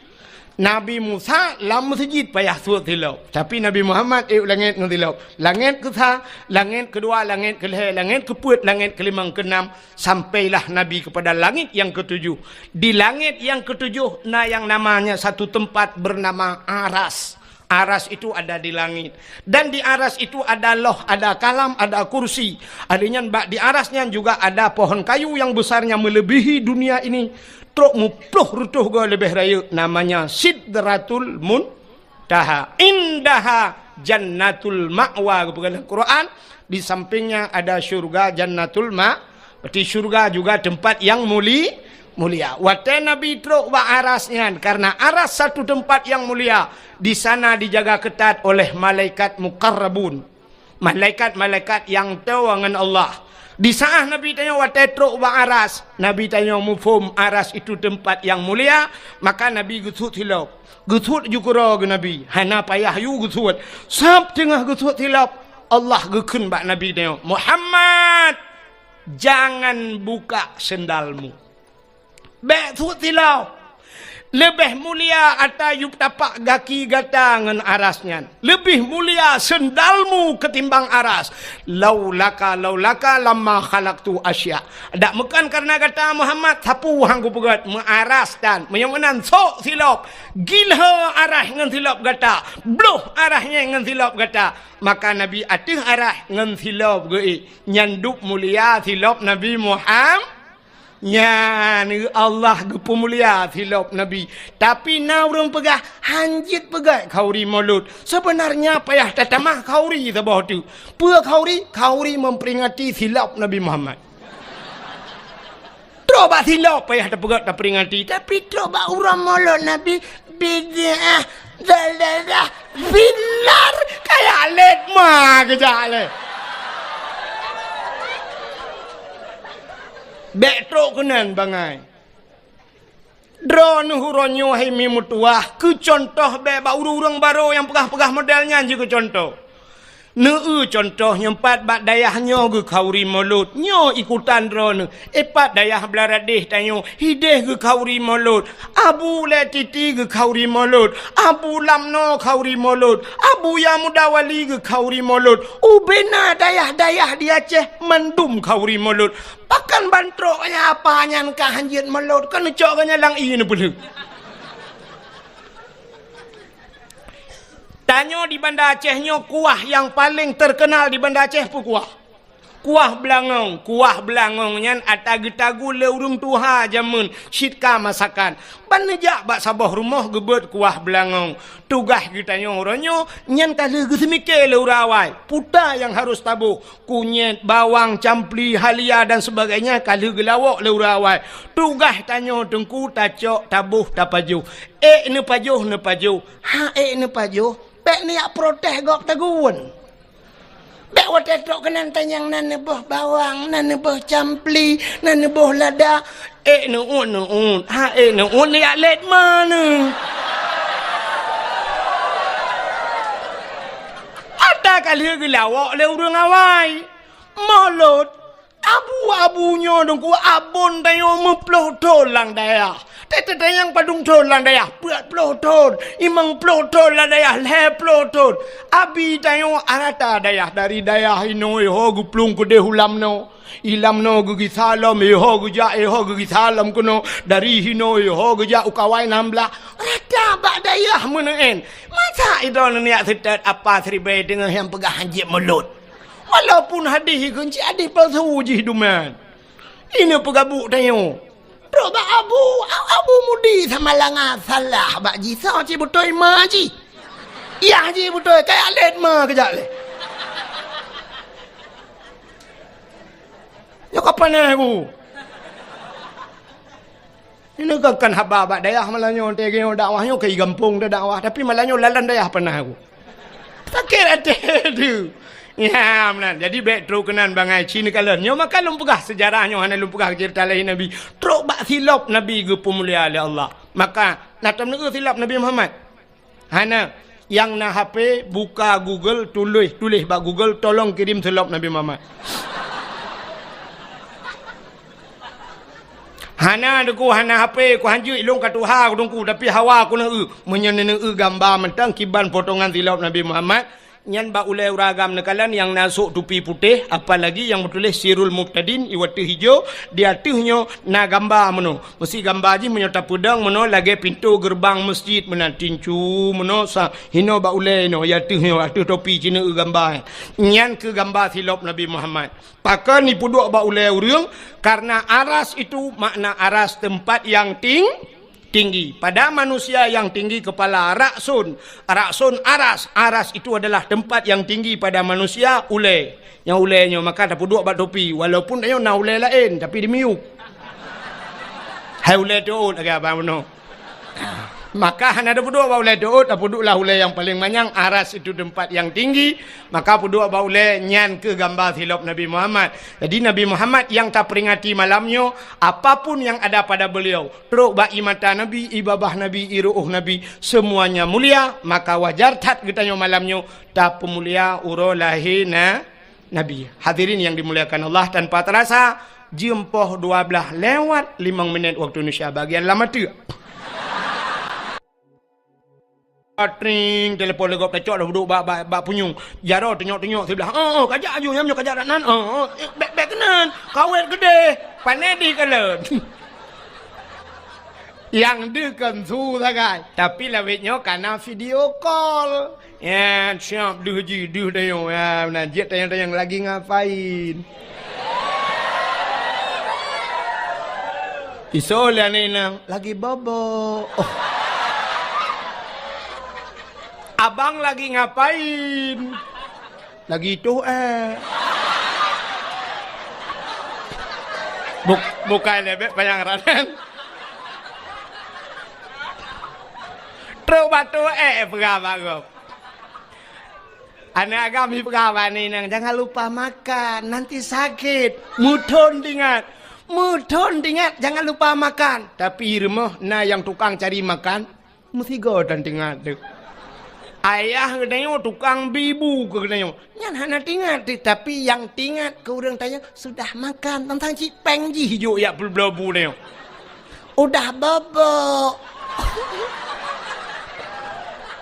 Nabi Musa lam meuseujid payah suet silop. Tapi Nabi Muhammad ék u langit ngon silop. Langit keusa, langit keudua, langit keulhée, langit keupeuet, langit keulimong, keunam, sampailah Nabi kepada langit yang ketujuh. Di langit yang ketujuh na yang namanya satu tempat bernama Aras. Aras itu ada di langit. Dan di Aras itu ada loh, ada kalam, ada kursi. Artinya bak di Aras nyan juga ada pohon kayu yang besarnya melebihi dunia ini. Trok muploh reutôh goe leubeh rayeuk, namanya Sidratul Muntaha. Indaha Jannatul Ma'wa, geupeugah lam Quran. Di sampingnya ada syurga Jannatul Ma-, berarti syurga juga tempat yang muli-, mulia. Watée Nabi trok bak Aras nyan, karena Aras satu tempat yang mulia, di sana dijaga ketat oleh malaikat muqarrabun, malaikat-malaikat yang toe ngon Allah. Di saat Nabi tanyoe watée trok bak Aras, Nabi tanyoe muphom Aras itu tempat yang mulia, maka Nabi geusuet silop. Geusuet ju keudroe geuh Nabi, hana payah yue geusuet. Sab teungoh geusuet silop, Allah geukheun bak Nabi tanyoe, "Muhammad, jangan buka sendalmu. Bék suet silop. Leubeh mulia ata yub tapak gaki gata ngon Aras nyan. Leubeh mulia sendalmu ketimbang Aras. Laulaka, laulaka lamma khalaqtu asya." Dak meukan karena gata Muhammad, sapeue han kupeugét, meu Aras tan. Meunyoe meunan sok silop, gilho Aras ngon silop gata, bloh Aras nyan ngon silop gata. Maka Nabi ateueh Aras ngon silop geuék. Nyan dub mulia silop Nabi Muham-, nyan Allah geupeumulia silop Nabi. Tapi na ureuëng peugah, "Han jeuet peugét khauri Maulud." Sebenarnya payah tatamah khauri saboh teuk. Peue khauri? Khauri memperingati silop Nabi Muhammad. Trok bak silop payah tapeugét taperingati, tapi trok bak uroe Maulud Nabi, bid'ah, dalalah, finnar, kaya lét ma geujak lé. Bék trok keunan bangai. Droeneuh uroe nyoe hai mi meutuwah, keu cuntoh bék bak ureuëng-ureuëng barô nyang peugah-peugah model nyan jikeu cuntoh. Neu-eu cuntoh nyoe pat bak dayah nyoe geukhauri Maulud, nyoe ikutan droeneuh. Eh, pat dayah Blaradéh tanyoe, hidéh geukhauri Maulud. Abu Lé Titi geukhauri Maulud. Abu Lamno khauri Maulud. Abu Yamudawali geukhauri Maulud. Ubena dayah-dayah di Aceh mandum khauri Maulud. Pakon ban trok nyan apa nyan ka han jeuet Maulud, kon neucok geuh nyan lam ié neupeulheueh. Tanyoe di Banda Aceh nyoe kuah nyang paleng teukeunal di Banda Aceh peue kuah? Kuah beulangong. Kuah beulangong nyan ata geutagun lé ureuëng tuha jameun cit ka masakan. Ban neujak bak saboh rumoh geubeuet kuah beulangong. Tugaih geutanyoe uroe nyoe nyan ka lheueh geuseumike lé ureuëng awai. Peue nyang harôh taboh? Kunyét, bawang, campli, halia dan sebagainya ka lheueh geulawok lé ureuëng awai. Tugaih tanyoe teungku tacok, taboh, tapajoh. Ék neupajoh, neupajoh. Han ék neupajoh, bék neujak protes gob tagun. Bék watée trok keunan tanyong na neuboh bawang, na neuboh campli, na neuboh lada. Ék neuôt, neuôt. Han ék neuôt, neujak lét ma neuh. Ata Ka lheueh geulawok lé ureuëng awai. Mulod. Abu-abu nyoe Teungku, abon tanyoe meuploh thon lam dayah. Teuteutanyong padum thon lam dayah, peuet ploh thon, limong ploh thon lam dayah, lhée ploh thon. Abi tanyoe rata dayah, dari dayah inoe ho geuplueng keudeh u lam noe. I lam noe geugisa lom, i ho geujak, i ho geugisa lom keunoe. Dari hinoe i ho geujak u kawai nam blah. Rata bak dayah meuneuen. Masa idol neuniak seutôt apa siribée deungon nyang peugah hanjeuet mulod. Walaupun hadih ikheun cit hadih palsu jih duman. Inoe peugabuk tanyoe. Trok bak abu, abu mudi sama langa salah bak jih, soe cit beutôi ma jih. Yah jih beutôi, kaya lét ma keujak lé. Nyoe ka panéh ku. Ini kan, kan haba bak dayah malam nyoe, teuh nyoe dakwah nyoe keu gampông teuh dakwah, tapi malam nyoe lalan dayah panéh ku. Sakét até tu. Ya, meunan. Jadi, bék trok keunan bangai ci neukalon. Nyoe maka lôn peugah seujarah nyoe hana lôn peugah ceurita lahé Nabi. Trok bak silop Nabi geupeumulia lé Allah. Maka, na tom neueu silop Nabi Muhammad? Hana. Nyang na H P, buka Google, tuléh, tuléh bak Google, "Tolong kirim silop Nabi Muhammad." Hana Teungku, hana H P, ku hanjeuet lôn ka tuha ku Teungku, tapi hawa ku neueu. Meunyoe neueu gamba mantong kiban potongan silop Nabi Muhammad, nyan bak ulée ureuëng agam neukalon nyang na sôk tupi putéh, apalagi nyang meutuléh Sirul Mubtadin, iwateuh ijo, di ateueh nyoe na gamba meunoe. Meusi gamba jih meunyoe tapeudong meunoe lagée pintoe geureubang meuseujid meunan, tincu meunoe sa hinoe bak ulée inoe, iateueh nyoe, ateueh topi ci neueu gamba. Nyan keuh gamba silop Nabi Muhammad. Pakon jipeuduek bak ulée ureuëng? Karena aras itu makna aras tempat yang ting-, tinggi. Pada manusia yang tinggi kepala, raksun. Raksun aras. Aras itu adalah tempat yang tinggi pada manusia, ulée. Nyang ulée nyoe maka tapeuduek bak topi. Walaupun tanyoe na ulée laén, tapi dimiyueb. Hai ulée teuôt lagée abang bunoe. Maka hana tapeuduek bak ulée teuôt, tapeuduek lah ulée nyang paleng manyang, aras itu tempat yang tinggi, maka peuduek bak ulée nyan keuh gamba silop Nabi Muhammad. Jadi Nabi Muhammad nyang taperingati malam nyoe, apapun yang ada pada beliau, trok bak ie mata Nabi, ie babah Nabi, ie ru'uh Nabi, semuanya mulia, maka wajar that geutanyoe malam nyoe tapeumulia uroe lahé na Nabi. Hadirin yang dimuliakan Allah, tanpa terasa, jeuem poh dua blaih lewat limong minét waktu Indonesia bagian lam ateueh. Tring, telepon lé gob tacok dah duduk bak, bak, bak punyueng. Jaroe tunyok-tunyok siblah. "Oh, oh, kajak aju nyam nyoe kajak dak nan. Oh, oh, eh, bék, bék keunan. Kawét keudeh. Pané di kalon." Nyang deuh kon su sagai. Tapi lawét nyoe kana video call. Ya, siap deuh jih, deuh dayong. Ya, meunan jeuet tanyong-tanyong lagi ngapain. Isoe lé aneuk inong, lagi bobok. Oh. Abang lagi ngapain? Lagi toh, eh. Buk-, bukai lebek panyang ranan. Trok bak toh, eh, peugah bak gob. Aneuk agam jipeugah bak aneuk inong, "Jangan lupa makan, nanti sakit." Meuthon tingat. Meuthon tingat, "Jangan lupa makan." Tapi rumoh na nyang tukang cari makan, meusigoe tan tingat teuh. Ayah geutanyoe tukang bi bu keu geutanyoe. Nyan hana tingat teuh, tapi nyang tingat keu ureuëng tanyoe sudah makan, tantang cit péng jih jok jak peubloe bu tanyoe. Udah bobok.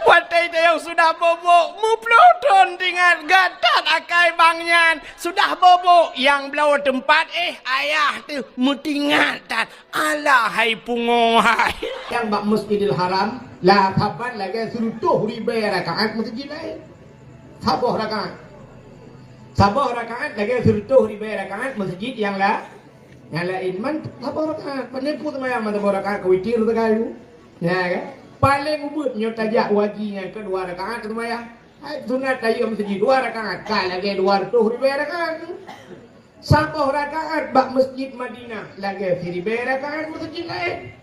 Watée tayong sudah bobok, meuploh thon tingat gatat akai bang nyan. Sudah bobok, nyang bloe teumpat, eh, ayah teuh meutingat that. Alah hai pungo hai. Nyang bak Masjidil Haram, la saban lagée sireutôh ribée rakaat meuseujid laén. Saboh rakaat. Saboh rakaat lagée sireutôh ribée rakaat meuseujid nyang la-, Nyang laén man saboh rakaat, pane peue seumayang man saboh rakaat keu witir sagai tu. Ya kan? Paleng ubit nyoe tajak u haji nyan keu dua rakaat seumayang. Hai sunat tahiya meuseujid dua rakaat, ka lagée dua reutôh ribée rakaat tu. Saboh rakaat bak Masjid Madinah lagée siribée rakaat meuseujid laén.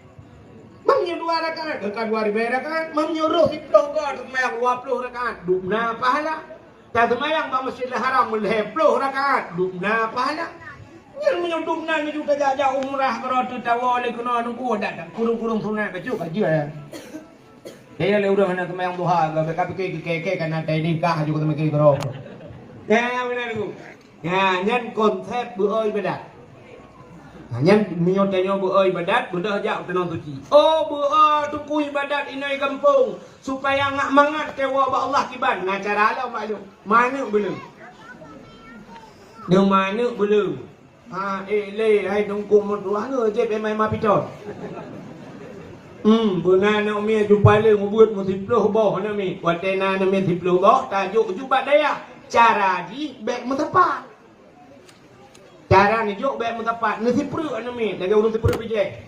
Meunyoe dua rakaat, ka dua ribée rakaat, meunyoe roh siploh goe seumayang dua ploh rakaat, dubna pahala. Taseumayang bak Masjidil Haram lhée ploh rakaat, dubna pahala. Nyan meunyoe dubna laju tajak-jak umrah keudroe teuh tawoe lé keunoe nunggu dak, dak kurung-kurung sunat bacut ka jeuet. Kaya lé ureuëng hana seumayang duha, ka, ka pike keu kèe-kèe ka na tai nikah aju ka seumaken keudroe. Ya, ya, beuna Teungku. Ya, nyan konsep beuo ibadat. Nah, nyan meunyoe tanyoe beuo ibadat, beudôh jak u Tanoh Suci. Oh, beuo Teungku ibadat inai gampông, supaya ngak mangat teuwoe bak Allah kiban. Nah, cara lom bak lôn. Manök beuleueng. Deungon manök beuleueng. Ha, eh, lé, hai Teungku meutuah nyoe jeuet éma-éma pitôn. Hmm, beuna aneuk miet jupaleung ubeuet meusiploh boh aneuk miet. Watée na aneuk miet siploh boh, tajok ju bak dayah. Cara jih bék meusapat. Cara neujok bék meusapat, neusipreuk aneuk miet, lagée ureuëng sipreuk bijéh.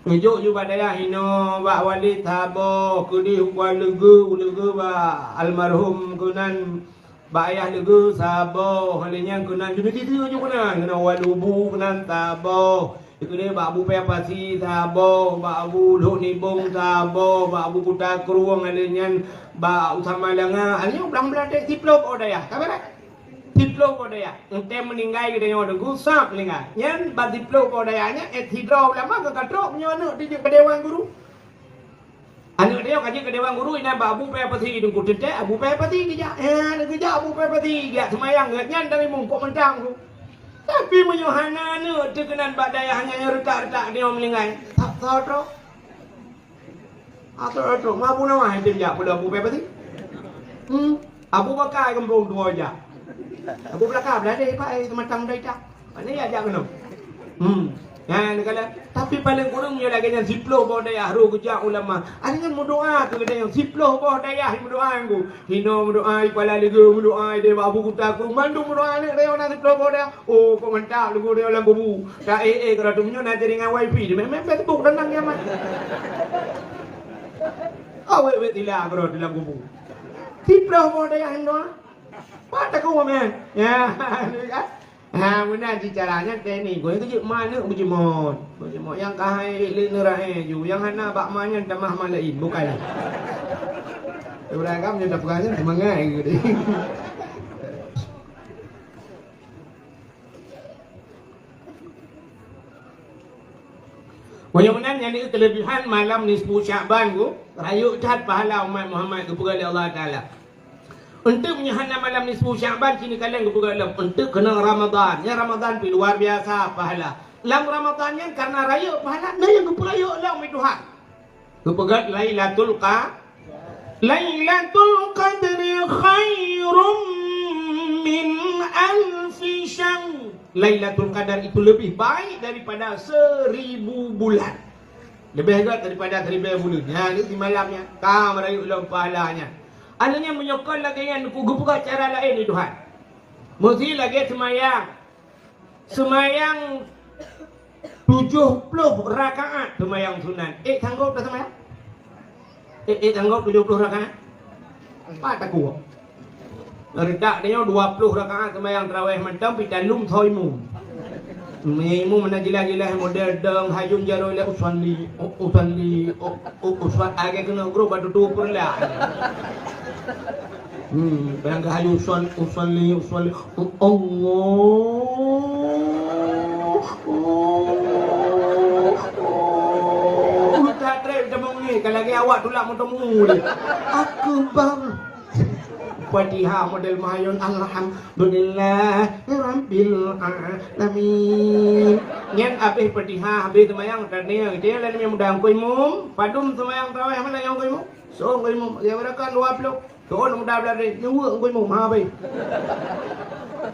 Neujok ju bak dayah inoe, bak Walid saboh, keudeh u Leugeue, u Leugeue bak almarhum keunan, bak ayah Leugeue saboh, lheueh nyan keunan ju neutiteue ju keunan, keunan Walubu keunan saboh, keudeh bak Abu Paya Pasi saboh, bak Abu Lhok Nibong saboh, bak Abu Kuta Krueng, lheueh nyan bak Usama Langa, lheueh nyan blang-blang dek siploh boh dayah. Ka beureh? Siploh boh dayah. Entée meuninggai geutanyoe Teungku, sab meuninggai. Nyan bak siploh boh dayah nyan, eh, sidroe ulama ka trok meunyoe aneuk dijak keu dewan guru. Aneuk tanyoe ka jeuet keu dewan guru, inan bak Abu Paya Pasi Teungku, teuntée Abu Paya Pasi geujak. Eh, geujak Abu Paya Pasi, geujak seumayang, geuh nyan dari mungkok mantang Teungku. Tapi meunyoe hana aneuk teu keunan bak dayah nyan, reutak-reutak tanyoe meuninggai. Tak tahu trok. Atau, atau, ma Abu Nawas teu jak peulom Abu Paya Pasi? Hmm. Abu Bakar gampông tuwoe jak. Abu Bakar beulagée, Pak, eh, seumatang dai tak. Mana ya jak keunoe? Hmm. Nah, neukalon. Tapi paleng kureueng meunyoe lagée nyan siploh boh dayah roh geujak ulama. Ada nyan meudoa keu geutanyoe siploh boh dayah meudoa Teungku. Hinoe meudoa, i Kuala Leugeue meudoa, i Dewa Abu Kuta Krueng mandum meudoa aneuk tanyoe na siploh boh dayah. Oh, kok mantap Teungku tanyoe lam kubu. Tak eh, eh, keudroe meunyoe na jaringan wifi, di meh-meh Facebook dan nang nyaman. Awék-wék tila keudroe di lam kubu. Siploh boh dayah nyan doa. Pat takue meh. Ya, kan? Ha, meunan cit cara nyan teknik. Goe keu jeuet ma aneuk beujeuet. Beujeuet nyang ka hai lé neurahe ju. Nyang hana bak ma nyan tamah ma laén, bukan. Ureueng agam nyan tapeugah nyan seumangat geuh deh. Meunyoe meunan nyan di keuleubihan malam nisfu Sya'ban ku, rayeuk that pahala umat Muhammad geupeugah lé Allah Taala. Eunteuk meunyoe hana malam nisfu Sya'ban, sinoe kaleng geupeugah lom, eunteuk keunoe Ramadhan. Nyan Ramadhan pih luar biasa pahala. Lam Ramadhan nyan karena rayeuk pahala, na nyang geupeurayeuk lom lé Tuhan. Geupeugah Lailatul Qa-, Lailatul Qadri khairum min alfi syahr. Lailatul Qadar itu lebih baik daripada seribu bulan. Leubeh gét daripada siribée buleuen. Nyan, di malam nyan, ka meurayeuk lom pahala nyan. Aneuk nyan meunyoe kon lagée nyan, geupeugah cara laén lé Tuhan. Meusi lagée seumayang. Seumayang tujoh ploh rakaat seumayang sunat. Eh, sanggob taseumayang? Eh, eh, sanggob tujoh ploh rakaat? Pat takue. Reutak tanyoe dua ploh rakaat seumayang tarawih mantong, pih talum soe imum. Meunyoe imum hana jeulaih-jeulaih model dong hayun jaroe lé usalli, u-, usalli, u-, u-, usal-, lagée keunoe grob bak tutoe peureulak. Hmm, barangkahayu usalli, usalli, usalli. Allah. Udah trép teumeungi, ka lagée awak tulak meutemu lé. Akbar. Fatihah model mayun, alhamdulillahirabbil alamin. Nyan habéh Fatihah, habéh seumayang, teunia, teunia lagée muda ngku imum, padum seumayang tarawih mana nyang ngku imum? Soe ngku imum, ya barakan dua puluh. Soe muda beulari, nyuwek ngku imum, ha, habéh.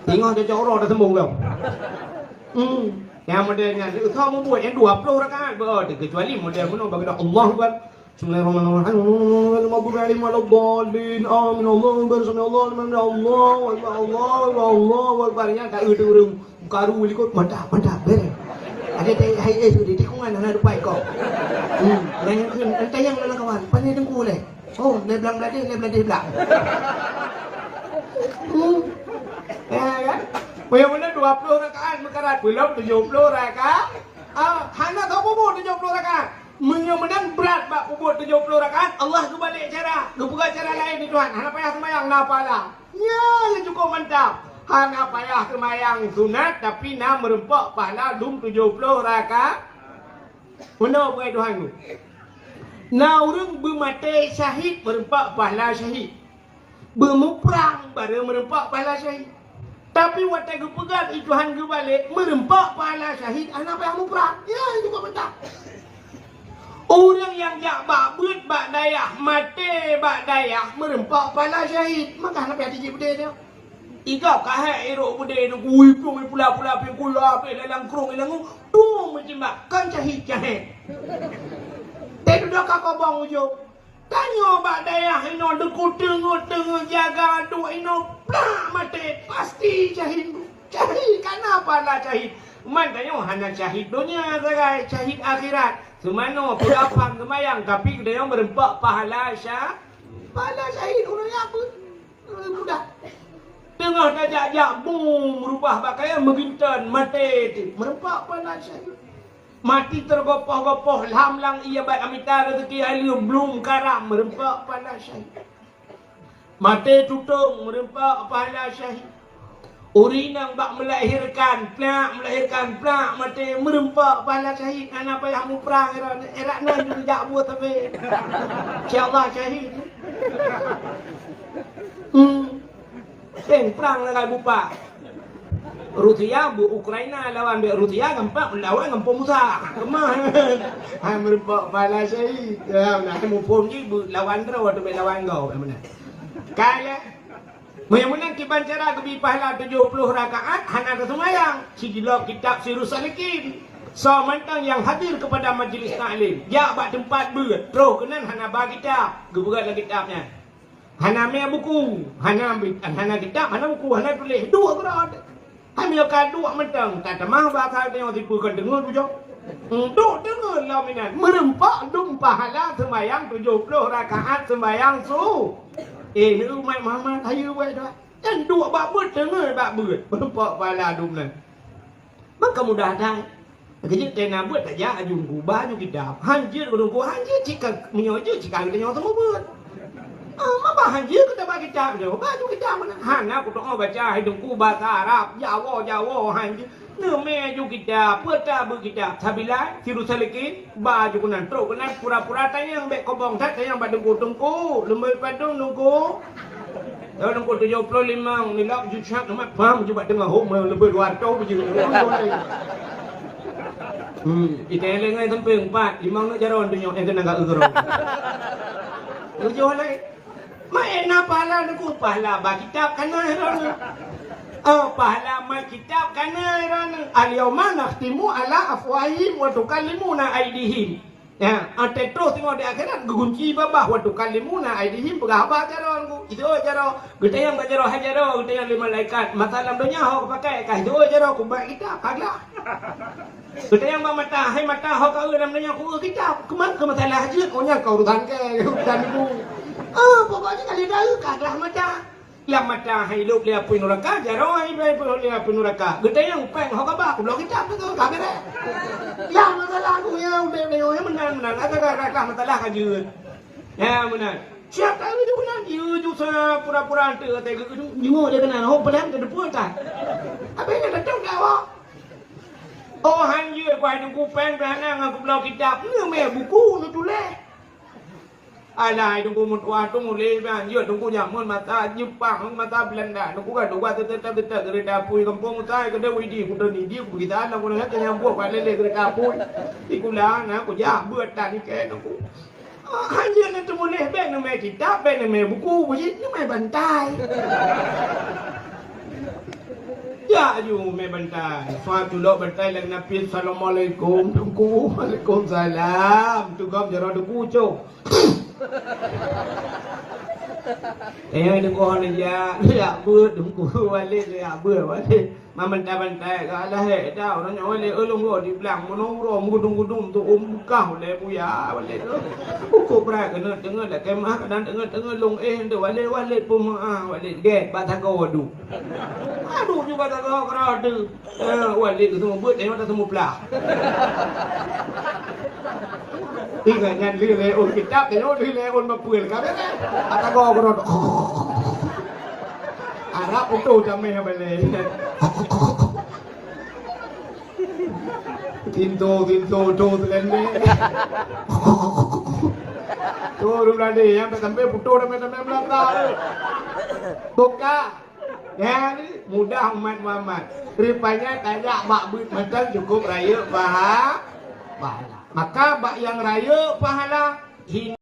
Singoh cocok uroe dah sembung kau. Hmm. Nyang model nyan, soe mubuet nyang dua puluh rakaat, beuh, kecuali model meunoe bagi dah Allahu Akbar. Bismillahirrahmanirrahim. Maghdubi alaihim waladdallin. Amin. Allahu Akbar. Sami Allahu liman hamidah. Allahu Akbar. Allahu Akbar. Allahu Akbar. Nyan ka eu ureueng karu likot, mantap, mantap, beres. Ada tai hai es di tikungan hana dupai kau. Hmm, dan yang, yang tayang dalam kawan, pandai dengku leh. Oh, leh blang beladih, leh beladih blang. Hmm. Ya, kan? Yang mana dua puluh rakaat meukarat, belum tujuh puluh rakaat. Ah, hana tahu bubu tujuh puluh rakaat. Meunyoe meunan brat bak peubuet tujoh ploh rakaat, Allah geubalek cara, geupeugah cara laén di Tuhan. Hana payah seumayang, na pahala. Nyan nyang cukôp mantap. Hana payah seumayang sunat, tapi na meureumpok pahala dum tujoh ploh rakaat. Meunoe peugah Tuhan tu. Na ureuëng beumaté syahid meureumpok pahala syahid. Beumuprang barô meureumpok pahala syahid. Tapi watée geupeugah i Tuhan geubalek, meureumpok pahala syahid hana payah muprang. Ya, itu kok mantap. Ureuëng nyang jak bak beuet bak dayah, maté bak dayah, meureumpok pahala syahid, maka hana payah tijik beudé nyoe. Igob ka hék irok beudé nyoe, kui pui pula-pula pih kui apé dalam krong ilang, tu meujimak, kan syahid-syahid. Teududoe ka kobong ujong. Tanyoe bak dayah inoe deungon teungeut-teungeut jaga duek inoe plak maté, pasti syahid. Syahid kana pahala syahid. Man tanyoe hana syahid donya sagai, syahid akhirat. Seumanoe peugapang seumayang, tapi geutanyoe meureumpok pahala sya-, pahala syahid ureuëng nyang beu-, mudah. Teungoh tajak-jak bum, meurubah pakaian meuginton, maté teuh, meureumpok pahala syahid. Mati teugopoh-gopoh lam lang ié bat amita rezeki hai leuem blum karam meureumpok pahala syahid. Maté tutong meureumpok pahala syahid. Ureuëng inong bak meulahirkan, plak meulahirkan, plak maté meureumpok pahala syahid. Hana payah muprang, erat nan jak buet sabe. Insya Allah syahid. Hmm. Teng prang lagak bupa. Rusia beu Ukraina lawan bek Rusia gampang lawan gampông Musa. Keumah. Hai meureumpok pahala syahid. Ya, nah, muphom jih beu lawan droe atau bek lawan gau, ya, beuna. Kala. Meunyoe meunan kiban cara geubi pahala tujoh ploh rakaat hana teuseumayang, sijilok kitab Sirus Salikin. Soe mantong nyang hadir keupada majlis taklim, jak bak teumpat beuet, troh keunan hana ba kitab, geupeugah lam kitab nyan. Hana mé buku, hana bi-, hana kitab, hana buku, hana tuléh, duek keudroe. Hana ka duek mantong, tatamah basa tanyoe sipeue kon deungon bujong. Hmm, duek deungon lom inan. Meureumpok dum pahala seumayang tujoh ploh rakaat seumayang su-, eh, ni umat Muhammad, hayeue buet doa. Nyan duek bak beuet, deungon bak beuet. Meureumpok pahala dum nan. Maka mudah that. Keujeuet tena beuet tajak aju ku, ba aju kitab. Hanjeuet ku dong ku, hanjeuet cit ka, meunyoe jeuet cit ka geutanyoe teumubeuet. Ah, ma ba hanjeuet keu taba kitab nyoe, ba aju kitab meunan. Hana kutoe baca hai dong ku basa Arab, Jawoe, Jawoe, hanjeuet. Neumé aju kitab, peue tabeuet kitab. Sabila, Sirus Salikin, ba aju keunan, trok keunan, pura-pura tanyong, bèk kobong that tanyong bak teungku, "Teungku, leumbôi padum teungku?" Tahun engkau tujoh ploh limong, nilak ju syak amat paham ju bak teungoh hom, leubeh dua ratus biji. Hmm, itai lé ngai sampéng empat, limong neuk jaroe donya, eh, keunan ka eu keurong. Tujoh lé. Mak, eh, na pahala neuk, pahala ba kitab kana droeneuh. Oh, pahala mat kitab kana droeneuh. "Al-yauma nakhtimu ala afwahihim wa tukallimuna aidihim." Ya, watèe troh singoh di akhirat geugunci babah, "Wa tukallimuna aidihim," peugah haba jaroe ngon ku. Itu jaroe, geutanyong bak jaroe, "Hai jaroe," geutanyong lé malaikat, "Mata lam donya ho kupakai?" Ka itu jaroe, "Kubak kitab, ka glah." Geutanyong bak mata, "Hai mata, ho ka eu lam donya?" "Ku eu kitab." "Keuman keu masalah jeuet?" "Oh, nyan ka urusan kèe, urusan ku." Ah, pokoknya kali dah eu ka glah mata. Lam mata hai lôb lé apui nuraka, jaroe hai lôb lé apui nuraka. Geutanyong péng ho kaba, kubloe kitab tu ka bèrèh. Lam masalah ku nyan udép nyoe meunan-meunan, ata ka rasa masalah ka jeuet. Ya meunan. Siap ka jeuet meunan, jeuet ju sa pura-pura ante kata geuh jingok je keunan, ho peudang ke depan ta. Habis nyan datang ka awak. Oh han jeuet ku hai teungku péng tu hana ngon kubloe kitab. Neumé buku neutuléh. Alah, hai teungku meutuah tu mulai ban, jeuet teungku jameun masa Jepang, masa Belanda. Teungku ka dua teuteutek-teuteutek keureuta apui gampông Musa, keudeh Widi, kuteuni di, kupeugisa lam kuneuk keunyan buet bak lé-lé keureuta apui. Di kula na kujak beuet tan ikèe teungku. Ah, hanjeuet na teumuléh, bèk neumé kitab, bèk neumé buku, beujieb neumé bantai. Ya aju mé bantai. Suatu lok bantai lagèe napit, "Assalamualaikum, teungku." "Waalaikumsalam." Tugom jaroe teungku cok. Eh, teungku hana jak, jak beuet teungku, walét jak beuet, walét. Meunta-meunta ka lahé dah, ureueng nyoe walét, eh, lôn goh di blang, meunoe uroe meugudum-gudum tu, um, beukah ulèe buya, walét. Ukoh brat keuneuk teungeut lakèe meuah, kadang teungeut-teungeut lôn, eh, walét, walét peumeuah, walét gèt bak sagoe adu. Adu juga sagoe keudroe adu. Eh, wan lé geuseumeubeuet, eh, mata seumeuplah. Ingat nyan lheueh lé ôn kitab, lheueh lé ôn mapeue ka bèrèh. Ata goe keudroe. Arab utoh damé balèe. Tinto, tinto, to teulendek. Tu ureueng Belanda nyang sampai putôh ramé-ramé Belanda tu. Buka. Ya, ni mudah umat Muhammad. Rupanya tajak bak beuet mantong cukup rayeuk paha-, pahala. Maka bak nyang rayeuk pahala, hin-